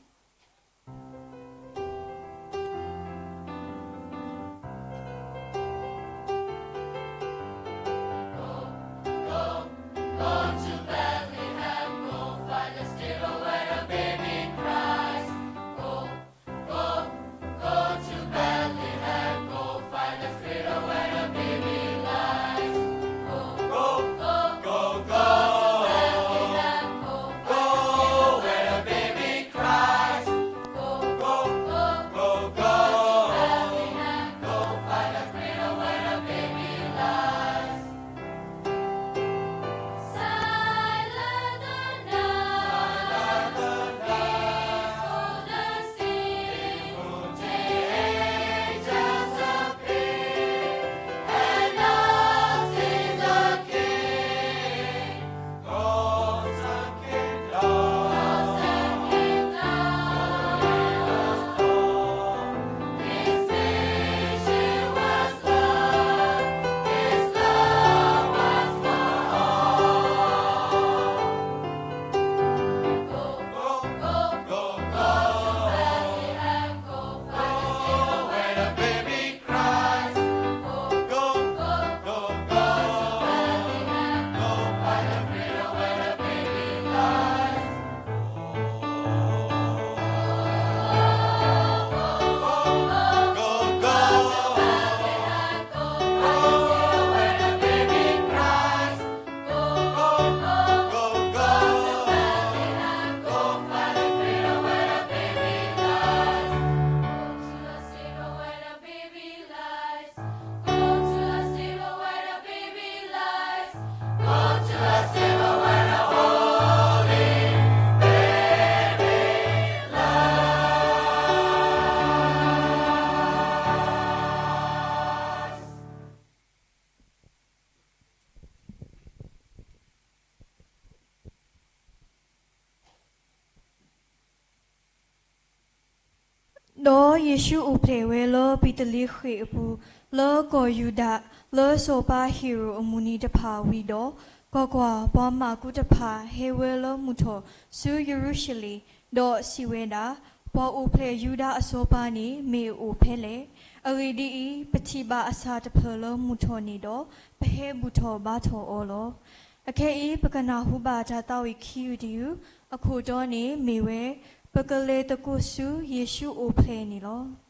ဒီးယ့ၣ်ၡူးအိၣ်ဖျဲၣ်ဝဲလၢပ့းသလ့ဃ့ၣ်အပူၤ, လၢကီၢ်ယူဒၤ, လၢစီၤပၤဟ့ၤရိာ်အမုၢ်နံၤတဖၣ်ဝံၤဒီး, ကွၢ်ကွၢ်, ပှၤမၢ်ကူတဖၣ်ဟဲဝဲလၢမုၢ်ထီၣ်ဆူယရူၤၡလ့ၣ်, ဒီးစံးဝဲဒၣ်, ပှၤအိၣ်ဖျဲၣ်ယူဒၤအစီၤပၤန့ၣ် မ့ၢ်အအိၣ်ဖဲလဲၣ်. အဂ့ၢ်ဒ်အံၤ, ပထံၣ်ဘၣ်အစၢ်တဖျၢၣ်လၢမုၢ်ထီၣ်န့ၣ်ဒီး, ပဟဲဘူၣ်ထီၣ်ဘါထီၣ်အီၤလီၤ. အခဲအံၤ ပကနၢ်ဟူဘၣ်တၢ်သးဝံၣ်ခံယုၢ်တယုၢ်, အခိၣ်တီန့ၣ်မ့ၢ်ဝဲ, ပကလဲၤသကိးဆူယ့ၣ်ၡူးအိၣ်ဖျဲၣ်န့ၣ်လီၤ.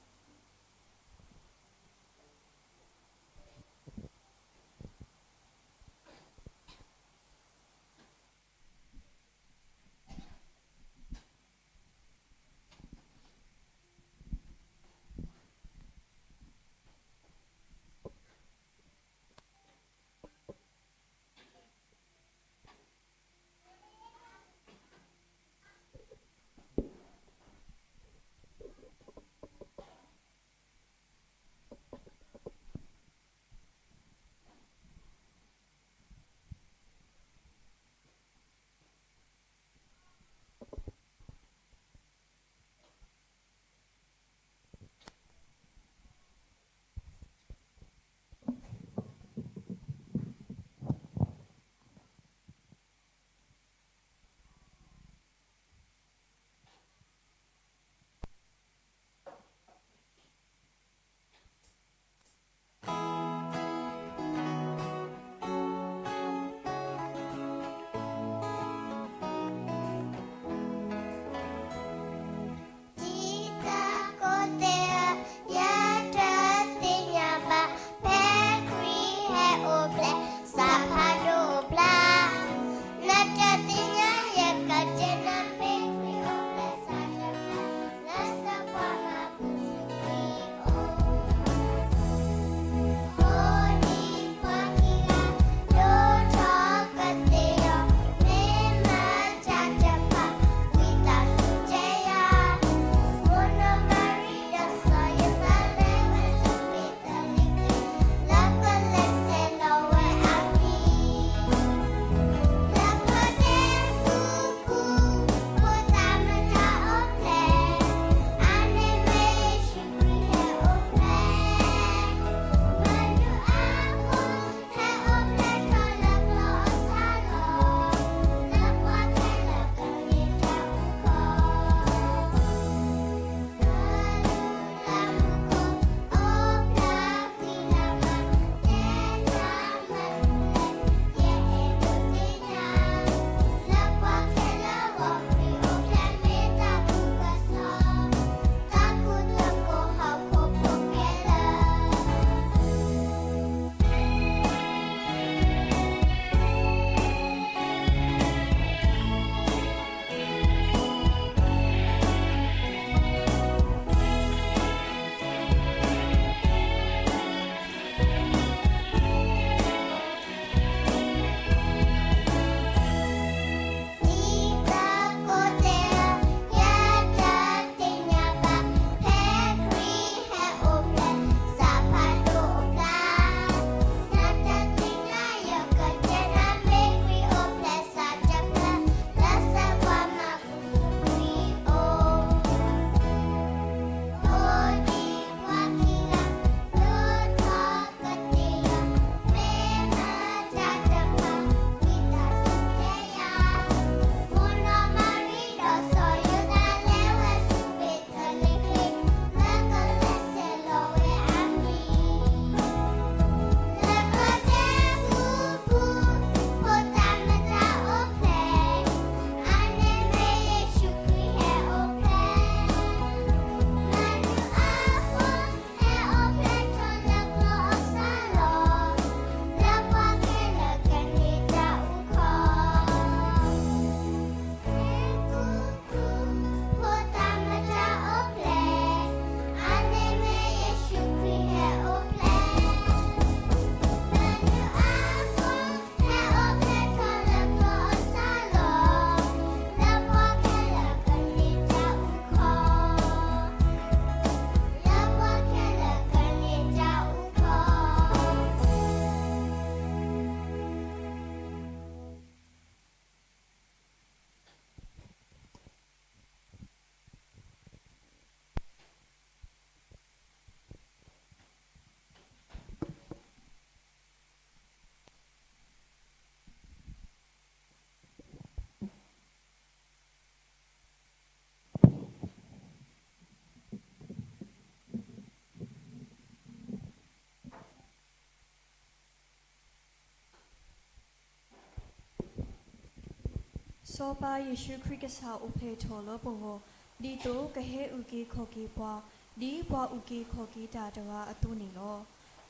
စီၤပၤယ့ၣ်ၡူးခရံာ်ကစၢ်အိၣ်ဖျဲၣ်ထီၣ်လၢပဂီၢ်, ဒ်သိးကဟဲအုၣ်က့ၤခီၣ်က့ၤပှၤ, ဒ်ပှၤအုၣ်က့ၤခီၣ်က့ၤတၢ်တဂၤအသိးန့ၣ်လီၤ.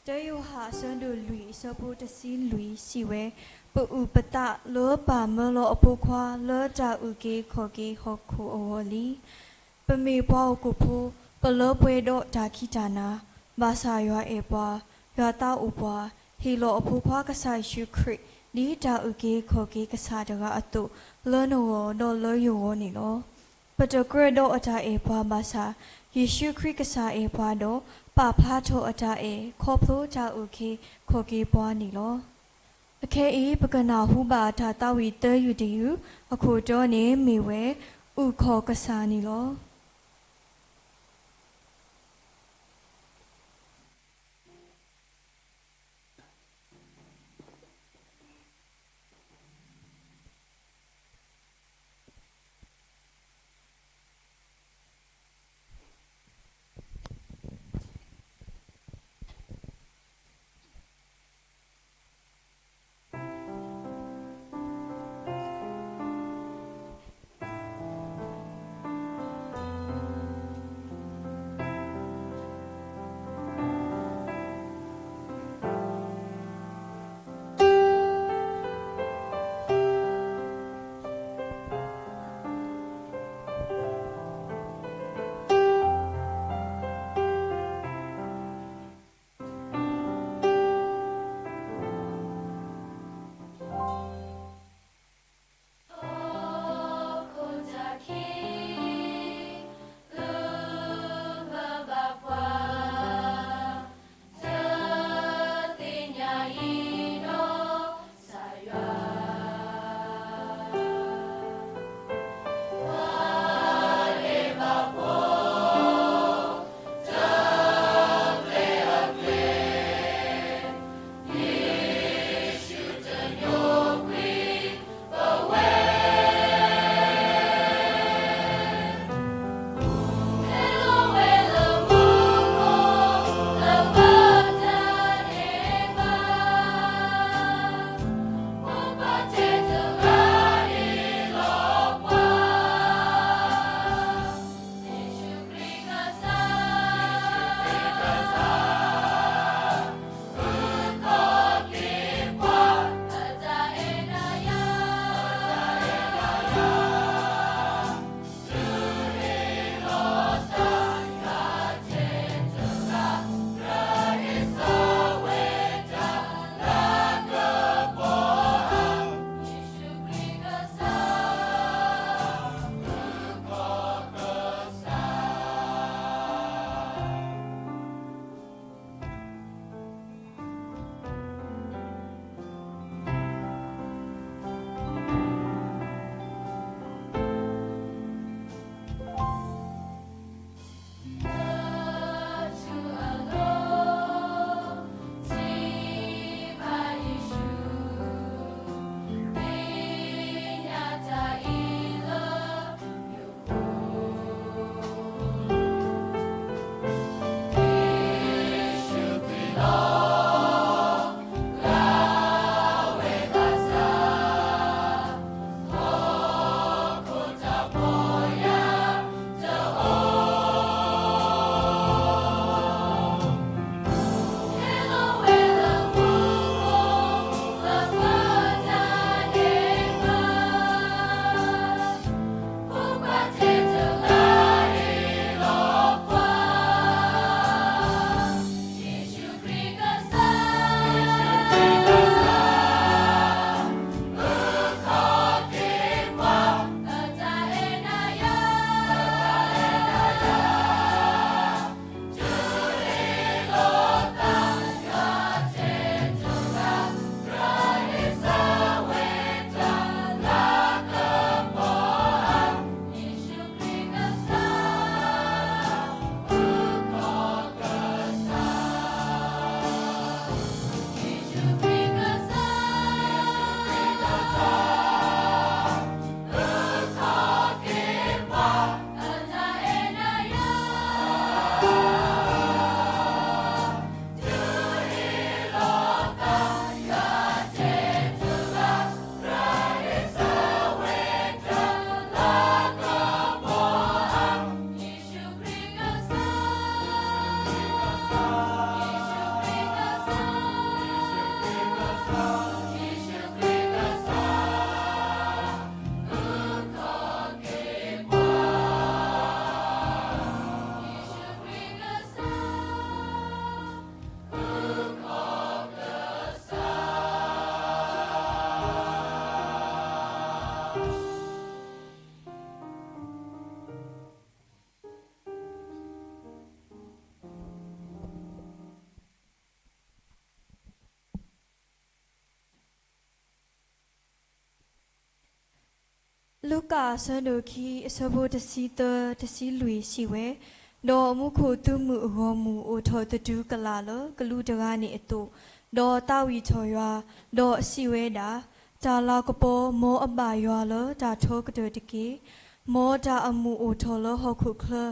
တၢယိၤဟၣ်အဆၢဒိၣ်လွံၢ်အဆၢဖိတဆံလွံၢ်စံးဝဲ, ပအုၣ်ပသးလၢပၢ်မၢလီၤအဖိခွါလၢတၢ်အုၣ်က့ၤခီၣ်က့ၤဟီၣ်ခိၣ်အဂီၢ်လံ. ပမ့ၢ်ပှၤဟီၣ်ခိၣ်ဖိ, ပလၢပှဲၤဒီးတၢ်ခံးတၢ်နၤ, ဘၣ်ဆၣ်ယွၤအဲၣ်ပှၤ, ယွၤသးအိၣ်ပှၤ, ဟ့ၣ်လီၤအဖိခွါကစၢ်ယ့ၣ်ၡူးခရံာ် ဒ်တၢ်အုၣ်က့ၤခီၣ်က့ၤကစၢ်တဂၤအသိး လၢနဂီၢ်ဒီးလၢယဂီၢ်န့ၣ်လီၤ. ပတကြၢးဒီးအတၢ်အဲၣ်ပှၤဘၣ်ဆၣ်, ယ့ၣ်ၡူးခရံာ်ကစၢ်အဲၣ်ပှၤဒီး ပာ်ဖျါထီၣ်အတၢ်အဲၣ်ခီဖျိတၢ်အုၣ်က့ၤခီၣ်က့ၤပှၤန့ၣ်လီၤ. အခဲအံၤ ပကနၢ်ဟူဘၣ်တၢ်သးဝံၣ်သၢယုၢ်တယုၢ်, အခိၣ်တီန့ၣ်မ့ၢ်ဝဲ, အုၣ်ခီၣ်ကစၢ်န့ၣ်လီၤ. လူၤကၣ်အဆၢဒိၣ်ခံ အဆၢဖိတဆံသၢ တဆံလွံၢ်စံးဝဲ, ဒီးမူခိၣ်သုးမုၢ်အဂီၢ်မုၢ်အိၣ်ထီၣ်သတူၢ်ကလာ်လၢကလူးတဂၤန့ၣ်အသိး, ဒီးသးဝံၣ်ထီၣ်ယွၤ, ဒီးစံးဝဲဒၣ်, တၢ်လၤကပီၤ မ်အဘၣ်ယွၤလၢတၢ်ထီကတၢၢ်တက့ၢ်. မ်တၢ်အမူးအိၣ်ထီၣ်လၢဟီၣ်ခိၣ်ချၢ,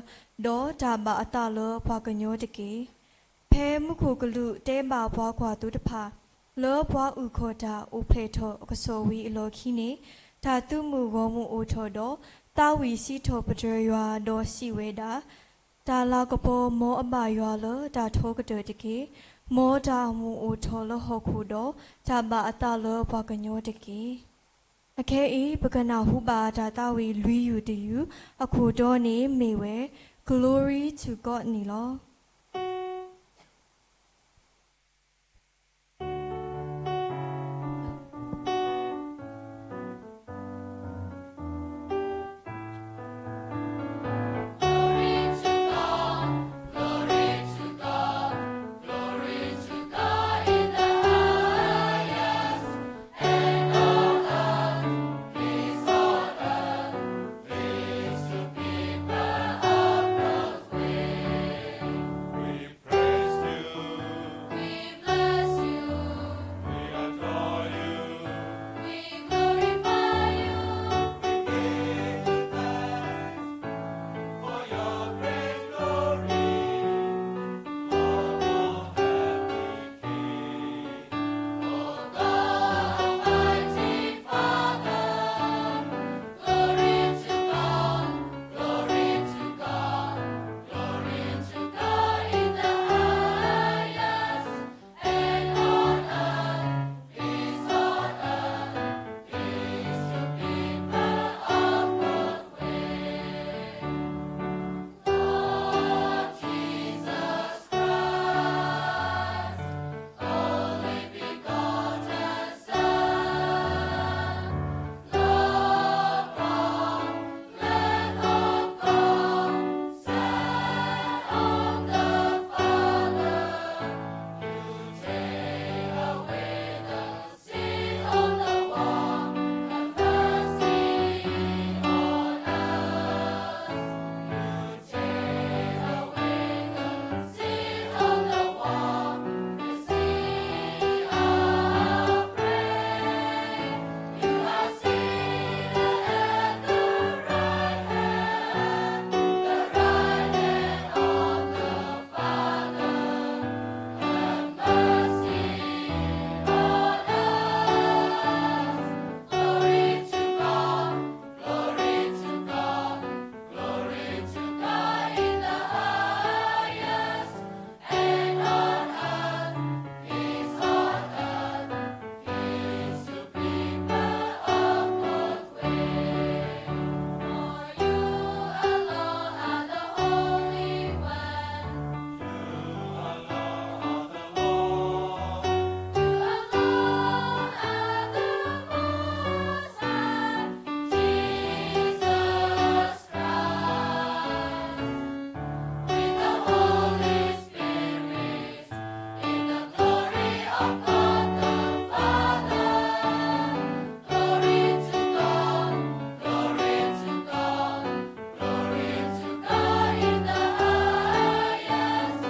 ဒီးတၢ်ဘၣ်အသးလၢပှၤကညီတက့ၢ်. ဖဲမူခိၣ်ကလူးတဲဘၣ်ပှၤကွၢ်သိတဖၣ်, လၢပှၤအုၣ်ခီၣ်တၢ်အိၣ်ဖျဲၣ်ထီၣ်အကစီၣ်ဝံၤအလီၢ်ခံန့ၣ်, တၢ်သုးမုၢ်ဂီၢ်မုၢ်အိၣ်ထီၣ်ဒီး, သးဝံၣ်စံးထီၣ်ပတြၢၤယွၤဒီးစံးဝဲဒၣ်, တၢ်လၤကပီၤ မ်အဘၣ်ယွၤလၢတၢ်ထီကတၢၢ်တက့ၢ်. မ်တၢ်အမူးအိၣ်ထီၣ်လၢဟီၣ်ခိၣ်ဒီး, တၢ်ဘၣ်အသးလၢပှၤကညီတက့ၢ်. အခဲအံၤ ပကနၢ်ဟူဘၣ်တၢ်သးဝံၣ်လွံၢ်ယုၢ်တယုၢ်, အခိၣ်တီန့ၣ်မ့ၢ်ဝဲ, Glory to God န့ၣ်လီၤ. We praise you. We bless you. We adore you. We glorify you. We give you thanks for your great glory above every king. O God, Almighty Father, glory to God, glory to God. Glory to God in the highest, and on earth peace on earth, peace to people of good will. Lord Jesus Christ, only begotten Son, love from Lamb of God, sent on the Father, you take away the sin of the world, have mercy on us. You take away the sin of the world, receive our praise. You are seated at the right hand, the right hand of the Father. Have mercy on us. Glory to God, glory to God, glory to God in the highest, and on earth peace on earth, peace to people of good will. For you alone are the Holy One. You alone are the Lord. You alone are the Most High, Jesus Christ. With the Holy Spirit, in the glory of God the Father. Glory to God, glory to God, glory to God in the highest,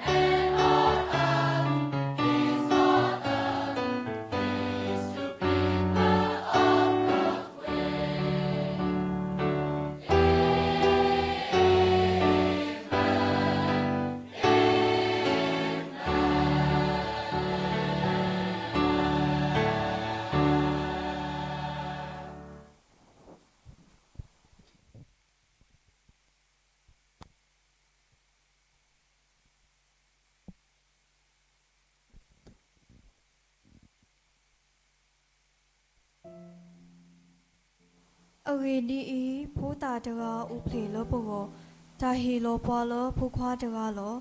and on earth peace on earth, peace to people of good will. Amen.အဂ့ၢ်ဒ်အံၤ, ဖိသၣ်တဂၤအိၣ်ဖျဲၣ်လၢပဂီၢ်, တၢ်ဟ့ၣ်လီၤပှၤလၢဖိခွါတဂၤလီၤ.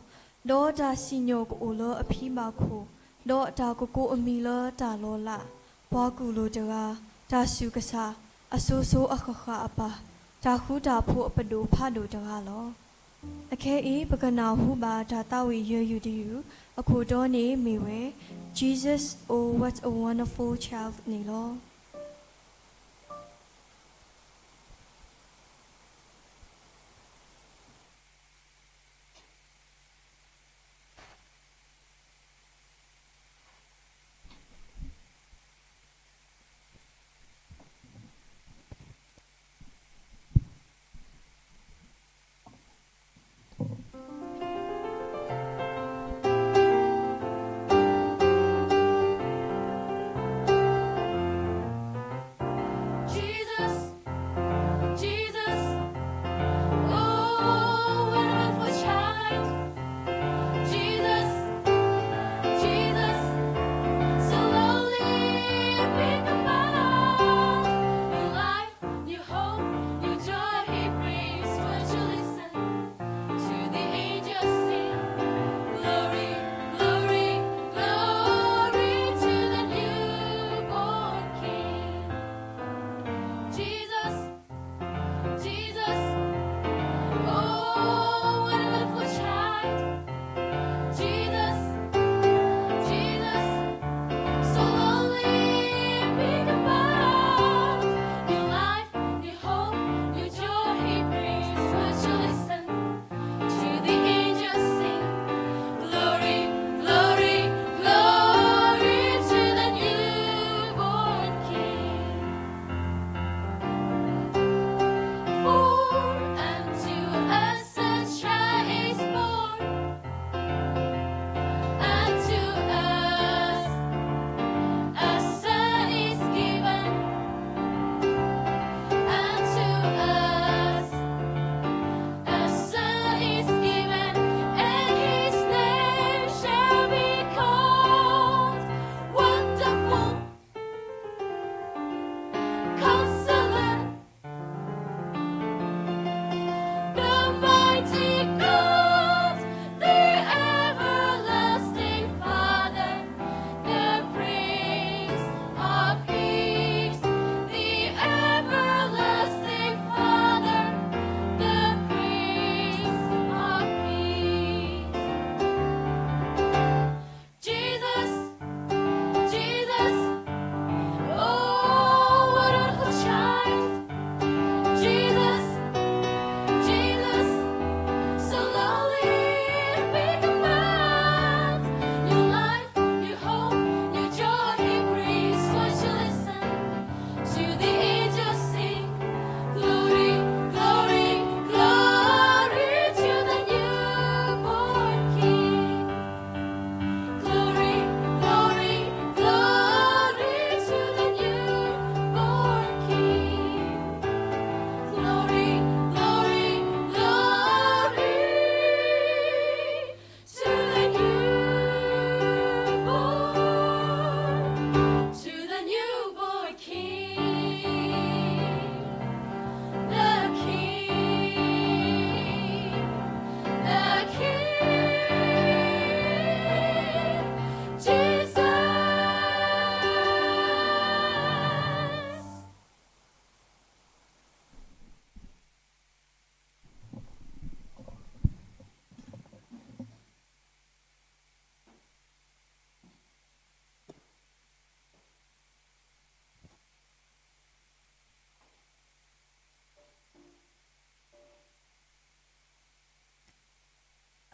ဒီးတၢ်စံၣ်ညီၣ်ကအိၣ်လၢအဖံဘၣ်ခိၣ်, ဒီးတၢ်ကကိးအမံၤလၢတၢ်လီၤလး, ပှၤကူၣ်လိာ်တဂၤ, တၢ်ဆူးကစၢ်, အစိၤစိၤအဃၣ်ဃၣ်အပၢ်, တၢ်ဃူတၢ်ဖိးအပဒိၣ်ဖးဒိၣ်တဂၤလီၤ. အခဲအံၤ ပကနၢ်ဟူဘၣ်တၢ်သးဝံၣ်ယဲၢ်ယုၢ်တယုၢ်, အခိၣ်တီန့ၣ်မ့ၢ်ဝဲ, Jesus, oh what a wonderful child န့ၣ်လီၤ.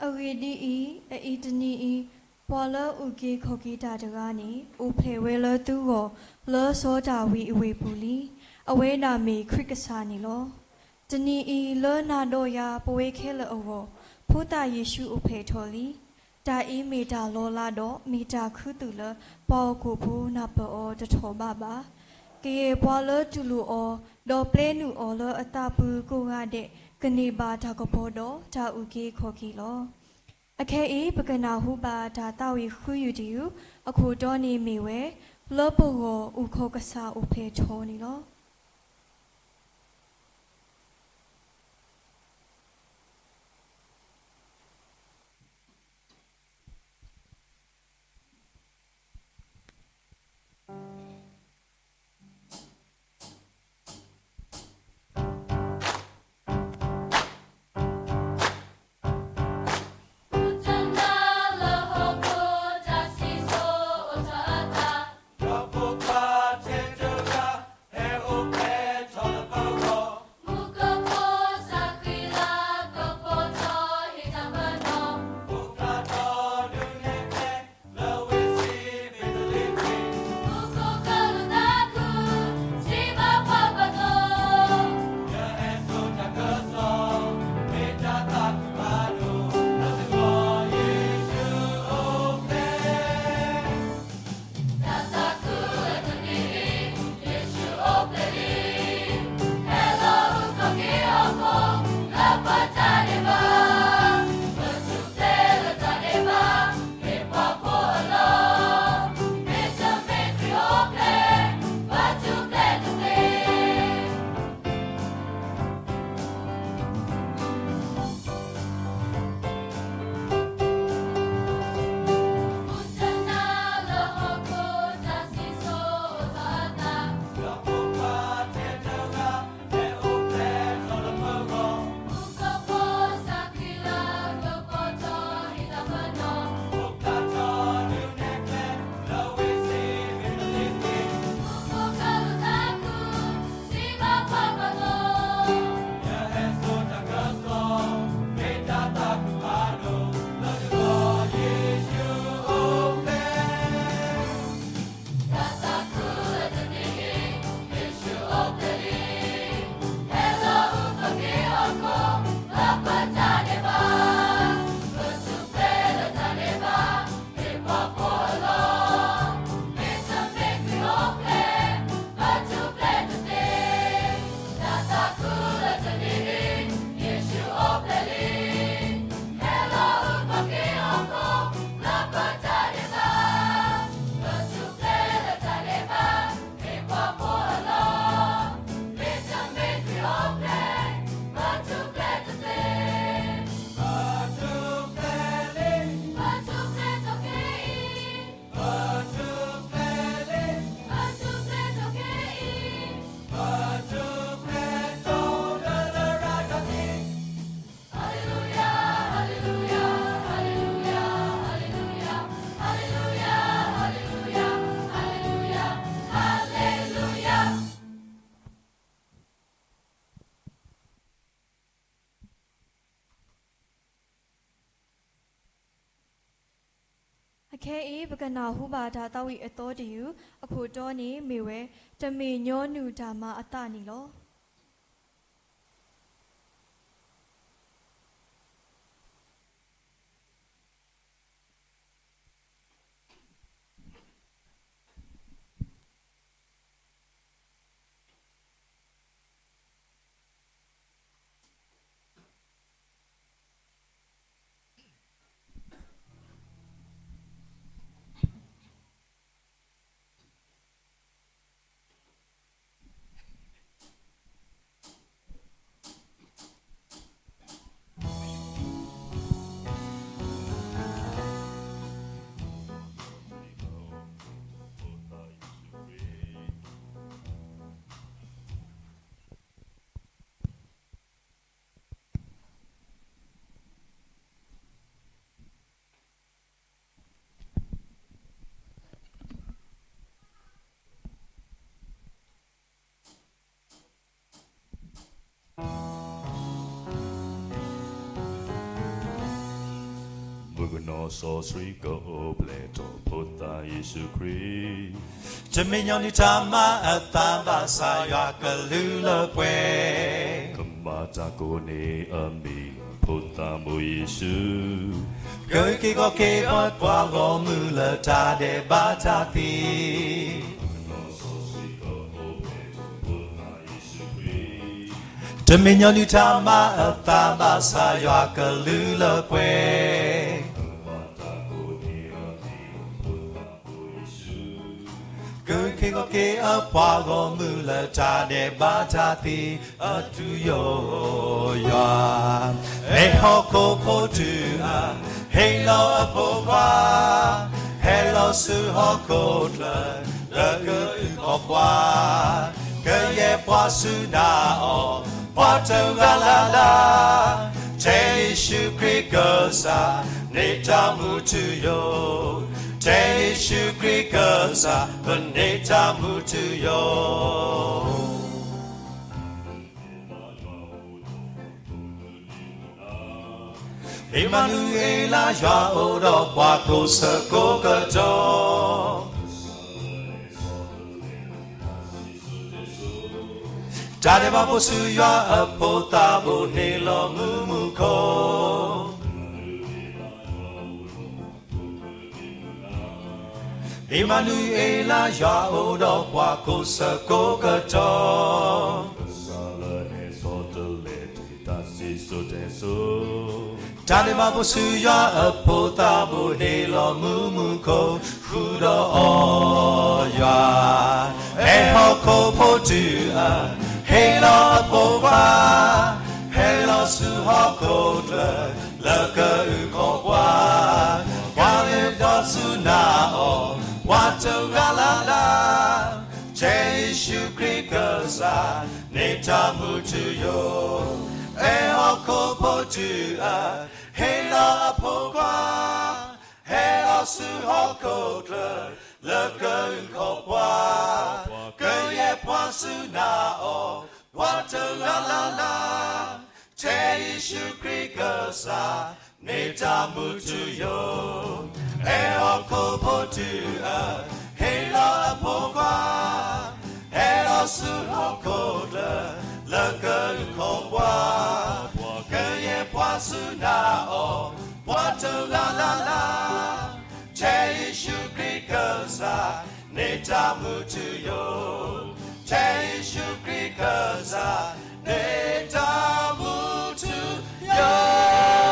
အဂ့ၢ်ဒ်အံၤ, အအံၤတနံၤအံၤ, ပှၤလၢအုၣ်က့ၤခီၣ်က့ၤတၢ်တဂၤန့ၣ် အိၣ်ဖျဲၣ်ဝဲလၢသုဂီၢ် လၢစီၤဒၤဝံးအဝ့ၢ်ပူၤလံ. အဝဲဒၣ်မ့ၢ်ခရံာ်ကစၢ်န့ၣ်လီၤ. တနံၤအံၤလၢနၤဒီးယၤပဝဲခဲလၢာ်အဂီၢ်, ဖိသၣ်ယ့ၣ်ၡူးအိၣ်ဖျဲၣ်ထီၣ်လံ. တၢ်အံၤမ့ၢ်တၢ်လီၤလးဒီး မ့ၢ်တၢ်ခူသူၣ်လၢပှၤဟီၣ်ခိၣ်ဖိနၢ်ပၢၢ်အီၤတထီၣ်ဘးဘၣ်. ကယဲၢ်ပှၤလၢတူၢ်လိာ်အီၤ, ဒီးပျဲနုာ်အီၤလၢအသးပူၤကိးဂၤဒဲး, ကန့ၢ်ဘၣ်တၢ်ကပီၤဒီးတၢ်အုၣ်က့ၤခီၣ်က့ၤလီၤ. အခဲအံၤ ပကနၢ်ဟူဘၣ်တၢ်သးဝံၣ်ဃုယုၢ်တယုၢ်, အခိၣ်တီန့ၣ်မ့ၢ်ဝဲ, လၢပဂီၢ်အုၣ်ခီၣ်ကစၢ်အိၣ်ဖျဲၣ်ထီၣ်န့ၣ်လီၤ.အခဲအံၤ ပကနၢ်ဟူဘၣ်တၢ်သးဝံၣ်အသီတယုၢ်, အခိၣ်တီန့ၣ်မ့ၢ်ဝဲ, တမ့ၢ်ညီနုၢ်တၢ်မၤအသးန့ၣ်လီၤ. ကနီၢ်စီဆှံကအိၣ်ဖျဲၣ်ထီၣ်ဖိသၣ်ယ့ၣ်ၡူးခရံာ်, တမံၤညီနုၢ်တၢ်မၤအသးဘၣ်ဆၣ်ယွၤကလုၢ်လၢပှဲၤ, ကမၤတၢ်ကိးန့ၢ်အမံၤလၢဖိသၣ်မိၢ်ယ့ၣ်ၡူး, ကက့ၤခီက့ၤအပှၤဂီၢ်မုၢ်လၢတၢ်ဒဲးဘးတၢ်သံ တမံၤညီနုၢ်တၢ်မၤအသးဘၣ်ဆၣ်ယွၤကလုၢ်လၢပှဲၤ, ကက့ၤခီက့ၤအပှၤဂီၢ်မုၢ်လၢတၢ်ဒဲးဘးတၢ်သံ အတုၤယိာ်ယွၤ, ဟဲဟီၣ်ခိၣ်ဖိတုၤအ, ဟ့ၣ်လီၤအဖိခွါ, ဟဲလီၤဆူဟီၣ်ခိၣ်ချၢ, လၢကအုၣ်က့ၤပှၤ, ကယဲၢ်ပှၤဆူနၤအီၤ, ပှၤတဂၤလၢ်လၢ်, ထဲယ့ၣ်ၡူးခရံာ်ကစၢ်, န့ၢ်တၢ်မူထူယိာ်, ထဲယ့ၣ်ၡူးခရံာ်ကစၢ်, ပန့ၢ်တၢ်မူထူယိာ် အ့မၤနူၤအ့လး ယွၤအိၣ်ဒီးပှၤကိးဆၢကိးကတီၢ်, တၢ်ဒဲးဘးဘိဆူယွၤအဖိသၣ်ဘိဟ့ၣ်လီၤမူမူခိၣ် အ့မၤနူၤအ့လး ယွၤအိၣ်ဒီးပှၤကိးဆၢကိးကတီၢ်, ကစၢ်လၢဟဲဆီတလဲတၢ်စံၣ်စိၤတဲစိၤ, တၢ်ဒဲးဘးဘိဆူယွၤအဖိသၣ်ဘိဟ့ၣ်လီၤမူမူခိၣ် ဃုာ်ဒီးအီၤယွၤ, ဟဲဟီၣ်ခိၣ်ဖိတုၤအ, ဟ့ၣ်လီၤအဖိခွါ, ဟဲလီၤဆူဟီၣ်ခိၣ်ချၢ, လၢကအုၣ်က့ၤပှၤ, ပှၤလၢဒီးဆူနၤအီၤ, ပှၤတဂၤလၢ်လၢ်, ထဲယ့ၣ်ၡူးခရံာ်ကစၢ်, န့ၢ်တၢ်မူထူယိာ်, ဟဲဟီၣ်ခိၣ်ဖိတုၤအ, ဟ့ၣ်လီၤအဖိခွါ, ဟဲလီၤဆူဟီၣ်ခိၣ်ချၢ, လၢကအုၣ်က့ၤပှၤ, ကယဲၢ်ပှၤဆူနၤအီၤ, ပှၤတဂၤလၢ်လၢ်, ထဲယ့ၣ်ၡူးခရံာ်ကစၢ်, န့ၢ်တၢ်မူထူယိာ်, ဟဲဟီၣ်ခိၣ်ဖိတုၤအ, ဟ့ၣ်လီၤအဖိခွါ, ဟဲလီၤဆူဟီၣ်ခိၣ်ချၢ, လၢကအုၣ်က့ၤပှၤ, ကယဲၢ်ပှၤဆူနၤအီၤ, ပှၤတဂၤလၢ်လၢ်, ထဲယ့ၣ်ၡူးခရံာ်ကစၢ်, န့ၢ်တၢ်မူထူယိာ်, ထဲယ့ၣ်ၡူးခရံာ်ကစၢ်, န့ၢ်တၢ်မူထူယိာ်.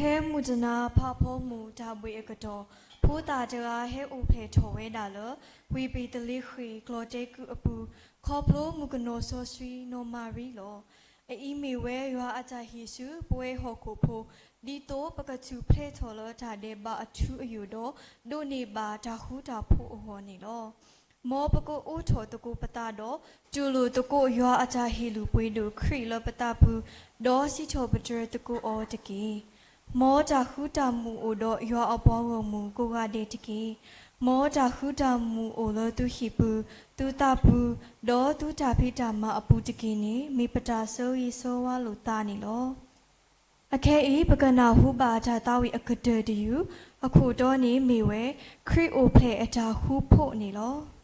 ဖဲမုၢ်တနၤဖးဖီမုၢ်တၢ်ဘှံးအကတီၢ်, ဖိသၣ်တဂၤဟဲအိၣ်ဖျဲၣ်ထီၣ်ဝဲဒၣ်လၢ ဝ့ၢ်ဘ့းသလ့ဃ့ၣ်ကျီၢ်တဲကုအပူၤ, ခီဖျိမုၣ်ကနီၤစီဆှံနီၢ်မၤရံလီၤ. အအံၤမ့ၢ်ဝဲယွၤအတၢ်ဟ့ၣ်ဆူပဝဲဟီၣ်ခိၣ်ဖိ, ဒ်သိးပကထူၣ်ဖျဲးထီၣ်လၢတၢ်ဒဲးဘးအထူအယိာ်ဒီး, ဒိးန့ၢ်ဘၣ်တၢ်ဃူတၢ်ဖိးအဂီၢ်န့ၣ်လီၤ. မ်ပကအိးထီၣ်သကိးပသးဒီး, တူၢ်လိာ်သကိးယွၤအတၢ်ဟ့ၣ်လုၢ်ပှ့ၤဒိၣ်ခရံာ်လၢပသးပူၤ, ဒီးစံးထီၣ်ပတြၢၤသကိးအီၤတက့ၢ်. မ်တၢ်ဃူတၢ်မုာ်အိၣ်ဒီးယွၤအပှၤဂီၢ်မုၢ်ကိးဂၤဒဲးတက့ၢ်. မ်တၢ်ဃူတၢ်မုာ်အိၣ်လၢသုဟံၣ်ပူၤ, သုသးပူၤ, ဒီးသုတၢ်ဖံးတၢ်မၤအပူၤတက့ၢ်န့ၣ် မ့ၢ်ပတၢ်ဆၢဂ့ၤဆၢဝါလိာ်သးန့ၣ်လီၤ. အခဲအံၤ ပကနၢ်ဟူဘၣ်တၢ်သးဝံၣ်အကတၢၢ်တယုၢ်, အခိၣ်တီန့ၣ်မ့ၢ်ဝဲ, ခရံာ်အိၣ်ဖျဲၣ်အတၢ်ဃူဖိးန့ၣ်လီၤ.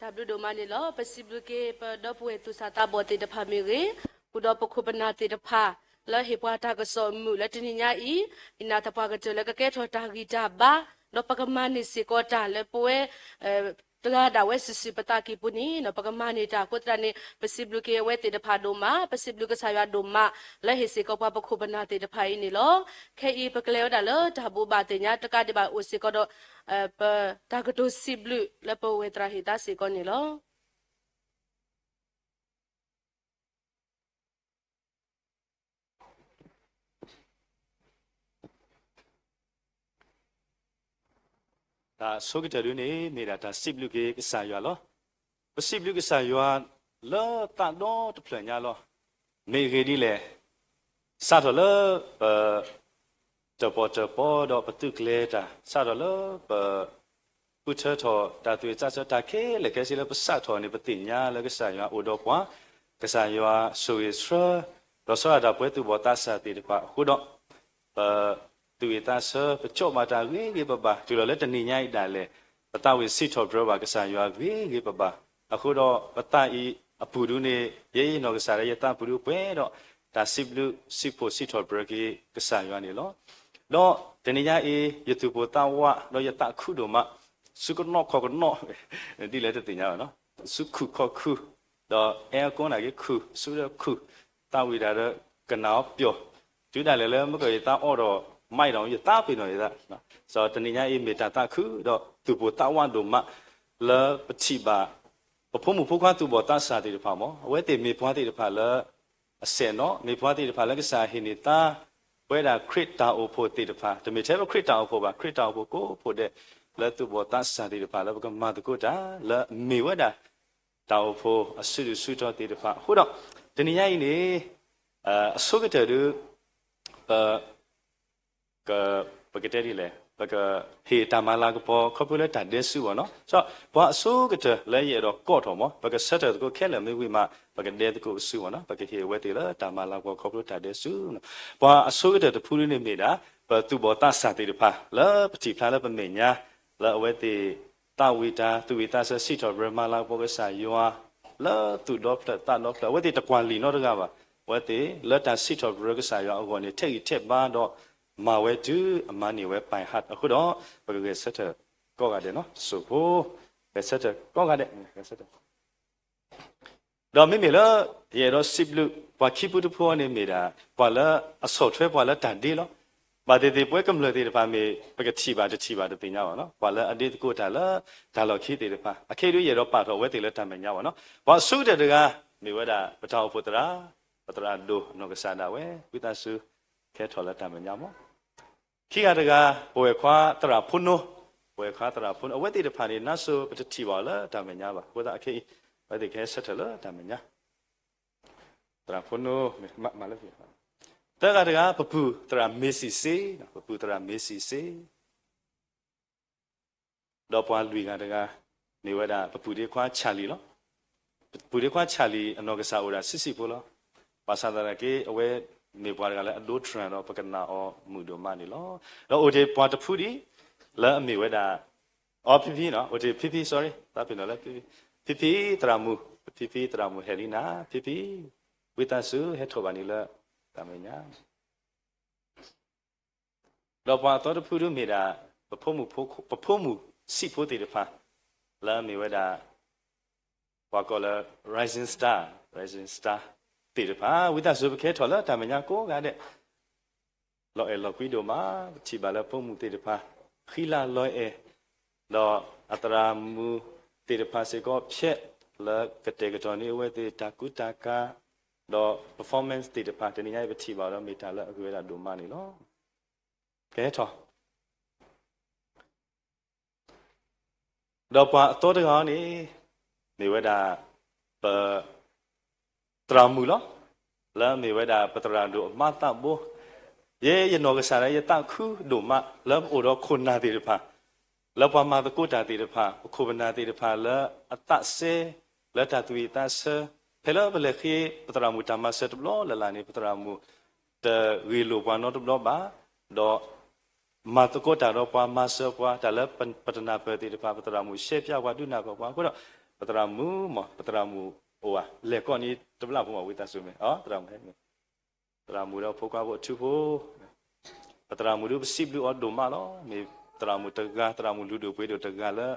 တၢ်ဘျုးဒိၣ်မးန့ၣ်လီၤ. ပစံးဘျုးက့ၤ ပဒီပုၢ်ဝဲၢ်သူၣ်စၢ်သးဘီၣ်သ့ၣ်တဖၣ်မ့ၢ်ဂ့ၤ, ဃုာ်ဒီးပခိၣ်ပနၢ်သ့ၣ်တဖၣ် လၢဟ့ၣ်ပှၤတၢ်ကစီၣ်မုာ်လၢတနံၤညါအံၤ, ယနာ်သပှၢ်ကတၢၢ်လၢကကဲထီၣ်တၢ်ဂံၢ်တၢ်ဘါ, ဒီးပကမၤန့ၢ်စ့ၢ်ကီးတၢ်လၢပဝဲ တဂၤဒၣ်ဝဲစုာ်စုာ်ပသးကံၢ်ပူၤန့ၣ် ပကမၤန့ၢ်တၢ်အဃိသတးန့ၣ် ပစံးဘျုးက့ၤအဝဲသ့ၣ်တဖၣ်ဒိၣ်မး, ပစံးဘျုးကစၢ်ယွၤဒိၣ်မး လၢဟ့ၣ်စ့ၢ်ကီးပှၤပခိၣ်ပနၢ်သ့ၣ်တဖၣ်အံၤန့ၣ်လီၤ. ခဲအံၤပကလဲၤဝဲဒၣ်လၢတၢ်ဘိးဘၣ်သ့ၣ်ညါတကးဒံးဘၣ်အိၣ်စ့ၢ်ကီးဒီး ပတၢ်ကတိၤစံးဘျုးလၢပဝဲၢ်သရၣ်ဟ့ၣ်သါစ့ၢ်ကီးန့ၣ်လီၤ. တၢ်ဆိကတၢၢ်ဒုန့ၣ် မ့ၢ်ဒၣ်တၢ်စံးဘျုးက့ၤကစၢ်ယွၤလီၤ. ပစံးဘျုးကစၢ်ယွၤလၢသးဒီတဖျၢၣ်ညါလီၤ. မ့ၢ်အဂ့ၢ်ဒ်လဲၣ်, စးထီၣ်လၢပ တၢၣ်ပီၣ်တၢၣ်ပီဒီးပသုးကျဲၤတၢ်, စးထီၣ်လၢပ ဃုထၢထီၣ်တၢ်သူၣ်ဝံၣ်သးဆၢ တၢ်ခဲလၢာ်ခဲဆ့လၢပစးထီၣ်န့ၣ် ပသ့ၣ်ညါလၢကစၢ်ယွၤအိၣ်ဒီးပှၤ, ကစၢ်ယွၤဆိၣ်ဂ့ၤဆှၢ ဒီးဆှၢဒၣ်တၢ်ပဝဲသူၣ်ဘီၣ်သးစၢ်သ့ၣ်တဖၣ်အဃိဒီး ပ သူၣ်ဝံၣ်သးဆၢ ပကၠီၣ်ဘၣ်တၢ်ဂ့ၤဂ့ၤဘၣ်ဘၣ် တုၤလီၤလၢတနံၤညါအံၤဒၣ်လဲာ်, ပသးဝံၣ်စံးထီၣ်ပတြၢၤဘၣ်ကစၢ်ယွၤဂ့ၤဂ့ၤဘၣ်ဘၣ်. အဃိဒီးပသးအံၤအပူၤဒုန့ၣ် ယဲယနီၢ်ကစၢ်ဒီး ယသးပူၤဒုပှဲၤဒီး တၢ်စံးဘျုးစံးဖှိၣ်စံးထီၣ်ပတြၢၤက့ၤကစၢ်ယွၤန့ၣ်လီၤ. ဒီးတနံၤညါအံၤ ယသူၣ်ပိၢ်သးဝး ဒီးယသးခုဒိၣ်မး, ဆူကနီၣ်ခီၣ်ကနီၣ် ဒ်လဲၣ်တသ့ၣ်ညါဘၣ်နီၤ, ဆူခုၣ်ခီၣ်ခုၣ်, ဒီးအဲအကိးနာ်က့ၤခုၣ်, ဆူဒီးခုၣ်, သးဝံၣ်တၢ်ဒီးကနၣ်အီၤပျီၢ်, တုၤဒၣ်လဲာ်လၢမ့ၢ်ကယသးအီၣ်ဒီး မးဒီး ယသးပ့ၤနီၣ်ယသး, ဒီးတနံၤညါအံၤမ့ၢ်တၢ်သးခု ဒီးသူၣ်ပိၢ်သးဝးဒိၣ်မး လၢပထံၣ်ဘၣ် ပဖိမုၣ်ဖိခွါသူၣ်ဘီၣ်သးစၢ်သ့ၣ်တဖၣ်မး, အဝဲသ့ၣ်မ့ၢ်ပှၤသ့ၣ်တဖၣ်လၢ အစဲးနီၣ်, မ့ၢ်ပှၤသ့ၣ်တဖၣ်လၢကစၢ်ဟ့ၣ်န့ၢ်သါ ပဝဲဒၣ်ခရံာ်တၢ်အိၣ်ဖှိၣ်သ့ၣ်တဖၣ်, တမ့ၢ်ထဲပခရံာ်တၢ်အိၣ်ဖှိၣ်ဘၣ်, ခရံာ်တၢ်အိၣ်ဖှိၣ်ကိးဖှိၣ်ဒဲး လၢသူၣ်ဘီၣ်သးစၢ်သ့ၣ်တဖၣ် လၢပကမၤသကိးတၢ် လၢအမ့ၢ်ဝဲဒၣ် တၢ်အိၣ်ဖှိၣ်အစုဒုၣ်စုတီၤသ့ၣ်တဖၣ်အဃိဒီး တနံၤညါအံၤန့ၣ် အဆိကတၢၢ်ဒု ပ ပကတဲဒ်လဲၣ်, ပကဟ့ၣ်တၢ်မၤလၤကပီၤခီဖျိလၢတၢ်ဒဲးဆူမးနီၤ, ပှၤအဆိကတၢၢ်လၢယအဲၣ်ဒိးကိးထီၣ်မး ပကဆၢထၢၣ်သကိးခဲလၢာ်မ့ၢ်ဝံၤမး ပကဒဲးသကိးဆူမးနီၤ, ပကဟ့ၣ်အဝဲသ့ၣ်လၢတၢ်မၤလၤကပီၤခီဖျိတၢ်ဒဲးဆူ, ပှၤအဆိကတၢၢ်တဖုဒုန့ၣ်မ့ၢ်ဒၣ် ပသူၣ်ဘီၣ်သးစၢ်သ့ၣ်တဖၣ် လၢပထံၣ်ဖျါလၢပမဲာ်ညါ လၢအဝဲသ့ၣ် သးဝံၣ်တၢ် သူၣ်ဝံၣ်သးဆၢစံးထီၣ်ပတြၢၤမၤလၤကပီၤကစၢ်ယွၤ လၢသူၣ်ဒီဖျၢၣ်သးဒီဖျၢၣ် အဝဲသ့ၣ်တကွၢ်လံာ်နီတဂၤဘၣ်, အဝဲသ့ၣ်လၢတၢ်စံးထီၣ်ပတြၢၤကစၢ်ယွၤအဂီၢ်န့ၣ် ထဲးဂံၢ်ထဲးဘါဒီး မၤဝဲတုၤအမၤန့ၢ်ဝဲပၢၤဟး အဃိဒီး ပကဂဲၤဆၢထၢၣ်ကိးဂၤဒဲးနီၤ, စိၣ်ဖိ, ဂဲၤဆၢထၢၣ်ကိးဂၤဒဲး ဂဲၤဆၢထၢၣ် ဒီးမ့မ့ၢ်လၢ ယအဲၣ်ဒိးစံးဘျုး ပှၤခံဖုတဖုအံၤန့ၣ်မ့ၢ်ဒၣ် ပှၤလၢအဆီၣ်ထွဲပှၤလၢတၢ်ဒ့လီၤ. ဘၣ်သ့ၣ်သ့ၣ်ပဝဲကမျၢၢ်သ့ၣ်တဖၣ်မ့ၢ် ပကထံၣ်ဘၣ်တထံၣ်ဘၣ်တသ့ၣ်ညါဘၣ်နီၤ, ပှၤလၢအဒ့သကိးတၢ်လၢတၢ်လီၢ်ခံသ့ၣ်တဖၣ် အခဲအံၤဒုယအဲၣ်ဒိးပာ်ထီၣ်အဝဲသ့ၣ်လၢတၢ်မဲာ်ညါဘၣ်နီၤ. ပှၤအဆိကတၢၢ်တဂၤ မ့ၢ်ဝဲဒၣ် ပတၢ်အိၣ်ဖှိၣ်သရၣ်, ပသရၣ်ဒိၣ်အနီၢ်ကစၢ်ဒၣ်ဝဲ ဝံသးစူၤ ကဟဲထီၣ်လၢတၢ်မဲာ်ညါမး ခံဂၤတဂၤ ပဝဲၢ်ခွါသရၣ်ဖိနိ, ပဝဲၢ်ခွါသရၣ်ဖိနိ အဝဲသ့ၣ်တဖၣ်န့ၣ် နါစိၤပတထံၣ်ဘၣ်အီၤလၢတၢ်မဲာ်ညါဘၣ်, အဃိသတးခဲအံၤ အဝဲသ့ၣ်ကဟဲဆၢထၢၣ်လၢတၢ်မဲာ်ညါ, သရၣ်ဖိနိ မၤလၢ သၢဂၤတဂၤ ပပုၢ်သရၣ်မ့ၤစံၣ်စ့, ပပုၢ်သရၣ်မ့ၤစံၣ်စ့ ဒီးပှၤလွံၢ်ဂၤတဂၤ မ့ၢ်ဝဲဒၣ်ပပုၢ်ဒ့ခွါဆၣ်လံၣ်လီၤ. ပပုၢ်ဒ့ခွါဆၣ်လံၣ် အနီၢ်ကစၢ်အိၣ်ဒၣ်ဆံးဆံးဖိလီၤ. ဘၣ်ဆၣ်သနာ်က့ အဝဲမ့ၢ်ပှၤတဂၤလၢအဒိတြၢ်ဒီး ပကနၣ်အီၤမုာ်ဒိၣ်မးန့ၣ်လီၤ. ဒီးအိၣ်တ့ၢ်ပှၤတဖုဒံး လၢအမ့ၢ်ဝဲဒၣ် အီ ဖံဖံနီၤ, အိၣ်တ့ၢ်ဖံဖံ sorry သးပ့ၤနီၣ်လၢ ဖံဖံ ဖံဖံသရၣ်မုၣ်, ဖံဖံသရၣ်မုၣ်ဟဲလံနၤ, ဖံဖံ ဝံသးစူၤဟဲထီၣ်ဘၣ်န့ၣ်လၢတၢ်မဲာ်ညါ ဒီးပှၤအသီတဖုဒုမ့ၢ်ဒၣ် ပဖိမုၣ်ဆံးဖိသ့ၣ်တဖၣ် လၢအမ့ၢ်ဝဲဒၣ် ပှၤကိးလၢ rising star, rising star သ့ၣ်တဖၣ် ဝံသးစူၤပကဟဲထီၣ်လၢတၢ်မဲာ်ညါကိးဂၤဒဲး လီၤအဲၣ်လီၤကွံဒိၣ်မး, ပထံၣ်ဘၣ်လၢဖိမုၣ်သ့ၣ်တဖၣ် ဃံလၤလီၤအဲၣ်, ဒီးအသရၣ်မုၣ်သ့ၣ်တဖၣ်စ့ၢ်ကီးဖျဲးလၢကတဲာ်ကတီၤန့ၢ်အဝဲသ့ၣ်တၢ်ကူတၢ်ကၤ, ဒီး performance သ့ၣ်တဖၣ် တနံၤညါအံၤပထံၣ်ဘၣ်ဒီးမ့ၢ်တၢ်လၢအဂ့ၤဝဲဒၣ်ဒိၣ်မးန့ၣ်လီၤ. ကဟဲထီၣ် ဒီးပှၤအသီတဂၤန့ၣ် မ့ၢ်ဝဲဒၣ် ပ သရၣ်မုၣ်လီၤ. လၢမ့ၢ်ဝဲဒၣ်ပသရၣ်ဒိၣ်အမါသးဘိ, ယဲယနီၢ်ကစၢ်ဒၣ်ယသးခုဒိၣ်မး လၢပအိၣ်ဒီးခိၣ်နၢ်သ့ၣ်တဖၣ်, လၢပှၤမၤသကိးတၢ်သ့ၣ်တဖၣ်, ပခိၣ်ပနၢ်သ့ၣ်တဖၣ်လၢအသးစဲ လၢတၢ်သူၣ်ဝံၣ်သးဆၢ, ဖဲလၢပလဲၤဃ့ပသရၣ်မုၣ်တၢ်မၤစၢၤတဘျီလၢ်လၢ်န့ၣ် ပသရၣ်မုၣ်တဂ့ၢ်လိာ်ပှၤနီတဘျီဘၣ်, ဒီး မၤသကိးတၢ်ဒီးပှၤ မၤစၢၤပှၤ တၢ်လၢပတနၢ်ပၢၢ်သ့ၣ်တဖၣ် ပသရၣ်မုၣ်ရှဲပၠးပှၤ ဒုးနၢ်ပၢၢ်ပှၤအဃိဒီး ပသရၣ်မုၣ်မး ပသရၣ်မုၣ်အိၣ်ဧါ လဲၤကီၢ်န့ၣ်တဘျီဖိမး ဝံသးစူၤမ့ၢ် သရၣ်မုၣ်ဟဲ သရၣ်မုၣ်ဒီးဖိခွါဖိအထူဖိ ပသရၣ်မုၣ်ဒုးပစံးဘျုးအီၤဒိၣ်မးလီၤ. မ့ၢ်သရၣ်မုၣ်တဂၤ သရၣ်မုၣ်လုၢ်ဒိၣ်ပှ့ၤဒိၣ်တဂၤလၢ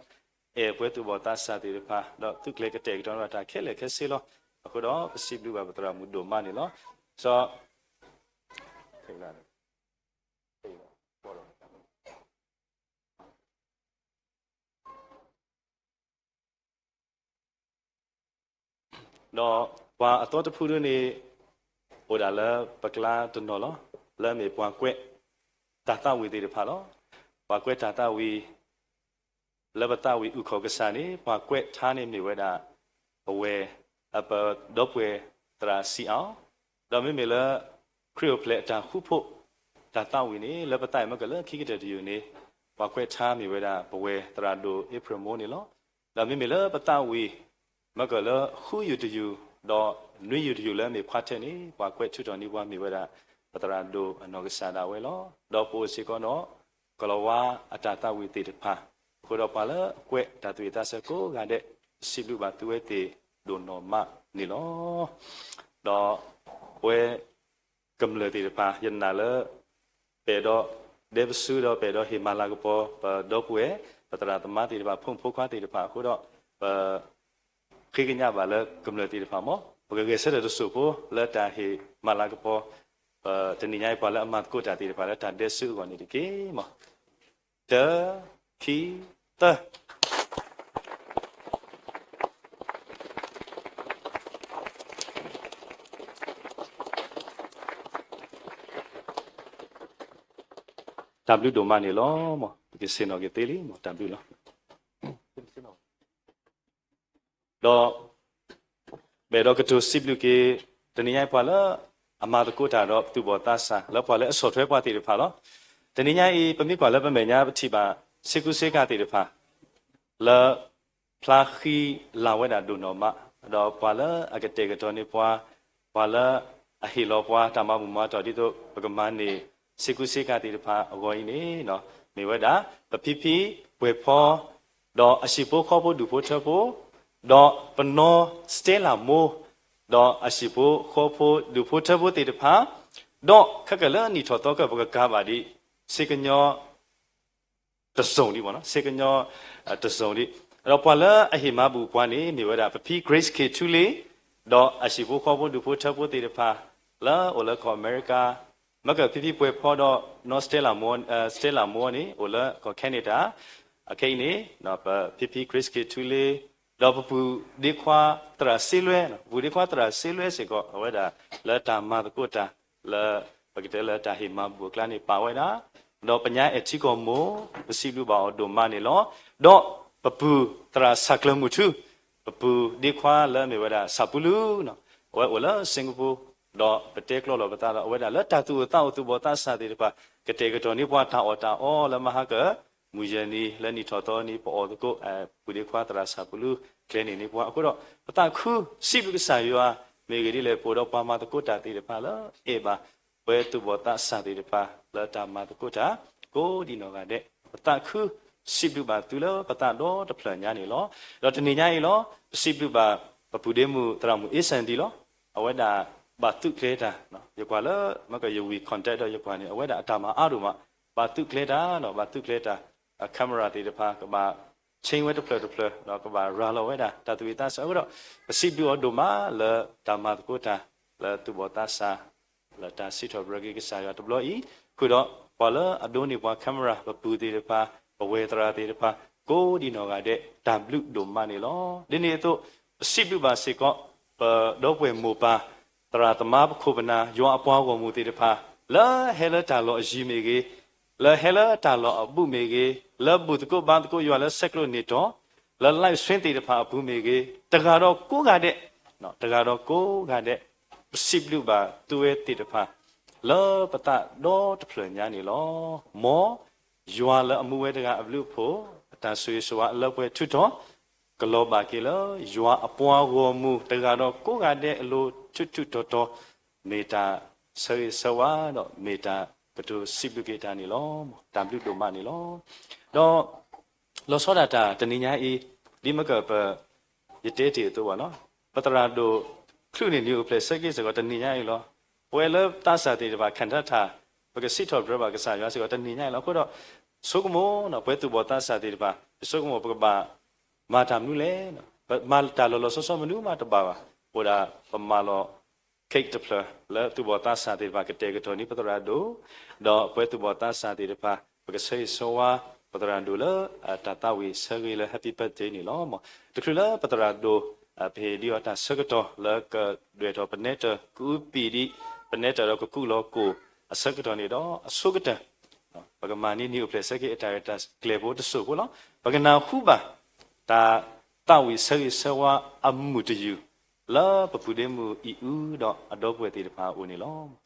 အဲၣ်ပှၤသူၣ်ဘီၣ်သးစၢ်သ့ၣ်တဖၣ် ဒီးသုးကျဲၤကတဲာ်ကတီၤတၢ်ခဲလၢာ်ခဲဆ့လီၤ. အဃိဒီး ပစံးဘျုးဘၣ်ပသရၣ်မုၣ်ဒိၣ်မးန့ၣ်လီၤ. စီၤ ဒီးပှၤအသီတဖုဒၣ်န့ၣ် အိၣ်ဒၣ်လၢပကျါတနီၤလီၤ. လၢမ့ၢ်ပှၤကွဲးတၢ်သးဝံၣ်သ့ၣ်တဖၣ်လီၤ. ပှၤကွဲးတၢ်သးဝံၣ် လၢပသးဝံၣ်အုၣ်ခီၣ်ကစၢ်န့ၣ် ပှၤကွဲးထါန့ၣ်မ့ၢ်ဝဲဒၣ် ပဝဲၢ် ပဒီပုၢ်ဝဲၢ်သရၣ်စံးအါအီၤ, ဒီးမ့မ့ၢ်လၢ ခရံာ်အိၣ်ဖျဲၣ်အတၢ်ဃူဖိး တၢ်သးဝံၣ်န့ၣ် လၢပသးဝံၣ်မ့ၢ်ကလၢခံကတၢၢ်တယုၢ်န့ၣ် ပှၤကွဲးထါမ့ၢ်ဝဲဒၣ် ပဝဲၢ်သရၣ်ဒိၣ်အ့ဖြ့ၣ်မိၢ်န့ၣ်လီၤ. ဒီးမ့မ့ၢ်လၢပသးဝံၣ် မ့ၢ်ကလၢဃုယုၢ်တယုၢ် ဒီးနွံယုၢ်တယုၢ်လၢမ့ၢ်ခွါထဲန့ၣ် ပှၤကွဲးထုးထီၣ်န့ၢ်ပှၤမ့ၢ်ဝဲဒၣ် ပသရၣ်ဒိၣ်အနီၢ်ကစၢ်ဒၣ်ဝဲလီၤ. ဒီးပအိၣ်စ့ၢ်ကီးဒီး ကလီၤဝါအတၢ်သးဝံၣ်သ့ၣ်တဖၣ် အဃိဒီးပှၤလၢအကွဲးတၢ်သူၣ်ဝံၣ်သးဆၢကိးဂၤဒဲး ပစံးဘျုးဘၣ်သုဝဲသ့ၣ်ဒိၣ်နီၢ်မးန့ၣ်လီၤ. ဒီးပဝဲ ကမျၢၢ်သ့ၣ်တဖၣ် ယနာ်လၢ ပအဲၣ်ဒိးဒဲပစုဒီး ပအဲၣ်ဒိးဟ့ၣ်မၤလၤကပီၤ ပဒီပုၢ်ဝဲၢ် ပသရၣ်သမါသ့ၣ်တဖၣ် ဖိမုၣ်ဖိခွါသ့ၣ်တဖၣ်အဃိဒီး ပ ဃ့ကညးဘၣ်လၢကမျၢၢ်သ့ၣ်တဖၣ်မး ပကဂဲၤဆၢထၢၣ်တစိၢ်ဖိ လၢတၢ်ဟ့ၣ်မၤလၤကပီၤ ပတနံၤညါအံၤ ပှၤလၢအမၤသကိးတၢ်သ့ၣ်တဖၣ်လၢတၢ်ဒဲစုအဂီၢ်န့ၣ်တက့ၢ်. တၢ ခံ သၢ တၢ်ဘျုးဒိၣ်မးန့ၣ်လီၤ. ပကဆ့ၣ်နီၤက့ၤသ့လံ တၢ်ဘျုးလီၤ. ဒီး ပအဲၣ်ဒိးကတိၤစံးဘျုးက့ၤ တနံၤညါအံၤပှၤလၢအမၤသကိးတၢ်ဒီးသူၣ်ဘီၣ်သးစၢ် လၢပှၤလၢအဆီၣ်ထွဲပှၤသ့ၣ်တဖၣ်လီၤ. တနံၤညါအံၤ ပမ့ၢ်ကွၢ်လၢပမဲာ်ညါပထံၣ်ဘၣ် ဆ့ကူဆ့ကၤသ့ၣ်တဖၣ် လၢ ဖျါဃံလၤဝဲဒၣ်ဒိၣ်နီၢ်မး, ဒီးပှၤလၢအကတဲာ်ကတီၤန့ၢ်ပှၤ, ပှၤလၢအဟ့ၣ်လီၤပှၤတၢ်မၤဘူၣ်မၤတီၢ်ဒ်သိး ပကမၤန့ၢ်ဆ့ကူဆ့ကၤသ့ၣ်တဖၣ်အဂီၢ်အံၤန့ၣ်, မ့ၢ်ဝဲဒၣ် ပဖံဖံပှဲၤဖီ ဒီးအဟံၣ်ဖိဃီဖိဒူၣ်ဖိထၢဖိ, ဒီးပနီၢ်စတဲလၣ်မိၢ်, ဒီးအဟံၣ်ဖိဃီဖိဒူၣ်ဖိထၢဖိသ့ၣ်တဖၣ်, ဒီးခဲကနံၣ်အံၤလၢနံၣ်ထီၣ်သီခါ ပကကၤဘၣ်ဒံး စ့ကညီ တစိၢ်ဒံး, စ့ကညီတစိၢ်ဒံး, ဒီးပှၤလၢအဟ့ၣ်မၤဘူၣ်ပှၤန့ၣ် မ့ၢ်ဝဲဒၣ် ပဖံ Grace K Tule, ဒီးအဟံၣ်ဖိဃီဖိဒူၣ်ဖိထၢဖိသ့ၣ်တဖၣ် လၢအိၣ်လၢကီၢ်အမဲရကၤ, မ့ၢ်ကဖံဖံပှဲၤဖီဒီးနီၢ်စတဲလၣ်မိၢ်, စတဲလၣ်မိၢ်န့ၣ် အိၣ်လၢကီၢ် Canada, အခဲအံၤန့ၣ် ပဖံဖံ Grace K Tule, ဒီးပပုၢ်ဒ့ခွါသရၣ်စ့လွဲ, ပပုၢ်ဒ့ခွါသရၣ်စ့လွဲစ့ၢ်ကီး အဝဲဒၣ်လၢတၢ်မၤသကိးတၢ် လၢပကတဲလၢတၢ်ဟ့ၣ်မၤဘူၣ်အကျါန့ၣ် ပာ်ဝဲဒၣ်, ဒီးပညါအဲၣ်ထံကီၢ်မိၢ် ပစံးဘျုးဘၣ်အီၤဒိၣ်မးန့ၣ်လီၤ. ဒီးပပုၢ်သရၣ်စၢ်ကျၢၤမုၢ်ထူ, ပပုၢ်ဒ့ခွါလၢမ့ၢ်ဝဲဒၣ်စၢ်ပူလူ, အဝဲအိၣ်လၢ Singapore, ဒီးပတဲကျီလီၤပသးဒီး အဝဲဒၣ်လၢတၢ်သူၣ်အိၣ်သးအိၣ်သူၣ်ဘီၣ်သးစၢ်သ့ၣ်တဖၣ် ကတဲာ်ကတီၤန့ၢ်ပှၤတၢ်အီၣ်တၢ်အီလၢမဟါက မုၢ်ယဲၢ်နံၤ လၢနံၣ်ထီၣ်သီနံၤ ပအီၣ်သကိး ပုၢ်ဒ့ခွါသရၣ်စၢ်ပူလူ ကျဲန့ၣ်န့ၢ်ပှၤအဃိဒီး ပသးခုစံးဘျုးကစၢ်ယွၤ, မ့ၢ်ဂ့ၢ်ဒ်လဲၣ် ပအိၣ်ဒီးပှၤမၤသကိးတၢ်သ့ၣ်တဖၣ်လၢအဲၣ်ဘၣ် ပဝဲသူၣ်ဘီၣ်သးစၢ်သ့ၣ်တဖၣ် လၢတၢ်မၤသကိးတၢ် ကိးဒံးနီၢ်ဂၤဒဲး, ပသးခုစံးဘျုးဘၣ်သုလၢပသးဒီတဖျၢၣ်ညါန့ၣ်လီၤ. ဒီးတနံၤညါအံၤလီၤ ပစံးဘျုးဘၣ် ပပုၢ်ဒ့မုၣ်သရၣ်မုၣ်အ့စၣ်ဒံလီၤ. အဝဲဒၣ်ဘၣ်သုးကျဲၤတၢ်, ယကွၢ်လၢ မ့ၢ်ကယဝံၤ contact ဒီးယကွၢ်န့ၣ် အဝဲဒၣ်အတၢ်မၤအါဒိၣ်မး, ဘၣ်သုးကျဲၤတၢ်ဒီး ဘၣ်သုးကျဲၤတၢ် camera သ့ၣ်တဖၣ် ကဘၣ် change ဝဲတဖျၢၣ်တဖျၢၣ် ဒီးကဘၣ်ရၤလီၤဝဲဒၣ် တၢ်သူၣ်ဝံၣ်သးဆၢအဃိဒီး ပစံးဘျုးအီၤဒိၣ်မးလၢတၢ်မၤသကိးတၢ် လၢသူၣ်ဘီၣ်သးစၢ် လၢတၢ်စံးထီၣ်ပတြၢၤက့ၤကစၢ်ယွၤတဘျီအံၤ, ဃုာ်ဒီးပှၤလၢအဒိးန့ၢ်ပှၤ camera ပပုၢ်သ့ၣ်တဖၣ် ပဝဲၢ်သရၣ်သ့ၣ်တဖၣ် ကိးဒံးနီၢ်ဂၤဒဲး တၢ်ဘျုးဒိၣ်မးန့ၣ်လီၤ. ဒ်န့ၣ်အသိး ပစံးဘျုးဘၣ်စ့ၢ်ကီး ပဒီပုၢ်ဝဲၢ်မိၢ်ပၢ် သရၣ်သမါပခိၣ်ပနၢ် ယွၤအပှၤဂီၢ်မုၢ်သ့ၣ်တဖၣ် လၢဟဲလၢတၢ်လီၢ်အယံၤမ့ၢ်ဂ့ၤ, လၢဟဲလၢတၢ်လီၢ်အဘူးမ့ၢ်ဂ့ၤ, လၢဘူၣ်သကိးဘါသကိးယွၤလၢဆဲးကျိးန့ၢ်တီၢ်, လၢ live stream သ့ၣ်တဖၣ်အပူၤမ့ၢ်ဂ့ၤ, တဂၤဒီးကိးဂၤဒဲး, တဂၤဒီးကိးဂၤဒဲး, ပစံးဘျုးဘၣ်သုဝဲသ့ၣ်တဖၣ် လၢပသးဒီတဖျၢၣ်ညါန့ၣ်လီၤ. မ်ယွၤလၢအမူဝဲတဂၤအဘျုးအဖှိၣ် အတၢ်ဆိၣ်ဂ့ၤဆိၣ်ဝါအလၢပှဲၤထူးထီၣ် ကလီၤဘၣ်က့ၤလၢ ယွၤအပှၤဂီၢ်မုၢ်တဂၤဒီးကိးဂၤဒဲးအလိၤ ထူးထူးတီၤတီၤ, မ့ၢ်တၢ်ဆၢဂ့ၤဆၢဝါဒီး မ့ၢ်တၢ်ကတိၤစံးဘျုးက့ၤတၢ်န့ၣ်လီၤ. တၢ်ဘျုးဒိၣ်မးန့ၣ်လီၤ. ဒီး လီၤဆီဒၣ်တၢ်တနံၤညါအံၤ ဒ်မ့ၢ်ကပ ယတဲတ့ၢ်အသိးဘၣ်နီၤ, ပသရၣ်ဒိၣ် ချုးန့ၢ်နံၣ်အိၣ်ဖျဲၣ်ဆၢက့ၤစ့ၢ်ကီးတနံၤညါအံၤလီၤ. ပဝဲလၢသးစၢ်သ့ၣ်တဖၣ် ခၣ်ထၢၣ်ထၣ် ပကစံးထီၣ်ပတြၢၤဘၣ်ကစၢ်ယွၤစ့ၢ်ကီးတနံၤညါအံၤလီၤ. အဃိဒီး ဆိကမိၣ်နီၤ ပဝဲသူၣ်ဘီၣ်သးစၢ်သ့ၣ်တဖၣ် ပဆိကမိၣ်ပကဘၣ်မၤတၢ်မနုၤလဲၣ်. ပမၤတၢ်လီၤလီၤဆီဆီမနုၤမးတဘၣ်ဘၣ်. အိၣ်ဒၣ်ပမၤလီၤ cake တဖျၢၣ်လၢသူၣ်ဘီၣ်သးစၢ်သ့ၣ်တဖၣ် ကတဲာ်ကတီၤန့ၢ်ပသရၣ်ဒိၣ်, ဒီးပဝဲသူၣ်ဘီၣ်သးစၢ်သ့ၣ်တဖၣ် ပကဆၢဂ့ၤဆၢဝါပသရၣ်ဒိၣ်လၢ တၢ်သးဝံၣ်ဆၢဂ့ၤလၢ Happy Birthday န့ၣ်လီၤ. တချုးလၢပသရၣ်ဒိၣ် ပဟ့ၣ်ဒံးအီၤတၢ်ဆၢကတီၢ်လၢကဒွဲၣ်ထီၣ်ပနဲတၢၢ် ကအုပံာ်ဒံး ပနဲတၢၢ်ဒီးကကူးလီၤကိၢ်အဆၢကတီၢ်န့ၣ်ဒီး အဆိကတၢၢ် ပကမၤန့ၢ်နံၣ်အိၣ်ဖျဲၣ်ဆၢက့ၤအတၢ်ရဲၣ်တၢ်ကျဲၤဖိတစိၢ်ဖိလီၤ. ပကနၢ်ဟူဘၣ် တၢ်သးဝံၣ်ဆၢဂ့ၤဆၢဝါအမုာ်တယုၢ် လၢပပုၢ်ဒ့မုၣ်အံၤအုဒီးအဒီပုၢ်ဝဲၢ်သ့ၣ်တဖၣ်အအိၣ်န့ၣ်လီၤ.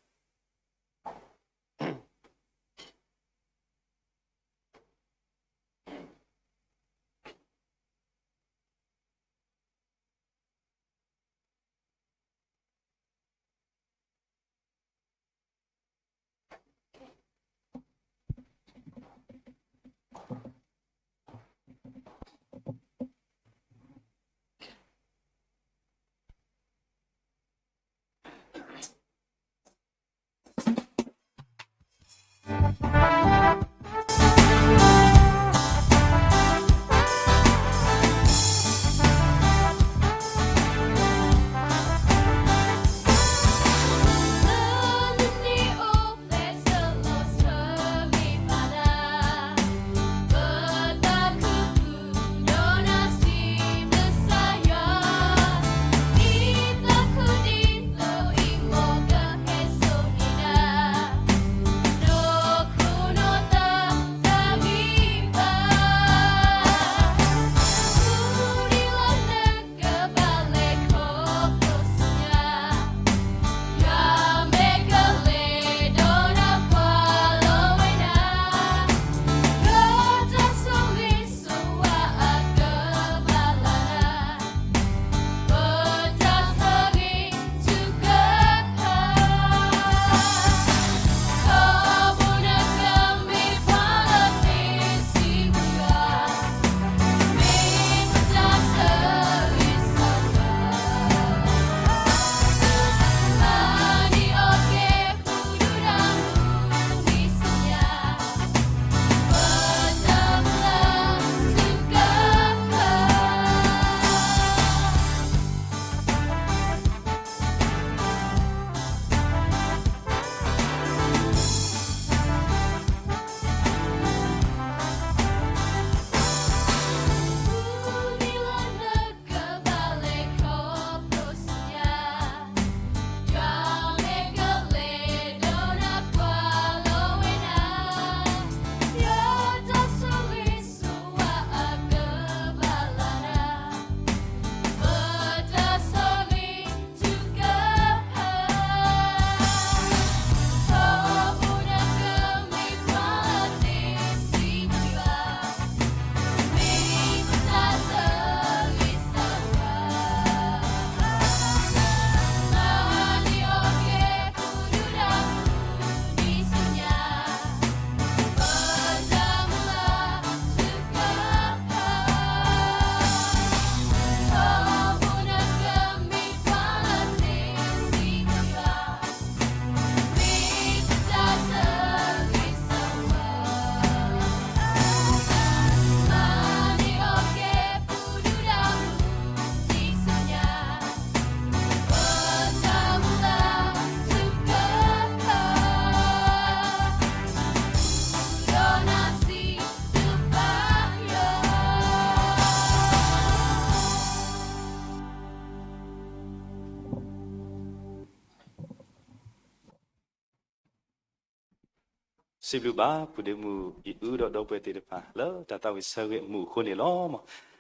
စံးဘျုးဘၣ် ပုၢ်ဒ့မုၣ်အံၤအုဒီးဒီပုၢ်ဝဲၢ်သ့ၣ်တဖၣ် လၢတၢ်သးဝံၣ်ဆၢဂ့ၤအမုာ်အဃိန့ၣ်လီၤ.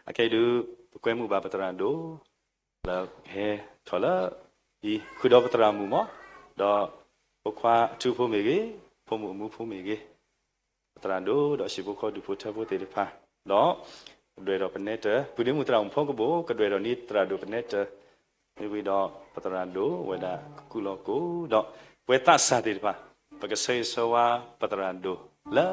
အခဲအံၤဒုး ပကွဲမုာ်ဘၣ်ပသရၣ်ဒိၣ် လၢဟဲထီၣ်လၢ အံၤဃုာ်ဒီးပသရၣ်မုၣ်မး, ဒီးဖိခွါအထူဖိမ့ၢ်ဂ့ၤ, ဖိမုၣ်အမူဖိမ့ၢ်ဂ့ၤ, ပသရၣ်ဒိၣ်ဒီးဟံၣ်ဖိဃီဖိဒူၣ်ဖိထၢဖိသ့ၣ်တဖၣ်, ဒီးကဒွဲၣ်ထီၣ်ပနဲတၢၢ် ပုၢ်ဒ့မုၣ်သရၣ်မုၣ်ဖီကဘိၣ် ကဒွဲၣ်ထီၣ်န့ၢ်သရၣ်ဒိၣ်ပနဲတၢၢ် မ့ၢ်ဝံၤဒီးပသရၣ်ဒိၣ်ဝဲဒၣ်ကကူးလီၤကိၢ် ဒီးပဝဲသးစၢ်သ့ၣ်တဖၣ် ပကဆၢဂ့ၤဆၢဝါပသရၣ်ဒိၣ်လၢ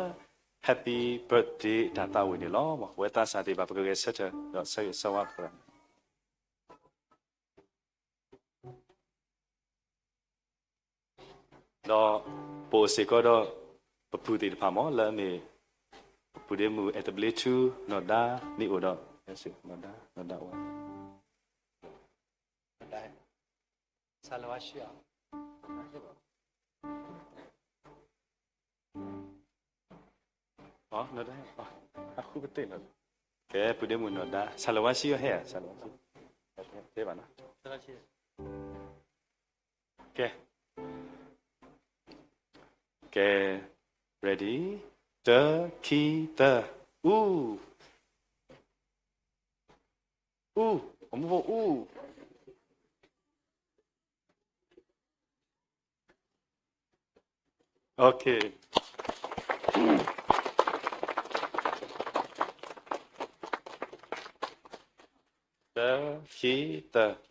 Happy Birthday တၢ်သးဝံၣ်န့ၣ်လီၤ. ပဝဲသးစၢ်သ့ၣ်တဖၣ် ပကဂဲၤဆၢထၢၣ်ဒီးဆၢဂ့ၤဆၢဝါပသရၣ်ဒိၣ် ဒီးပအိၣ်စ့ၢ်ကီးဒီး ပပုၢ်သ့ၣ်တဖၣ်မ့ၢ် လၢအမ့ၢ် ပပုၢ်ဒ့မုၣ် အဲတဘျ့ထူ နီၢ်ဒါ န့ၣ်အိၣ်ဒီး နီၢ်ဒါ နီၢ်ဒါဝဲ ဆၢလဝါရှံ ကဲ ပုၢ်ဒ့မုၣ်နီၢ်ဒါ ဆၢလဝါရှံ ဟဲ ဆၢလဝါရှံ တဲဘၣ်နီၤ ကဲ ကဲ ready တၢ ခံ သၢ အူ အူ အမူဖိအူ okay တၢ ခံ သၢ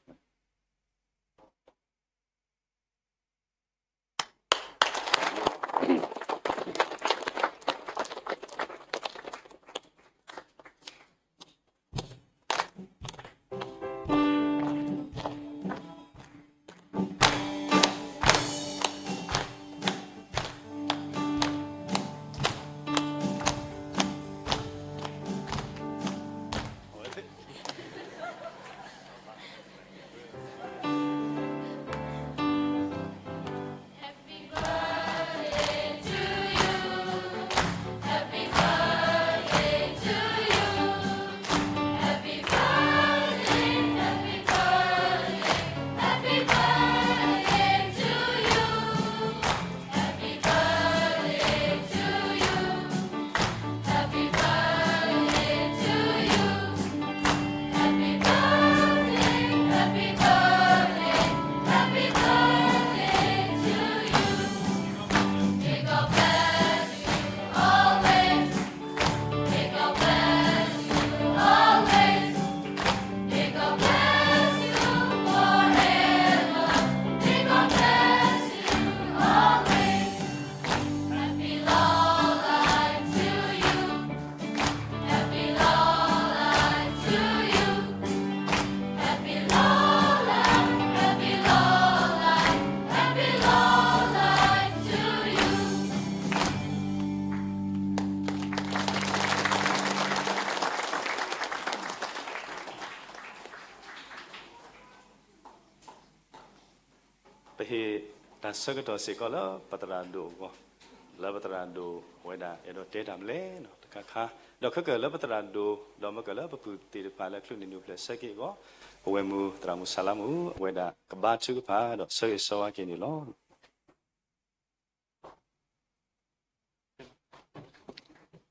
ပဟ့ၣ်တၢ်ဆၢကတီၢ်စ့ၢ်ကီးလၢပသရၣ်ဒိၣ်အဂီၢ်, လၢပသရၣ်ဒိၣ်အဝဲဒၣ်အဲၣ်ဒိးတဲတၢ်မနုၤလဲၣ် တခါခါ, ဒီးခဲကၢၣ်လၢပသရၣ်ဒိၣ် ဒီးမ့ၢ်ကၢၣ်လၢပပုၢ်သ့ၣ်တဖၣ်လၢအချုးန့ၢ်နုာ်ပျဲၢ်ဆၢက့ၤအဂီၢ်, ပဝဲမုၢ်သရၣ်မုၣ်ဆၣ်လါမူ အဝဲဒၣ်ကဘါထုကဖၣ်ဒီးဆၢဂ့ၤဆၢဝါက့ၤန့ၣ်လီၤ.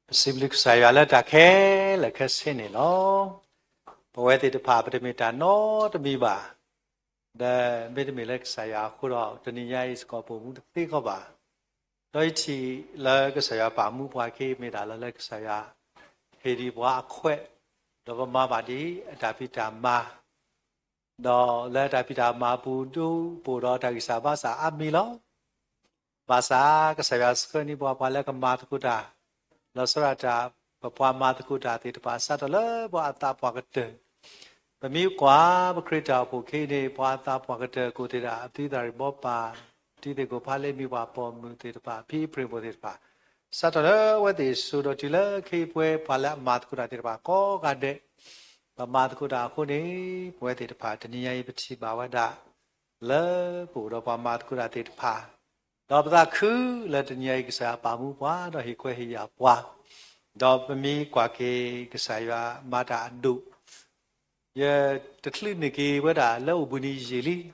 ပစံးဘျုးကစၢ်ယွၤလၢတၢ်ခဲလၢာ်ခဲဆ့န့ၣ်လီၤ. ပဝဲသ့ၣ်တဖၣ်ပတမ့ၢ်တၢ်နီတမံၤဘၣ်, ဒီးမ့တမ့ၢ်လၢကစၢ်ယွၤအဃိဒီး တနံၤညါအံၤစ့ၢ်ကီးပအိၣ်မူတသ့ကီးဘၣ်. ဒီးယထံၣ်လၢကစၢ်ယွၤပာ်မူပှၤက့ၤ မ့ၢ်ဒၣ်လၢလၢကစၢ်ယွၤဟ့ၣ်ဒံးပှၤအခွဲး, ဒီးပမၤဘၣ်ဒ်အတၢ်ဖံးတၢ်မၤ ဒီးလၢတၢ်ဖံးတၢ်မၤအပူၤဒိၣ်ပအိၣ်ဒီးတၢ်ဂံၢ်စၢ်ဘါစၢ်အါမံၤလီၤ. ဘၣ်ဆၣ်ကစၢ်ယွၤဆှၢန့ၢ်ပှၤ ပှၤလၢကမၤသကိးတၢ်, လီၤဆီဒၣ်တၢ် ပပှၤမၤသကိးတၢ်သ့ၣ်တဖၣ် စးထီၣ်လၢပှၤအသးပှၢ်ကတၢၢ်, ပမ့ၢ်ကွၢ် ပခရံာ်တၢ်အိၣ်ဖှိၣ်ခဲအံၤန့ၣ် ပှၤအသးပှၢ်ကတၢၢ်ကိးသ့ၣ်ဒၣ် အသုသရံၣ်ဘီပၢ်, တံၤသကိးဖါလ့မ့ၢ်ပှၤပိာ်မုၣ်သ့ၣ်တဖၣ် ဖံအ့ဖြ့ၣ်ဖိသ့ၣ်တဖၣ် စးထီၣ်လၢအဝဲသ့ၣ်စိၤဒီးတုၤလၢခဲအံၤပှဲၤ ပှၤလၢအမၤသကိးတၢ်သ့ၣ်တဖၣ်ကိးဂၤဒဲး, ပမၤသကိးတၢ်အဃိန့ၣ် ပဝဲသ့ၣ်တဖၣ်တနံၤညါအံၤ ပထံၣ်ဘၣ်ဝဲဒၣ် လၢပအိၣ်ဒီးပှၤမၤသကိးတၢ်သ့ၣ်တဖၣ်, ဒီးပသးခုလၢတနံၤညါအံၤ ကစၢ်ယွၤပာ်မူပှၤ ဒီးဟ့ၣ်ခွဲးဟ့ၣ်ယာ်ပှၤ, ဒီးပမ့ၢ်ကွၢ်က့ၤကစၢ်ယွၤမၤတၢ်အဒိၣ် ယတချုးန့ၢ်က့ၤဝဲဒၣ်လၢအိၣ်ဘှံးနံၤယံာ်လံ,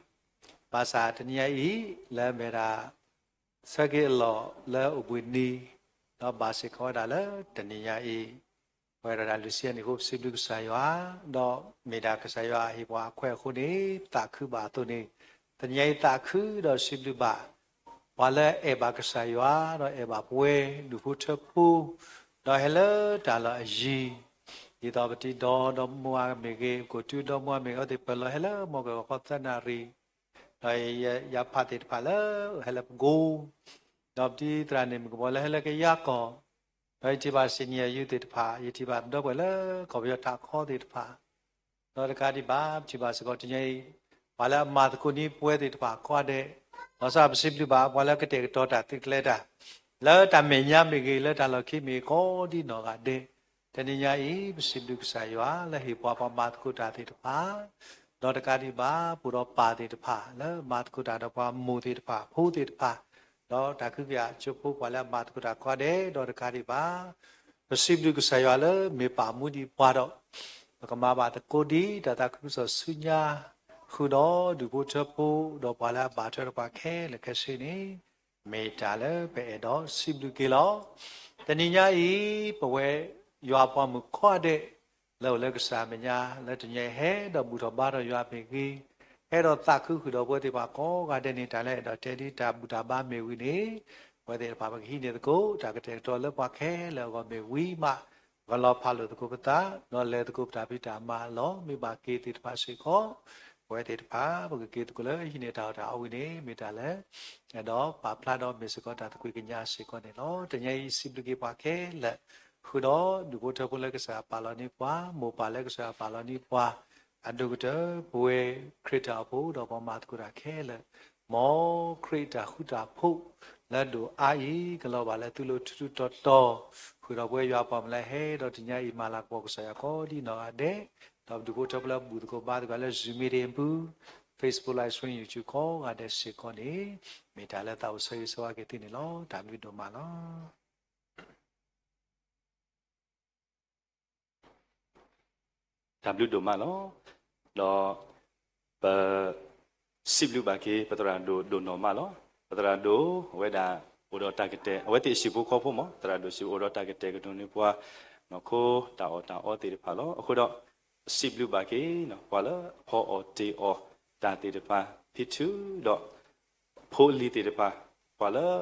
ဘၣ်ဆၣ်တနံၤညါအံၤ လၢအမ့ၢ်ဒၣ် ဆၢက့ၤအလီၢ်လၢအိၣ်ဘှံးနံၤ, ဒီးဘၣ်စ့ၢ်ကီးဝဲဒၣ်လၢတနံၤညါအံၤ, ပဝဲဒၣ်တၢ်လုၢ်ဆံအနံၣ်အဃိ ပစံးဘျုးကစၢ်ယွၤ, ဒီးမ့ၢ်ဒၣ်ကစၢ်ယွၤဟ့ၣ်ပှၤအခွဲးအဃိန့ၣ် သးခုဘၣ်အသိးန့ၣ်, တနံၤညါအံၤသးခုဒီးစံးဘျုးဘၣ် ပှၤလၢအအဲၣ်ဘၣ်ကစၢ်ယွၤ ဒီးအဲၣ်ဘၣ်ပဝဲ ဒူၣ်ဖိထၢဖိ, ဒီးဟဲလၢတၢ်လီၢ်အယံၤ, ဒ်သိးပတံၤဒီဒီမိၢ်အမ့ၢ်ဂ့ၤ, ကိးတုဒီမိၢ်အမ့ၢ်ဂ့ၤ, အဝဲသ့ၣ်ပၢၢ်လီၤဟဲလၢမီၢ်ကဂီၤခီသၢနၣ်ရံၣ်, ဒီးယၤဖးသ့ၣ်တဖၣ်လၢဟဲလၢပကိ, ဒီးပတံၤသရၣ်န့ၣ်မုၣ်ကဘီလၢဟဲလၢကယၤကီၢ်, ဒီးယထံၣ်ဘၣ် senior youth သ့ၣ်တဖၣ်, ယထံၣ်ဘၣ်ပဒီပုၢ်ဝဲၢ်လၢကီၢ်ပယီၤထးခီသ့ၣ်တဖၣ်, ဒီးတကးဒံးဘၣ် ပထံၣ်ဘၣ်စ့ၢ်ကီးတနံၤညါအံၤ, ပှၤလၢအမၤသကိးန့ၢ်ပဝဲသ့ၣ်တဖၣ်ကိးဂၤဒဲး, လီၤဆီဒၣ်တၢ် ပစံးဘျုးဘၣ်ပှၤလၢကတဲာ်ကတီၤတၢ်သုးကျဲၤတၢ် လၢတၢ်မဲာ်ညါမ့ၢ်ဂ့ၤ လၢတၢ်လီၢ်ခံမ့ၢ်ဂ့ၤ ကိးဒ်နီၢ်ဂၤဒဲး, တနံၤညါအံၤ ပစံးဘျုးကစၢ်ယွၤလၢဟ့ၣ်ပှၤပှၤမၤသကိးတၢ်သ့ၣ်တဖၣ် ဒီးတကးဒံးဘၣ် ပအိၣ်ဒီးပၢ်သ့ၣ်တဖၣ် လၢမၤသကိးတၢ်ဒီးပှၤမိၢ်သ့ၣ်တဖၣ် ဖိသ့ၣ်တဖၣ် ဒီးတၢ်ကဟုကယာ်ကၠိဖိပှၤလၢအမၤသကိးတၢ်ကိးဂၤဒဲး ဒီးတကးဒံးဘၣ် ပစံးဘျုးကစၢ်ယွၤလၢမ့ၢ်ပာ်မူဒံးပှၤဒီး ပကမၤဘၣ်သကိးဒ်တၢ်သးခုကစီၣ်ဆူညါ ဃုာ်ဒီးဒူၣ်ဖိထၢဖိ ဒီးပှၤလၢအဘၣ်ထွဲဒီးပှၤခဲလၢာ်ခဲဆ့န့ၣ် မ့ၢ်တၢ်လၢပအဲၣ်ဒိးစံးဘျုးက့ၤလီၤ. တနံၤညါအံၤ ပဝဲယွၤအပှၤမုၣ်ကိးဂၤဒဲး လၢအိၣ်လၢကစၢ်အမဲာ်ညါ လၢတနံၤညါအံၤ ဟဲဒီးဘူၣ်ထီၣ်ဘါထီၣ်ယွၤမ့ၢ်ဂ့ၤ, ဟဲဒီးသးခုဃုာ်ဒီးပဝဲသ့ၣ်တဖၣ်ကိးဂၤဒဲးန့ၣ် တၢ်လၢအဲၣ်ဒိးတဲဒ်တၢ်ဘူၣ်တၢ်ဘါမ့ၢ်ဝံၤန့ၣ် ပဝဲသ့ၣ်တဖၣ်ပကဟံးန့ၢ်သကိး တၢ်ကတဲာ်ကတီၤလၢပှၤခဲလၢာ်အဂီၢ်မ့ၢ်ဝံၤမး ပကလီၤဖးလိာ်သကိးပသး ဒီးလဲၤသကိးပတၢ်ဖံးတၢ်မၤအလီၢ် မ့ၢ်ဘၣ်က့ၤသ့ၣ်တဖၣ်စ့ၢ်ကီး ပဝဲသ့ၣ်တဖၣ် ပကက့ၤသကိးလၢဟံးန့ၢ်တၢ်အီၣ်တၢ်အီဝံၤန့ၣ် မ့ၢ်တၢ်လၢ အဲၣ်ဒိးပာ်ဖျါဒီးမ့ၢ်စ့ၢ်ကီးတၢ်သကွံၢ်ကညးစ့ၢ်ကီးန့ၣ်လီၤ. တနံၤညါအံၤ စံးဘျုးက့ၤပှၤခဲလၢာ် ဃုာ်ဒီးဒူၣ်ဖိထၢဖိလၢကစၢ်ယွၤပာ်လီၤန့ၢ်ပှၤ, မိၢ်ပၢ်လၢကစၢ်ယွၤပာ်လီၤန့ၢ်ပှၤ, အဒိၣ်ကတၢၢ် ပဝဲခရံာ်တၢ်အိၣ်ဖှိၣ်ဒီးပှၤမၤသကိးတၢ်ခဲလၢာ်, မ်ခရံာ်တၢ်ဃူတၢ်ဖိးလၢဒိၣ်အါအံၤ ကလီၤဘၣ်လၢသုလိၤထူထူတီၤတီၤ, ဃုာ်ဒီးပဝဲယွၤအပှၤမုၣ်လၢဟဲဒီးတနံၤညါအံၤ မၤလၤကပီၤကစၢ်ယွၤကိးဒ်နီၢ်ဂၤဒဲး, ဒီးဒူၣ်ဖိထၢဖိလၢဘူၣ်သကိးဘါသကိးလၢ Zoom meeting အပူၤ, Facebook Live Stream, YouTube ကိးဂၤဒဲးစ့ၢ်ကီးန့ၣ် မ့ၢ်တၢ်လၢသးအိၣ်ဆၢဂ့ၤဆၢဝါက့ၤသုန့ၣ်လီၤ. တၢ်ဘျုးဒိၣ်မးလီၤ. တၢ်ဘျုးဒိၣ်မးလီၤ. ဒီး ပ စံးဘျုးဘၣ်က့ၤ ပသရၣ်ဒိၣ်ဒိၣ်နီၢ်မးလီၤ. ပသရၣ်ဒိၣ် အဝဲဒၣ်အိၣ်ဒီးတၢ်ကတဲာ် အဝဲသ့ၣ်ဟံၣ်ဖိဃီဖိမး သရၣ်ဒိၣ်စံးအိၣ်ဒီးတၢ်ကတဲာ်ကတီၤန့ၢ်ပှၤ နီၢ်ခိတၢ်အီၣ်တၢ်အီသ့ၣ်တဖၣ်လီၤ. အဃိဒီး စံးဘျုးဘၣ်က့ၤ ပှၤလၢအဖီအီၣ်တ့ၢ်အီၣ်တၢ်သ့ၣ်တဖၣ် ဖံထူဒီး ဖိလံၤသ့ၣ်တဖၣ် ပှၤလၢ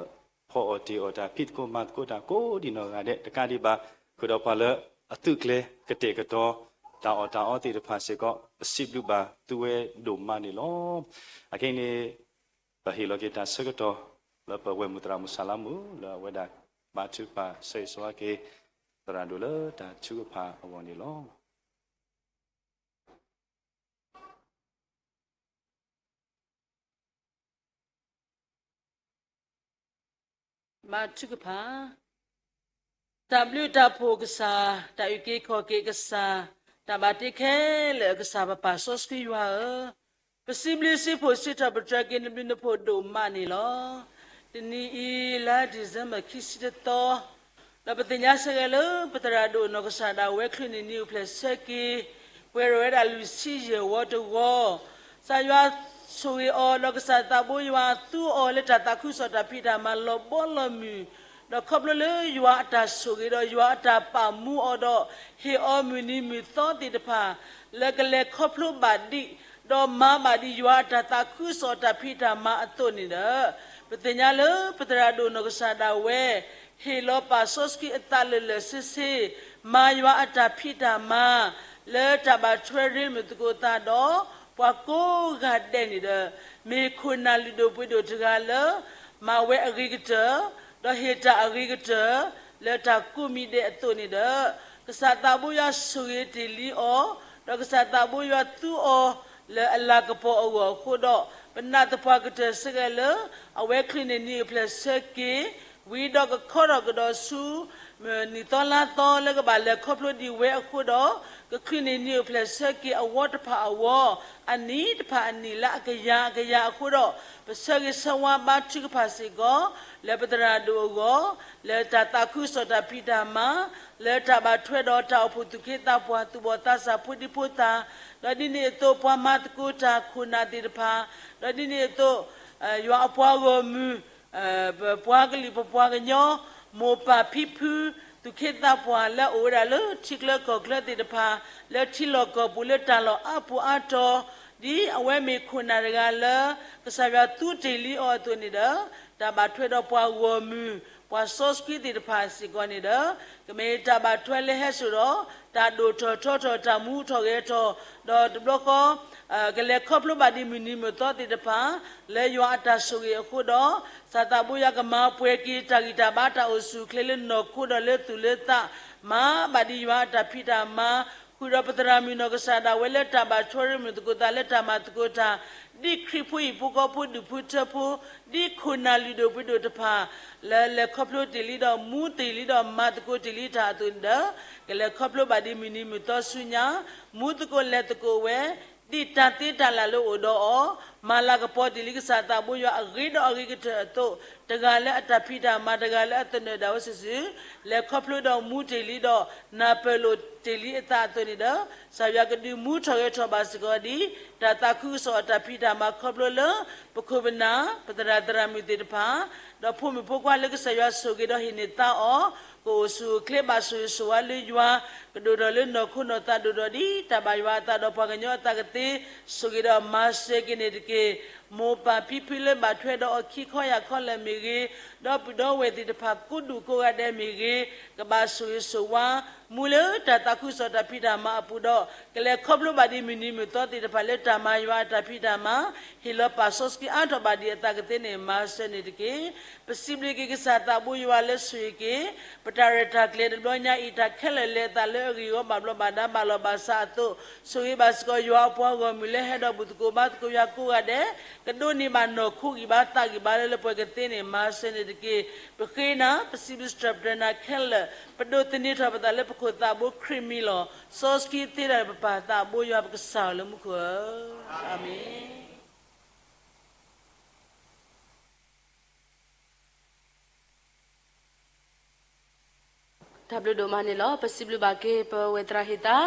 ဖီအီၣ်တ့ၢ်အီၣ်တၢ် ဖံးသကိးမၤသကိးတၢ်ကိးဒံးနီၢ်ဂၤဒဲး တကးဒံးဘၣ် ဃုာ်ဒီးပှၤလၢအသုးကျဲၤကတဲာ်ကတီၤ တၢ်အီၣ်တၢ်အီသ့ၣ်တဖၣ်စ့ၢ်ကီး ပစံးဘျုးဘၣ်သုဝဲဒိၣ်မးန့ၣ်လီၤ. အခဲအံၤန့ၣ် ပဟ့ၣ်လီၤက့ၤတၢ်ဆၢကတီၢ် လၢပဝဲၢ်မုၢ်သရၣ်မုၣ်ဆၣ်လါမူ လၢအဝဲဒၣ်ဘါထုကဖၣ်ဆၢဂ့ၤဆၢဝါက့ၤ သရၣ်ဒိၣ်လၢတၢ်ထုကဖၣ်အဂီၢ်န့ၣ်လီၤ. ဘါထုကဖၣ်. တၢ်ဘျုးတၢ်ဖှိၣ်ကစၢ်, တၢ်အုၣ်က့ၤခီၣ်က့ၤကစၢ်, တၢ်ဘၣ်တ့ခဲလၢာ်အကစၢ် ပပၢ်စီဆှံယွၤဧၢ, ပစံးဘျုးစံးဖှိၣ်စံးထီၣ်ပတြၢၤက့ၤနဘျုးနဖှိၣ်ဒိၣ်မးန့ၣ်လီၤ. တနံၤအံၤလါ December ခံဆံတသီ ဒီးပသ့ၣ်ညါဆၢဂ့ၤလၢ ပသရၣ်ဒိၣ်နီၢ်ကစၢ်ဒၣ်ဝဲချုးန့ၢ်နံၤအိၣ်ဖျဲၣ်ဆၢက့ၤ ပှဲၤထီၣ်ဝဲဒၣ်လွံၢ်ဆံယဲၢ်ဝီတဝီ, ကစၢ်ယွၤဆိၣ်ဂ့ၤအီၤ ဒီးကစၢ်သးဘိယွၤသူအီၤလၢတၢ်သးခုကစီၣ်တၢ်ဖံးတၢ်မၤလီၤဘီလီၤမုၢ်, ဒီးခီဖျိလၢယွၤအတၢ်ဆိၣ်ဂ့ၤဒီးယွၤအတၢ်ပာ်မူအီၤဒီး ဟ့ၣ်အီၤမုၢ်နံၤမုၢ်သီသ့ၣ်တဖၣ် လၢကလဲၤခီဖျိဘၣ်ဒံး ဒီးမၤဘၣ်ဒံးယွၤအတၢ်သးခုကစီၣ်တၢ်ဖံးတၢ်မၤအသိးန့ၣ်ဒီး, ပသ့ၣ်ညါလၢပသရၣ်ဒိၣ်နီၢ်ကစၢ်ဒၣ်ဝဲ ဟ့ၣ်လီၤပၢ်စီဆှံအသးလၢာ်လၢာ်ဆ့ဆ့, မၤယွၤအတၢ်ဖံးတၢ်မၤ လၢတၢ်ဘၣ်ထွဲရ့မုာ်သကိးသးဒီး ပှၤကိးဂၤဒဲးန့ၣ်ဒီး, မ့ၢ်ခိၣ်နၢ်လုၢ်ဒိၣ်ပှ့ၤဒိၣ်တဂၤလၢ မၤဝဲအဂ့ၤကတၢၢ်, ဒီးဟ့ၣ်တၢ်အဂ့ၤကတၢၢ် လၢတၢ်ကိးမံၤဒဲးအသိးန့ၣ်ဒီး, ကစၢ်သးဘိယွၤဆိၣ်ဂ့ၤတ့ၢ်လံအီၤ, ဒီးကစၢ်သးဘိယွၤသူအီၤ လၢအလၤကပီၤအဂီၢ်အဃိဒီး, ပနာ်သပှၢ်ကတၢၢ်ဆၢဂ့ၤလၢ အဝဲချုးန့ၢ်နံၤအိၣ်ဖျဲၣ်ဆၢက့ၤ ဝံၤဒီးကခီထီၣ်ကဒီးဆူ နံၣ်သီလါသီလၢကဘၣ်လဲၤခီဖျိဒံးဝဲအဃိဒီး, ကချုးန့ၢ်နံၤအိၣ်ဖျဲၣ်ဆၢက့ၤအဝီတဖၣ်အဝီ, အနံၣ်တဖၣ်အနံၣ်လၢအကယၤအကယၤအဃိဒီး, ပဆၢဂ့ၤဆၢဝါဘါထုကဖၣ်စ့ၢ်ကီး လၢပသရၣ်ဒိၣ်အဂီၢ်, လၢတၢ်သးခုကစီၣ်တၢ်ဖံးတၢ်မၤ, လၢတၢ်ဘၣ်ထွဲဒီးတၢ်အိၣ်ဖှိၣ်သူၣ်က့သးပှၢ်သူၣ်ဘီၣ်သးစၢ်ဖိဒံဖိသၣ်, ဒီးဒ်န့ၣ်အသိးပှၤမၤသကိးတၢ်ခိၣ်နၢ်သ့ၣ်တဖၣ်, ဒီးဒ်န့ၣ်အသိး ယွၤအပှၤဂီၢ်မုၢ် ပပှၤကလုာ်ပပှၤကညီ, မိၢ်ပၢ်ဖံဖု, သူၣ်က့သးပှၢ်လၢအအိၣ်ဝဲဒၣ်လၢထံချၢကီၢ်ချၢသ့ၣ်တဖၣ်, လၢထံလီၢ်ကီၢ်ပူၤလၢတၢ်လီၢ်အါပူၤအါတီၤ, ဒ်အဝဲမ့ၢ်ခိၣ်နၢ်တဂၤလၢ ကစၢ်ယွၤသူတ့ၢ်လံအီၤအသိးန့ၣ်ဒီး, တၢ်ဘၣ်ထွဲဒီးပှၤဂီၢ်မုၢ်, ပှၤစီဆှံသ့ၣ်တဖၣ်စ့ၢ်ကီးန့ၣ်ဒီး, ကမ့ၢ်တၢ်ဘၣ်ထွဲလၢဟဲစိာ်ဒီး တၢ်ဒိၣ်ထီၣ်ထီထီၣ်တၢ်မူထီၣ်ဂဲၤထီၣ်, ဒီးတဘျီဃီ ကလဲၤခီဖျိဘၣ်ဒံးမုၢ်နံၤမုၢ်သီသ့ၣ်တဖၣ် လၢယွၤအတၢ်ဆိၣ်ဂ့ၤအဃိဒီး, ကစၢ်သးဘိယွၤကမၤပှဲၤက့ၤတၢ်ဂံၢ်တၢ်ဘါတၢ်အိၣ်ဆူၣ်အိၣ်ချ့လၢနီၢ်ခိဒီး လၢသူၣ်လၢသး, မၤဘၣ်ဒံးယွၤအတၢ်ဖံးတၢ်မၤ, ဃုာ်ဒီးပသရၣ်မုၣ်နီၢ်ကစၢ်ဒၣ်ဝဲလၢတၢ်ဘၣ်ထွဲရ့မုၢ်သကိးသးလၢတၢ်မၤသကိးတၢ် ဒ်ခရံာ်ဖိဟံၣ်ဖိဃီဖိဒူၣ်ဖိထၢဖိ ဒ်ခိၣ်နၢ်လုၢ်ဒိၣ်ပှ့ၤဒိၣ်တဖၣ် လၢလဲၤခီဖျိတ့ၢ်လံဒီးမူတ့ၢ်လံဒီးမၤသကိးတ့ၢ်လံတၢ်အသိးန့ၣ်ဒီး ကလဲၤခီဖျိဘၣ်ဒ်မုၢ်နံၤမုၢ်သီဆူညါ မူသကိးလဲၤသကိးဝဲ ဒ်တၢ်သ့တၢ်လၢ်လၢအိၣ်ဒီးအီၤ မၤလၤကပီၤတ့ၢ်လံကစၢ်သးဘိယွၤအဂ့ၤဒီးအဂ့ၤကတၢၢ်အသိး တဂၤလၢအတၢ်ဖံးတၢ်မၤ တဂၤလၢအသနၢၣ်ဒၣ်ဝဲစုာ်စုာ် လဲၤခီဖျိဒီးမူတ့ၢ်လံဒီး နၢ်ပၢၢ်လိာ်တ့ၢ်လံအသးအသိးန့ၣ်ဒီး ကစၢ်ယွၤကဒုးမူထီၣ်ဂဲၤထီၣ်ဘၣ်စ့ၢ်ကီးဒ် တၢ်သးခုကစီၣ်အတၢ်ဖံးတၢ်မၤခီဖျိလၢ ပခိၣ်ပနၢ် ပသရၣ်သရၣ်မုၣ်သ့ၣ်တဖၣ် ဒီးဖိမုၣ်ဖိခွါလၢကစၢ်ယွၤဆိၣ်ဂ့ၤဒီးဟ့ၣ်န့ၢ်သါအီၤ ကအိၣ်ဆူၣ်အိၣ်ချ့ဘၣ်ဆိၣ်ဂ့ၤဆိၣ်ဝါလၢယွၤ ကဒိၣ်ထီၣ်လၢနီၢ်ခိနီၢ်သးဒိၣ်ထီၣ်ဒ်တၢ်ဘၣ်ယွၤအသးဒီးပှၤကညီအသးကသ့ ဆိၣ်ဂ့ၤဒီးမၤစၢၤက့ၤန့ၣ်တက့ၢ်. မိၢ်ပၢ်ဖံဖုလၢဘၣ်ထွဲဒီးအီၤခံခီယၢ်ခီလၢာ်မ့ၢ်ဂ့ၤ, ဒီပုၢ်ဒီဝဲၢ်သ့ၣ်တဖၣ်ကိးဒူၣ်ကိးဂၤဒဲးမ့ၢ်ဂ့ၤ, ကဘၣ်ဆိၣ်ဂ့ၤဆိၣ်ဝါ မူလၢတၢ်သးခုကစီၣ်တၢ်ဖံးတၢ်မၤအပူၤဒီး ကလဲၤခီဖျိဘၣ်ဒ်မုၢ်နံၤမုၢ်သီသ့ၣ်တဖၣ်လၢတၢ်မၤယွၤအတၢ်ဖံးတၢ်မၤ ဟ့ၣ်လီၤပာ်စီဆှံအါထီၣ်ဘၣ်ဒ်အသးကသ့န့ၣ် မၤစၢၤန့ၣ်တက့ၢ်. ပစံးဘျုးက့ၤကစၢ်သးဘိယွၤလၢဆိၣ်ဂ့ၤက့ၤ ပတၢ်ရဲၣ်တၢ်ကျဲၤတဘျီညါအံၤ တၢ်ခဲလၢာ်လဲၤအသးလၢအဂ့ၢ်အဂီၢ်ဘၣ်ဘျီးဘၣ်ဒါဘၣ်လီၤဘၣ်စးအသိး, ဆိၣ်ဂ့ၤဘၣ်စ့ၢ်ကီးယွၤအပှၤဂီၢ်မုၢ်လၢဟဲဒီးဘူၣ်သကိးဘါသကိးယွၤကိးဂၤဒဲး, ကဒိးန့ၢ်ဘၣ်နီၢ်ခိဂံၢ်ဘါသးဂံၢ်ဘါလၢလၢပှဲၤကသ့န့ၣ် မၤစၢၤန့ၣ်တက့ၢ်. ပဃ့နၤ ပစံးဘျုးစံးထီၣ်ပတြၢၤနၤခဲလၢာ်, ပဒိးသန့ၤထီၣ်ပသးလၢပခိၣ်သးဘိခရံာ်မံၤလီၤ. စီဆှံသ့တၢ်ပပၢ်သးဘိယွၤပကစၢ်လၢမူခိၣ်ဧၢ, အၤမ့ၣ်. တၢ်ဘျုးဒိၣ်မးန့ၣ်လီၤ. ပစံးဘျုးဘၣ်က့ၤပဝဲၢ်သရၣ်ဟ့ၣ်သါ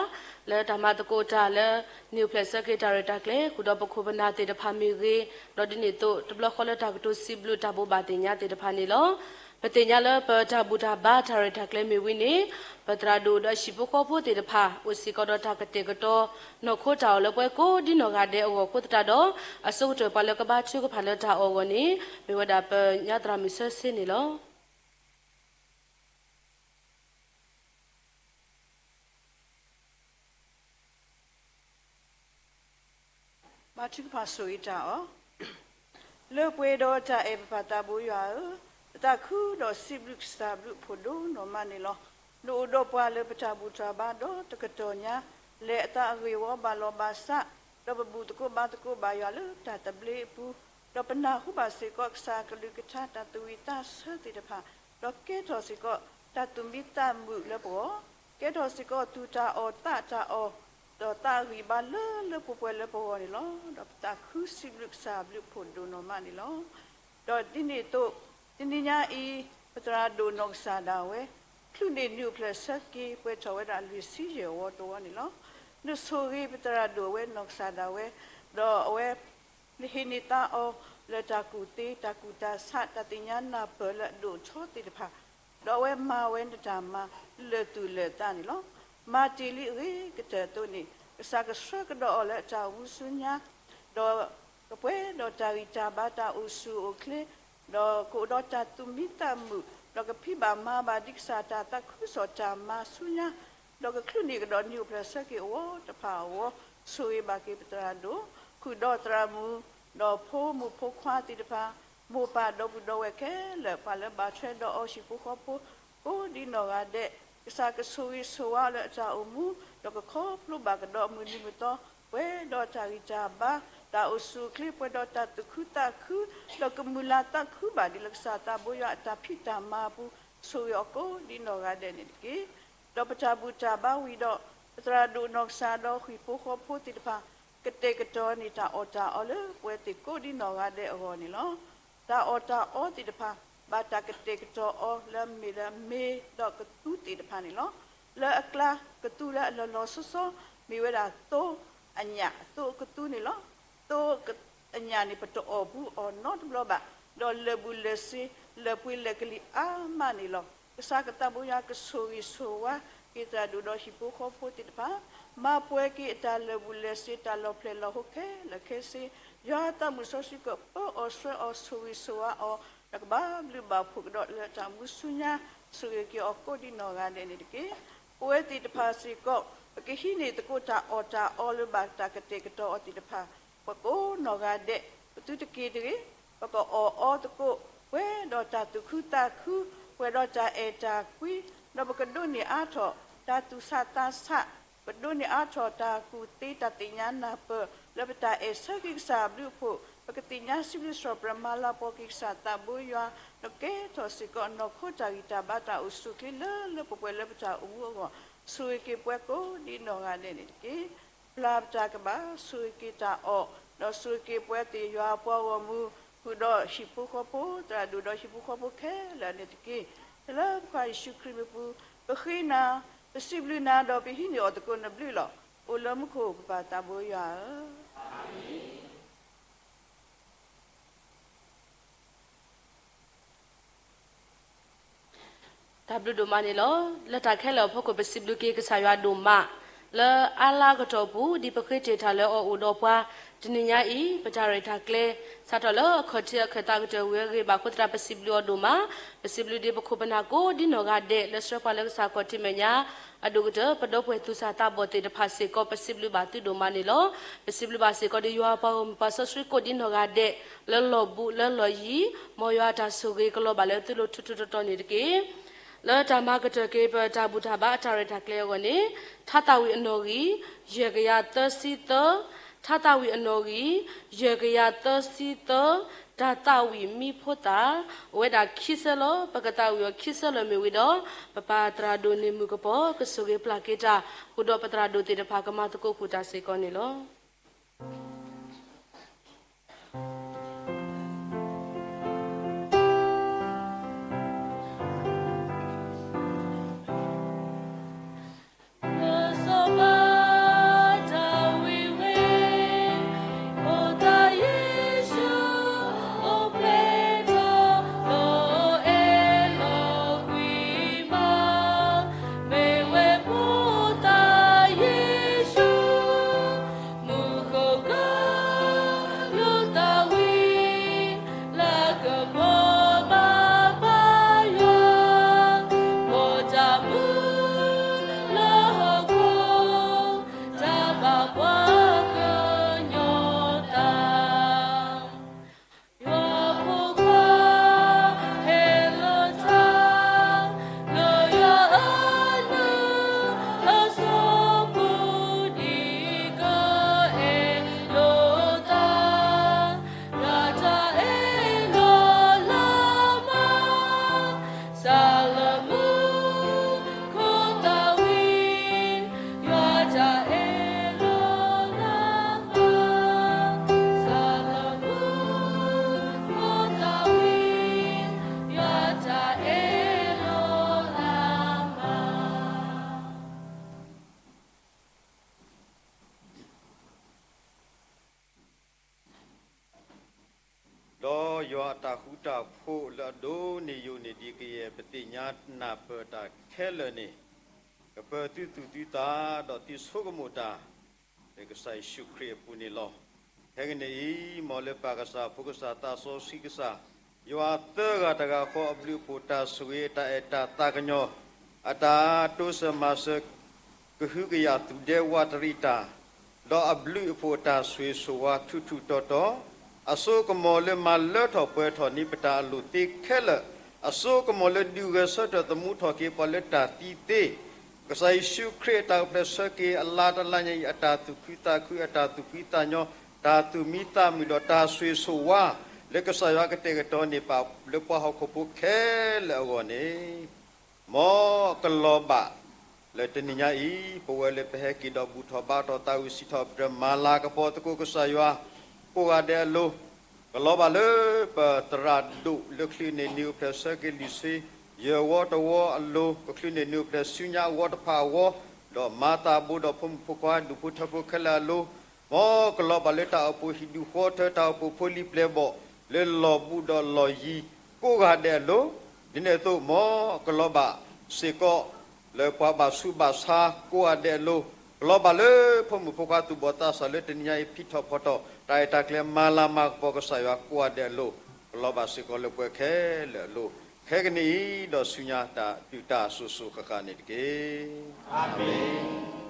လၢတၢ်မၤသကိးတၢ်လၢ နံၣ်အိၣ်ဖျဲၣ်ဆၢက့ၤတၢ်ရဲၣ်တၢ်ကျဲၤ ဃုာ်ဒီးပခိၣ်ပနၢ်သ့ၣ်တဖၣ်မ့ၢ်ဂ့ၤ, ဒီးဒ်န့ၣ်အသိး တဘျီဃီလၢတၢ်ကတိၤစံးဘျုးတၢ်ဘိးဘၣ်သ့ၣ်ညါသ့ၣ်တဖၣ်န့ၣ်လီၤ. ပသ့ၣ်ညါလၢပတၢ်ဘူၣ်တၢ်ဘါတၢ်ရဲၣ်တၢ်ကျဲၤမ့ၢ်ဝံၤန့ၣ် ပသရၣ်ဒိၣ်ဒီးဟံၣ်ဖိဃီဖိသ့ၣ်တဖၣ် အိၣ်စ့ၢ်ကီးဒီးတၢ်ကတဲာ်ကတီၤ နီၢ်ခိတၢ်အီၣ်လၢပှၤကိးဒ်နီၢ်ဂၤဒဲးအဂီၢ်အဃိသတးဒီး အဆိကတၢၢ်ပှၤလၢကဘါထုကဖၣ်လၢတၢ်အီၣ်အဂီၢ်န့ၣ် မ့ၢ်ဝဲဒၣ်ပညါသရၣ်မုၣ်ဆၢဆ့န့ၣ်လီၤ. ဘါထုကဖၣ်ဆိၣ်ဂ့ၤတၢ်အီၣ် လၢပှဲၤဒီးတၢ်အဲၣ်ပပၢ်သးဘိယွၤဧၢ, ပသးခုဒီးစံးဘျုးကစၢ်ဘျုးဖှိၣ်ဒိၣ်နီၢ်မးန့ၣ်လီၤ. နအိၣ်ဒီးပှၤလၢပတၢ်ဘူၣ်တၢ်ဘါဒီတကတီၢ်ညါ, လဲၤအသးအဂ့ၢ်ဝီဘၣ်လီၤဘၣ်စး, ဒီးပဘူၣ်သကိးဘါသကိးဘၣ်ယွၤလၢတၢ်သဘျ့အပူၤ, ဒီးပနၢ်ဟူဘၣ်စ့ၢ်ကီးကစၢ်အကလုၢ်ကထါတၢ်သဝံၣ်သးဆၢသ့ၣ်တဖၣ်, ဒီးကဲထီၣ်စ့ၢ်ကီးတၢ်သူၣ်မံသးမုာ်လၢပဂီၢ်, ကဲထီၣ်စ့ၢ်ကီးသူၣ်တၢ်အီၣ်သးတၢ်အီၣ် ဒီးသးဂံၢ်ဘါလၢလၢပှဲၤပှဲၤလၢပဂီၢ်န့ၣ်လီၤ. ဒီးပသးခုစံးဘျုးကစၢ်ဘျုးဖှိၣ်ဒိၣ်နီၢ်မးန့ၣ်လီၤ. ဒီးဒ်န့ၣ်အသိး တနံၤညါအံၤ ပသရၣ်ဒိၣ်နီၢ်ကစၢ်ဒၣ်ဝဲ ချုးန့ၢ်နံၣ်အိၣ်ဖျဲၣ်ဆၢက့ၤပှဲၤထီၣ်ဝဲဒၣ်လွံၢ်ဆံယဲၢ်ဝီတဝီန့ၣ်လီၤ. နဆိၣ်ဂ့ၤပသရၣ်ဒိၣ်ဝဲနီၢ်ကစၢ်ဒၣ်ဝဲ, ဒီးအဝဲ နဟ့ၣ်န့ၢ်သါအီၤ လၢတၢ်ကူၣ်သ့ တၢ်ကူၣ်တၢ်ဆး တၢ်သ့ၣ်ညါနၢ်ပၢၢ်လၢအဒိၣ်ထီသ့ၣ်တဖၣ်, ဒီးအဝဲမၤဝဲနတၢ်မၤလၢာ်သူၣ်လၢာ်သးန့ၣ်လီၤ. မၤတ့ၢ်လံအဂ့ၤကတၢၢ်အသိးန့ၣ် ကစၢ်ကဆှၢကဒီးအီၤလၢအတၢ်အိၣ်မူဆူညါ, ဒီးကပှဲၤဒီးတၢ်ဂံၢ်တၢ်ဘါတၢ်အိၣ်ဆူၣ်အိၣ်ချ့, ဒီးကအိၣ်ဒီးတၢ်သူၣ်မံသးမုာ်, ဒီးကဖံးဘၣ်မၤဘၣ်ဒ်ကစၢ်တၢ်သးခုကစီၣ်တၢ်မၤဆူညါ, ဒီးကချုးန့ၢ်ကဒီးနံၣ်အိၣ်ဖျဲၣ်ဆၢက့ၤအဝီတဖၣ်အဂီၢ်, ဆိၣ်ဂ့ၤဘၣ်က့ၤပသရၣ်ဒိၣ်, ဃုာ်ဒီးသရၣ်မုၣ်, ဒီးဖိမုၣ်ဖိခွါသ့ၣ်တဖၣ်, မိၢ်ပၢ်ဒီပုၢ်ဒီဝဲၢ်ခဲလၢာ် ပှၤလၢဘၣ်ထွဲဒီးအီၤဟံၣ်ဖိဃီဖိ, ကိးဒ်နီၢ်ဂၤဒဲး, ကစၢ်ကဆိၣ်ဂ့ၤဆိၣ်ဝါအီၤလၢအတၢ်အိၣ်မူ, ဒီးကခီဖျိဘၣ်ကဒီးမုၢ်နံၤမုၢ်သီ, ပှဲၤဒီးတၢ်ဂံၢ်တၢ်ဘါ, တၢ်အိၣ်ဆူၣ်အိၣ်ချ့, ပှဲၤဒီးတၢ်သူၣ်ခုသးခု, ဒီးကမုၢ်လၢ်သးခုဘၣ်ဒ်လၢကစၢ်သးဘိယွၤအတၢ်ဖံးတၢ်မၤအပူၤ, ဆိၣ်ဂ့ၤအီၤကိးဒ်နီၢ်ဂၤဒဲးန့ၣ်တက့ၢ်. ဒီးပတၢ်ဘူၣ်တၢ်ဘါဝံၤဒီး, ပသရၣ်ဒိၣ်နီၢ်ကစၢ်ဒီးဟံၣ်ဖိဃီဖိသ့ၣ်တဖၣ်, ကတဲာ်ကတီၤန့ၢ်တၢ်အီၣ်တၢ်အီလၢပဝဲသ့ၣ်ကိးဒ်နီၢ်ဂၤဒဲးအဂီၢ်န့ၣ်လီၤ. တၢ်အီၣ်တၢ်အီသ့ၣ်တဖၣ်, ဘၣ်တၢ်ကတဲာ်ကတီၤအီၤလၢမ့ၢ်လၢမ့ၤဒီးကသူသ့ၣ်တဖၣ်န့ၣ်လီၤ. လၢအကျါကသူလၢအလီၤလီၤဆီဆီ, မ့ၢ်ဝဲဒၣ်သိအညၣ်, သိအကသူန့ၣ်လီၤ. သိအညၣ်န့ၣ် ပတအီၣ်ဘူးအီၤနီတဘျီဘၣ်, ဒီးလၢာ်ဘူၣ်လၢာ်စ့, လၢာ်ပှ့ၤလၢာ်ကလံၤအါမးန့ၣ်လီၤ. ကစၢ်ကစၢ်သးဘိယွၤကဆိၣ်ဂ့ၤဆိၣ်ဝါ က့ၤသရၣ်ဒိၣ်ဒီးဟံၣ်ဖိဃီဖိသ့ၣ်တဖၣ်, မၤပှဲၤက့ၤအတၢ်လၢာ်ဘူၣ်လၢာ်စ့ တၢ်လီၤဖျဲၣ်လီၤဟိခဲလၢာ်ခဲဆ့, ယွၤသးမုၢ်စီဆှံကပၢအီၤဆှၢအီၤဆိၣ်ဂ့ၤဆိၣ်ဝါအီၤ, ဒီးကဘၣ်ဘျုးဘၣ်ဖှိၣ်ကဒီးလၢတၢ်မူဆူညါ, ဆိၣ်ဂ့ၤက့ၤအီၤကိးဒ်နီၢ်ဂၤဒဲးန့ၣ်တက့ၢ်. ပဝဲသ့ၣ်တဖၣ်စ့ၢ်ကီး, ပကဟံးန့ၢ်သကိးတၢ်အီၣ်တၢ်အီလၢဘၣ်တၢ်ကတဲာ်ကတီၤအီၤသ့ၣ်တဖၣ်, ပကိးနီၢ်ဂၤဒဲး, ပသုတက့ၤတဂ့ၤ, ပကအီၣ်အီသကိး, ပှဲၤဒီးတၢ်သူၣ်ခုသးခု, ပှဲၤဒီးတၢ်အဲၣ်တၢ်ကွံ, ဒီးပကဒိးန့ၢ်အါထီၣ်, တၢ်သူၣ်ဆးသးဆး ပဒိးန့ၢ်အါထီၣ်တၢ်ကူၣ်သ့တၢ်သ့ၣ်ညါနၢ်ပၢၢ် လၢပတၢ်အဲၣ်ဆၢက့ၤကစၢ်အဘျုးအဖှိၣ် ပကသ့ၣ်ညါစံးဘျုးစံးထီၣ်ပတြၢၤမၤလၤကပီၤက့ၤကစၢ်သးဘိယွၤ ဒီးကဲထီၣ်စ့ၢ်ကီးနီၢ်ခိတၢ်ဂံၢ်တၢ်ဘါတၢ်အိၣ်ဆူၣ်အိၣ်ချ့လၢလၢပှဲၤပှဲၤလၢပတၢ်အိၣ်မူအဂီၢ် ဆိၣ်ဂ့ၤက့ၤပှၤကိးဒ်နီၢ်ဂၤဒဲးန့ၣ်တက့ၢ်. ပျၢ်ပတၢ်ကဘၣ်, ဆိၣ်ဂ့ၤက့ၤတၢ်အီၣ်, ဒီးဆိၣ်ဂ့ၤက့ၤပဝဲသ့ၣ်ယွၤအပှၤဂီၢ်မုၢ် ဃုာ်ဒီးဟံၣ်ဖိဃီဖိ သရၣ်ဒိၣ်ဒီးဟံၣ်ဖိဃီဖိခဲလၢာ်န့ၣ်တက့ၢ်. လၢပကစၢ်ယ့ၣ်ၡူးခရံာ်မံၤပူၤ ပဃ့နၤ, ပစံးဘျုးနၤ ဒီးပဟံးန့ၢ်အီၣ်သကိးနဘျုးလီၤ. အိၣ်လၢမူခိၣ်ပပၢ်သးဘိယွၤဧၢ တၢ်ဘျုးဒိၣ်မးန့ၣ်လီၤ. လၢတၢ်ခဲလၢာ်အဖီခိၣ် ပစံးဘျုးက့ၤကစၢ်ယွၤဒိၣ်မး လၢအါလါကတီၢ်ပူၤ ဒ်ပဃ့တ့ၢ်တၢ်လၢအီၤအိၣ်ဒီးပှၤ တနံၤညါအံၤ ပတၢ်ရဲၣ်တၢ်ကျဲၤ စးထီၣ်လၢအခီၣ်ထံးအခၢၣ်သးကတၢၢ်ဝံၤအဂ့ၢ်ဘၣ်အဃိသတး ပစံးဘျုးအီၤဒိၣ်မး. ပစံးဘျုးဒ်ပခိၣ်ပနၢ်ကိးဒ်နီၢ်ဂၤဒဲး လၢဆှၢပှၤလၢကစၢ်ခီၣ်ထံးမဲာ်ညါ အဒိၣ်ကတၢၢ် ပဒီပုၢ်ဝဲၢ်သူၣ်စၢ်သးဘီၣ်သ့ၣ်တဖၣ်စ့ၢ်ကီး ပစံးဘျုးဘၣ်သုဒိၣ်မးန့ၣ်လီၤ. ပစံးဘျုးဘၣ်စ့ၢ်ကီးဒီးယွၤအပှၤဂီၢ်မုၢ်ပှၤစီဆှံကိးဒ်နီၢ်ဂၤဒဲး လၢလီၢ်ဘူးလၢလီၢ်ယံၤ မ်ယွၤအတၢ်ဆိၣ်ဂ့ၤကလီၤဘၣ်လၢသုလိၤထူးထူးတီၤတီၤန့ၣ်တက့ၢ်. လၢတၢ်မၤကတၢၢ်က့ၤပတၢ်ဘူၣ်တၢ်ဘါအတၢ်ရဲၣ်တၢ်ကျဲၤအဂီၢ်န့ၣ် ထါသးဝံၣ်အနီၣ်ဂံၢ် ယဲၢ်ကယၤသၢဆံသၢ, ထါသးဝံၣ်အနီၣ်ဂံၢ် ယဲၢ်ကယၤသၢဆံသၢ, တၢ်သးဝံၣ်မံဖိသၣ် အိၣ်ဝဲဒၣ်ခံဆၢလီၤ. ပကသးဝံၣ်အီၤခံဆၢလီၤမ့ၢ်ဝံၤဒီး ပပၢ်သရၣ်ဒိၣ်န့ၢ်မုၢ်ကပီၤ ကဆိၣ်ဂ့ၤပျၢ်က့ၤတၢ် ဃုာ်ဒီးပသရၣ်ဒိၣ်သ့ၣ်တဖၣ်ကမၤသကိးဃုာ်တၢ်စ့ၢ်ကီးန့ၣ်လီၤ. ဒီးယွၤအတၢ်ဃူတၢ်ဖိးလၢအဒိးန့ၢ်ယိာ်န့ၢ်ဒံး ကယဲၢ်ပသ့ၣ်ညါနၢ်ပၢၢ်တၢ်ခဲလၢာ်န့ၣ် ကပၢၤသုသူၣ်သုသး ဒီးသုဆိကမိၣ်တၢ် လၢကစၢ်ယ့ၣ်ၡူးခရံာ်အပူၤန့ၣ်လီၤ. ခဲကနံၣ်အံၤ မ်လၢပၢ်ကစၢ် ဖိကစၢ် သးစီဆှံကစၢ် ယွၤသၢဂၤတဂၤဃီအဘျုးအဖှိၣ် တၢ်ဆိၣ်ဂ့ၤ အတၢ်အဲၣ်တၢ်သးကညီၤ အတၢ်တိစၢၤမၤစၢၤ ကဟုကယာ်သူၣ်ဒဲဝးတရံးတၢ် ဒီးအဘျုးအဖှိၣ်အတၢ်ဆိၣ်ဂ့ၤဆိၣ်ဝါထူးထူးတီၤတီၤ, အစိကမီၤလၢမၤလၢထီၣ်ပှဲၤထီၣ်န့ၢ်ပတၢ်အလိၣ်သ့ခဲလၢာ်, အစိကမီၤလၢဒုးဂဲၤဆၢထၢၣ်သမူထီၣ်က့ၤပှၤလၢတၢ်သံသ့, ကစၢ်ယ့ၣ်ၡူးခရံာ်အတၢ်ကပျဲဆၢက့ၤအလါတလါညါအံၤ အတၢ်သူၣ်ခုသးခု အတၢ်သူၣ်ဖှံသးညီ တၢ်သူၣ်မံသးမုာ်ဒီးတၢ်ဆိၣ်ဂ့ၤဆိၣ်ဝါ လၢကစၢ်ယွၤကတဲာ်ကတီၤန့ၢ်ပာ်လၢပှၤဟီၣ်ခိၣ်ဖိခဲလၢာ်အဂီၢ်န့ၣ် မ်ကလီၤဘၣ် လၢတနံၤညါအံၤ ပဝဲလၢပဟဲက့ၤဒီးဘူၣ်ထီၣ်ဘါထီၣ်သးဝံၣ်စံးထီၣ်ပတြၢၤမၤလၤကပီၤသကိးကစၢ်ယွၤ ကိးဂၤဒဲးအလိၤ, ကလီၤဘၣ်လၢပသရၣ်ဒိၣ်လၢချုးန့ၢ်နံၤအိၣ်ဖျဲၣ်ဆၢက့ၤလံာ်ဆ့, ယဲၢ်ဝီတဝီအလိၤ, ပချုးန့ၢ်နံၤအိၣ်ဖျဲၣ်ဆူညါအဝီတဖၣ်အဂီၢ်, ဒီးမၤသးဘိဒီးဖိမုၣ်ဖိခွါဒူၣ်ဖိထၢဖိခဲလၢာ်အလိၤ, မ်ကလီၤဘၣ်လၢတၢ်အိၣ်ဖှိၣ်ဟံၣ်ဒူၣ်ဃီထၢ တၢ်အိၣ်ဖှိၣ်ဖိလံၤပျဲၢ်ဘီၣ် လၢလီၢ်ဘူးဒီးလီၢ်ယံၤ ကိးဂၤဒဲးအလိၤ, ဒ်န့ၣ်အသိး မ်ကလီၤဘၣ်စ့ၢ်ကီး လၢပှၤဘၣ်ဆူးဘၣ်ဆါကိးဂၤဒဲးအလိၤ, ကလီၤဘၣ်လၢဖိမုၣ်ဖိခွါသူၣ်ဘီၣ်သးစၢ်လၢတနံၤညါအံၤ ဖံးထီၣ်ဖီၣ်ထီၣ် တၢ်အဲၣ်တၢ်ကျဲၤမၤလၤမၤကပီၤကစၢ်ယွၤကိးဂၤဒဲးအလိၤ, ကလီၤဘၣ်စ့ၢ်ကီးလၢပှၤခဲလၢာ်အလိၤ, ခဲကနံၣ်အံၤဒီးဆူညါတၢ်ဒုၣ်တၢ်စိၤစိၤဃၣ်ဃၣ်န့ၣ်တက့ၢ်. အၤမ့ၣ်.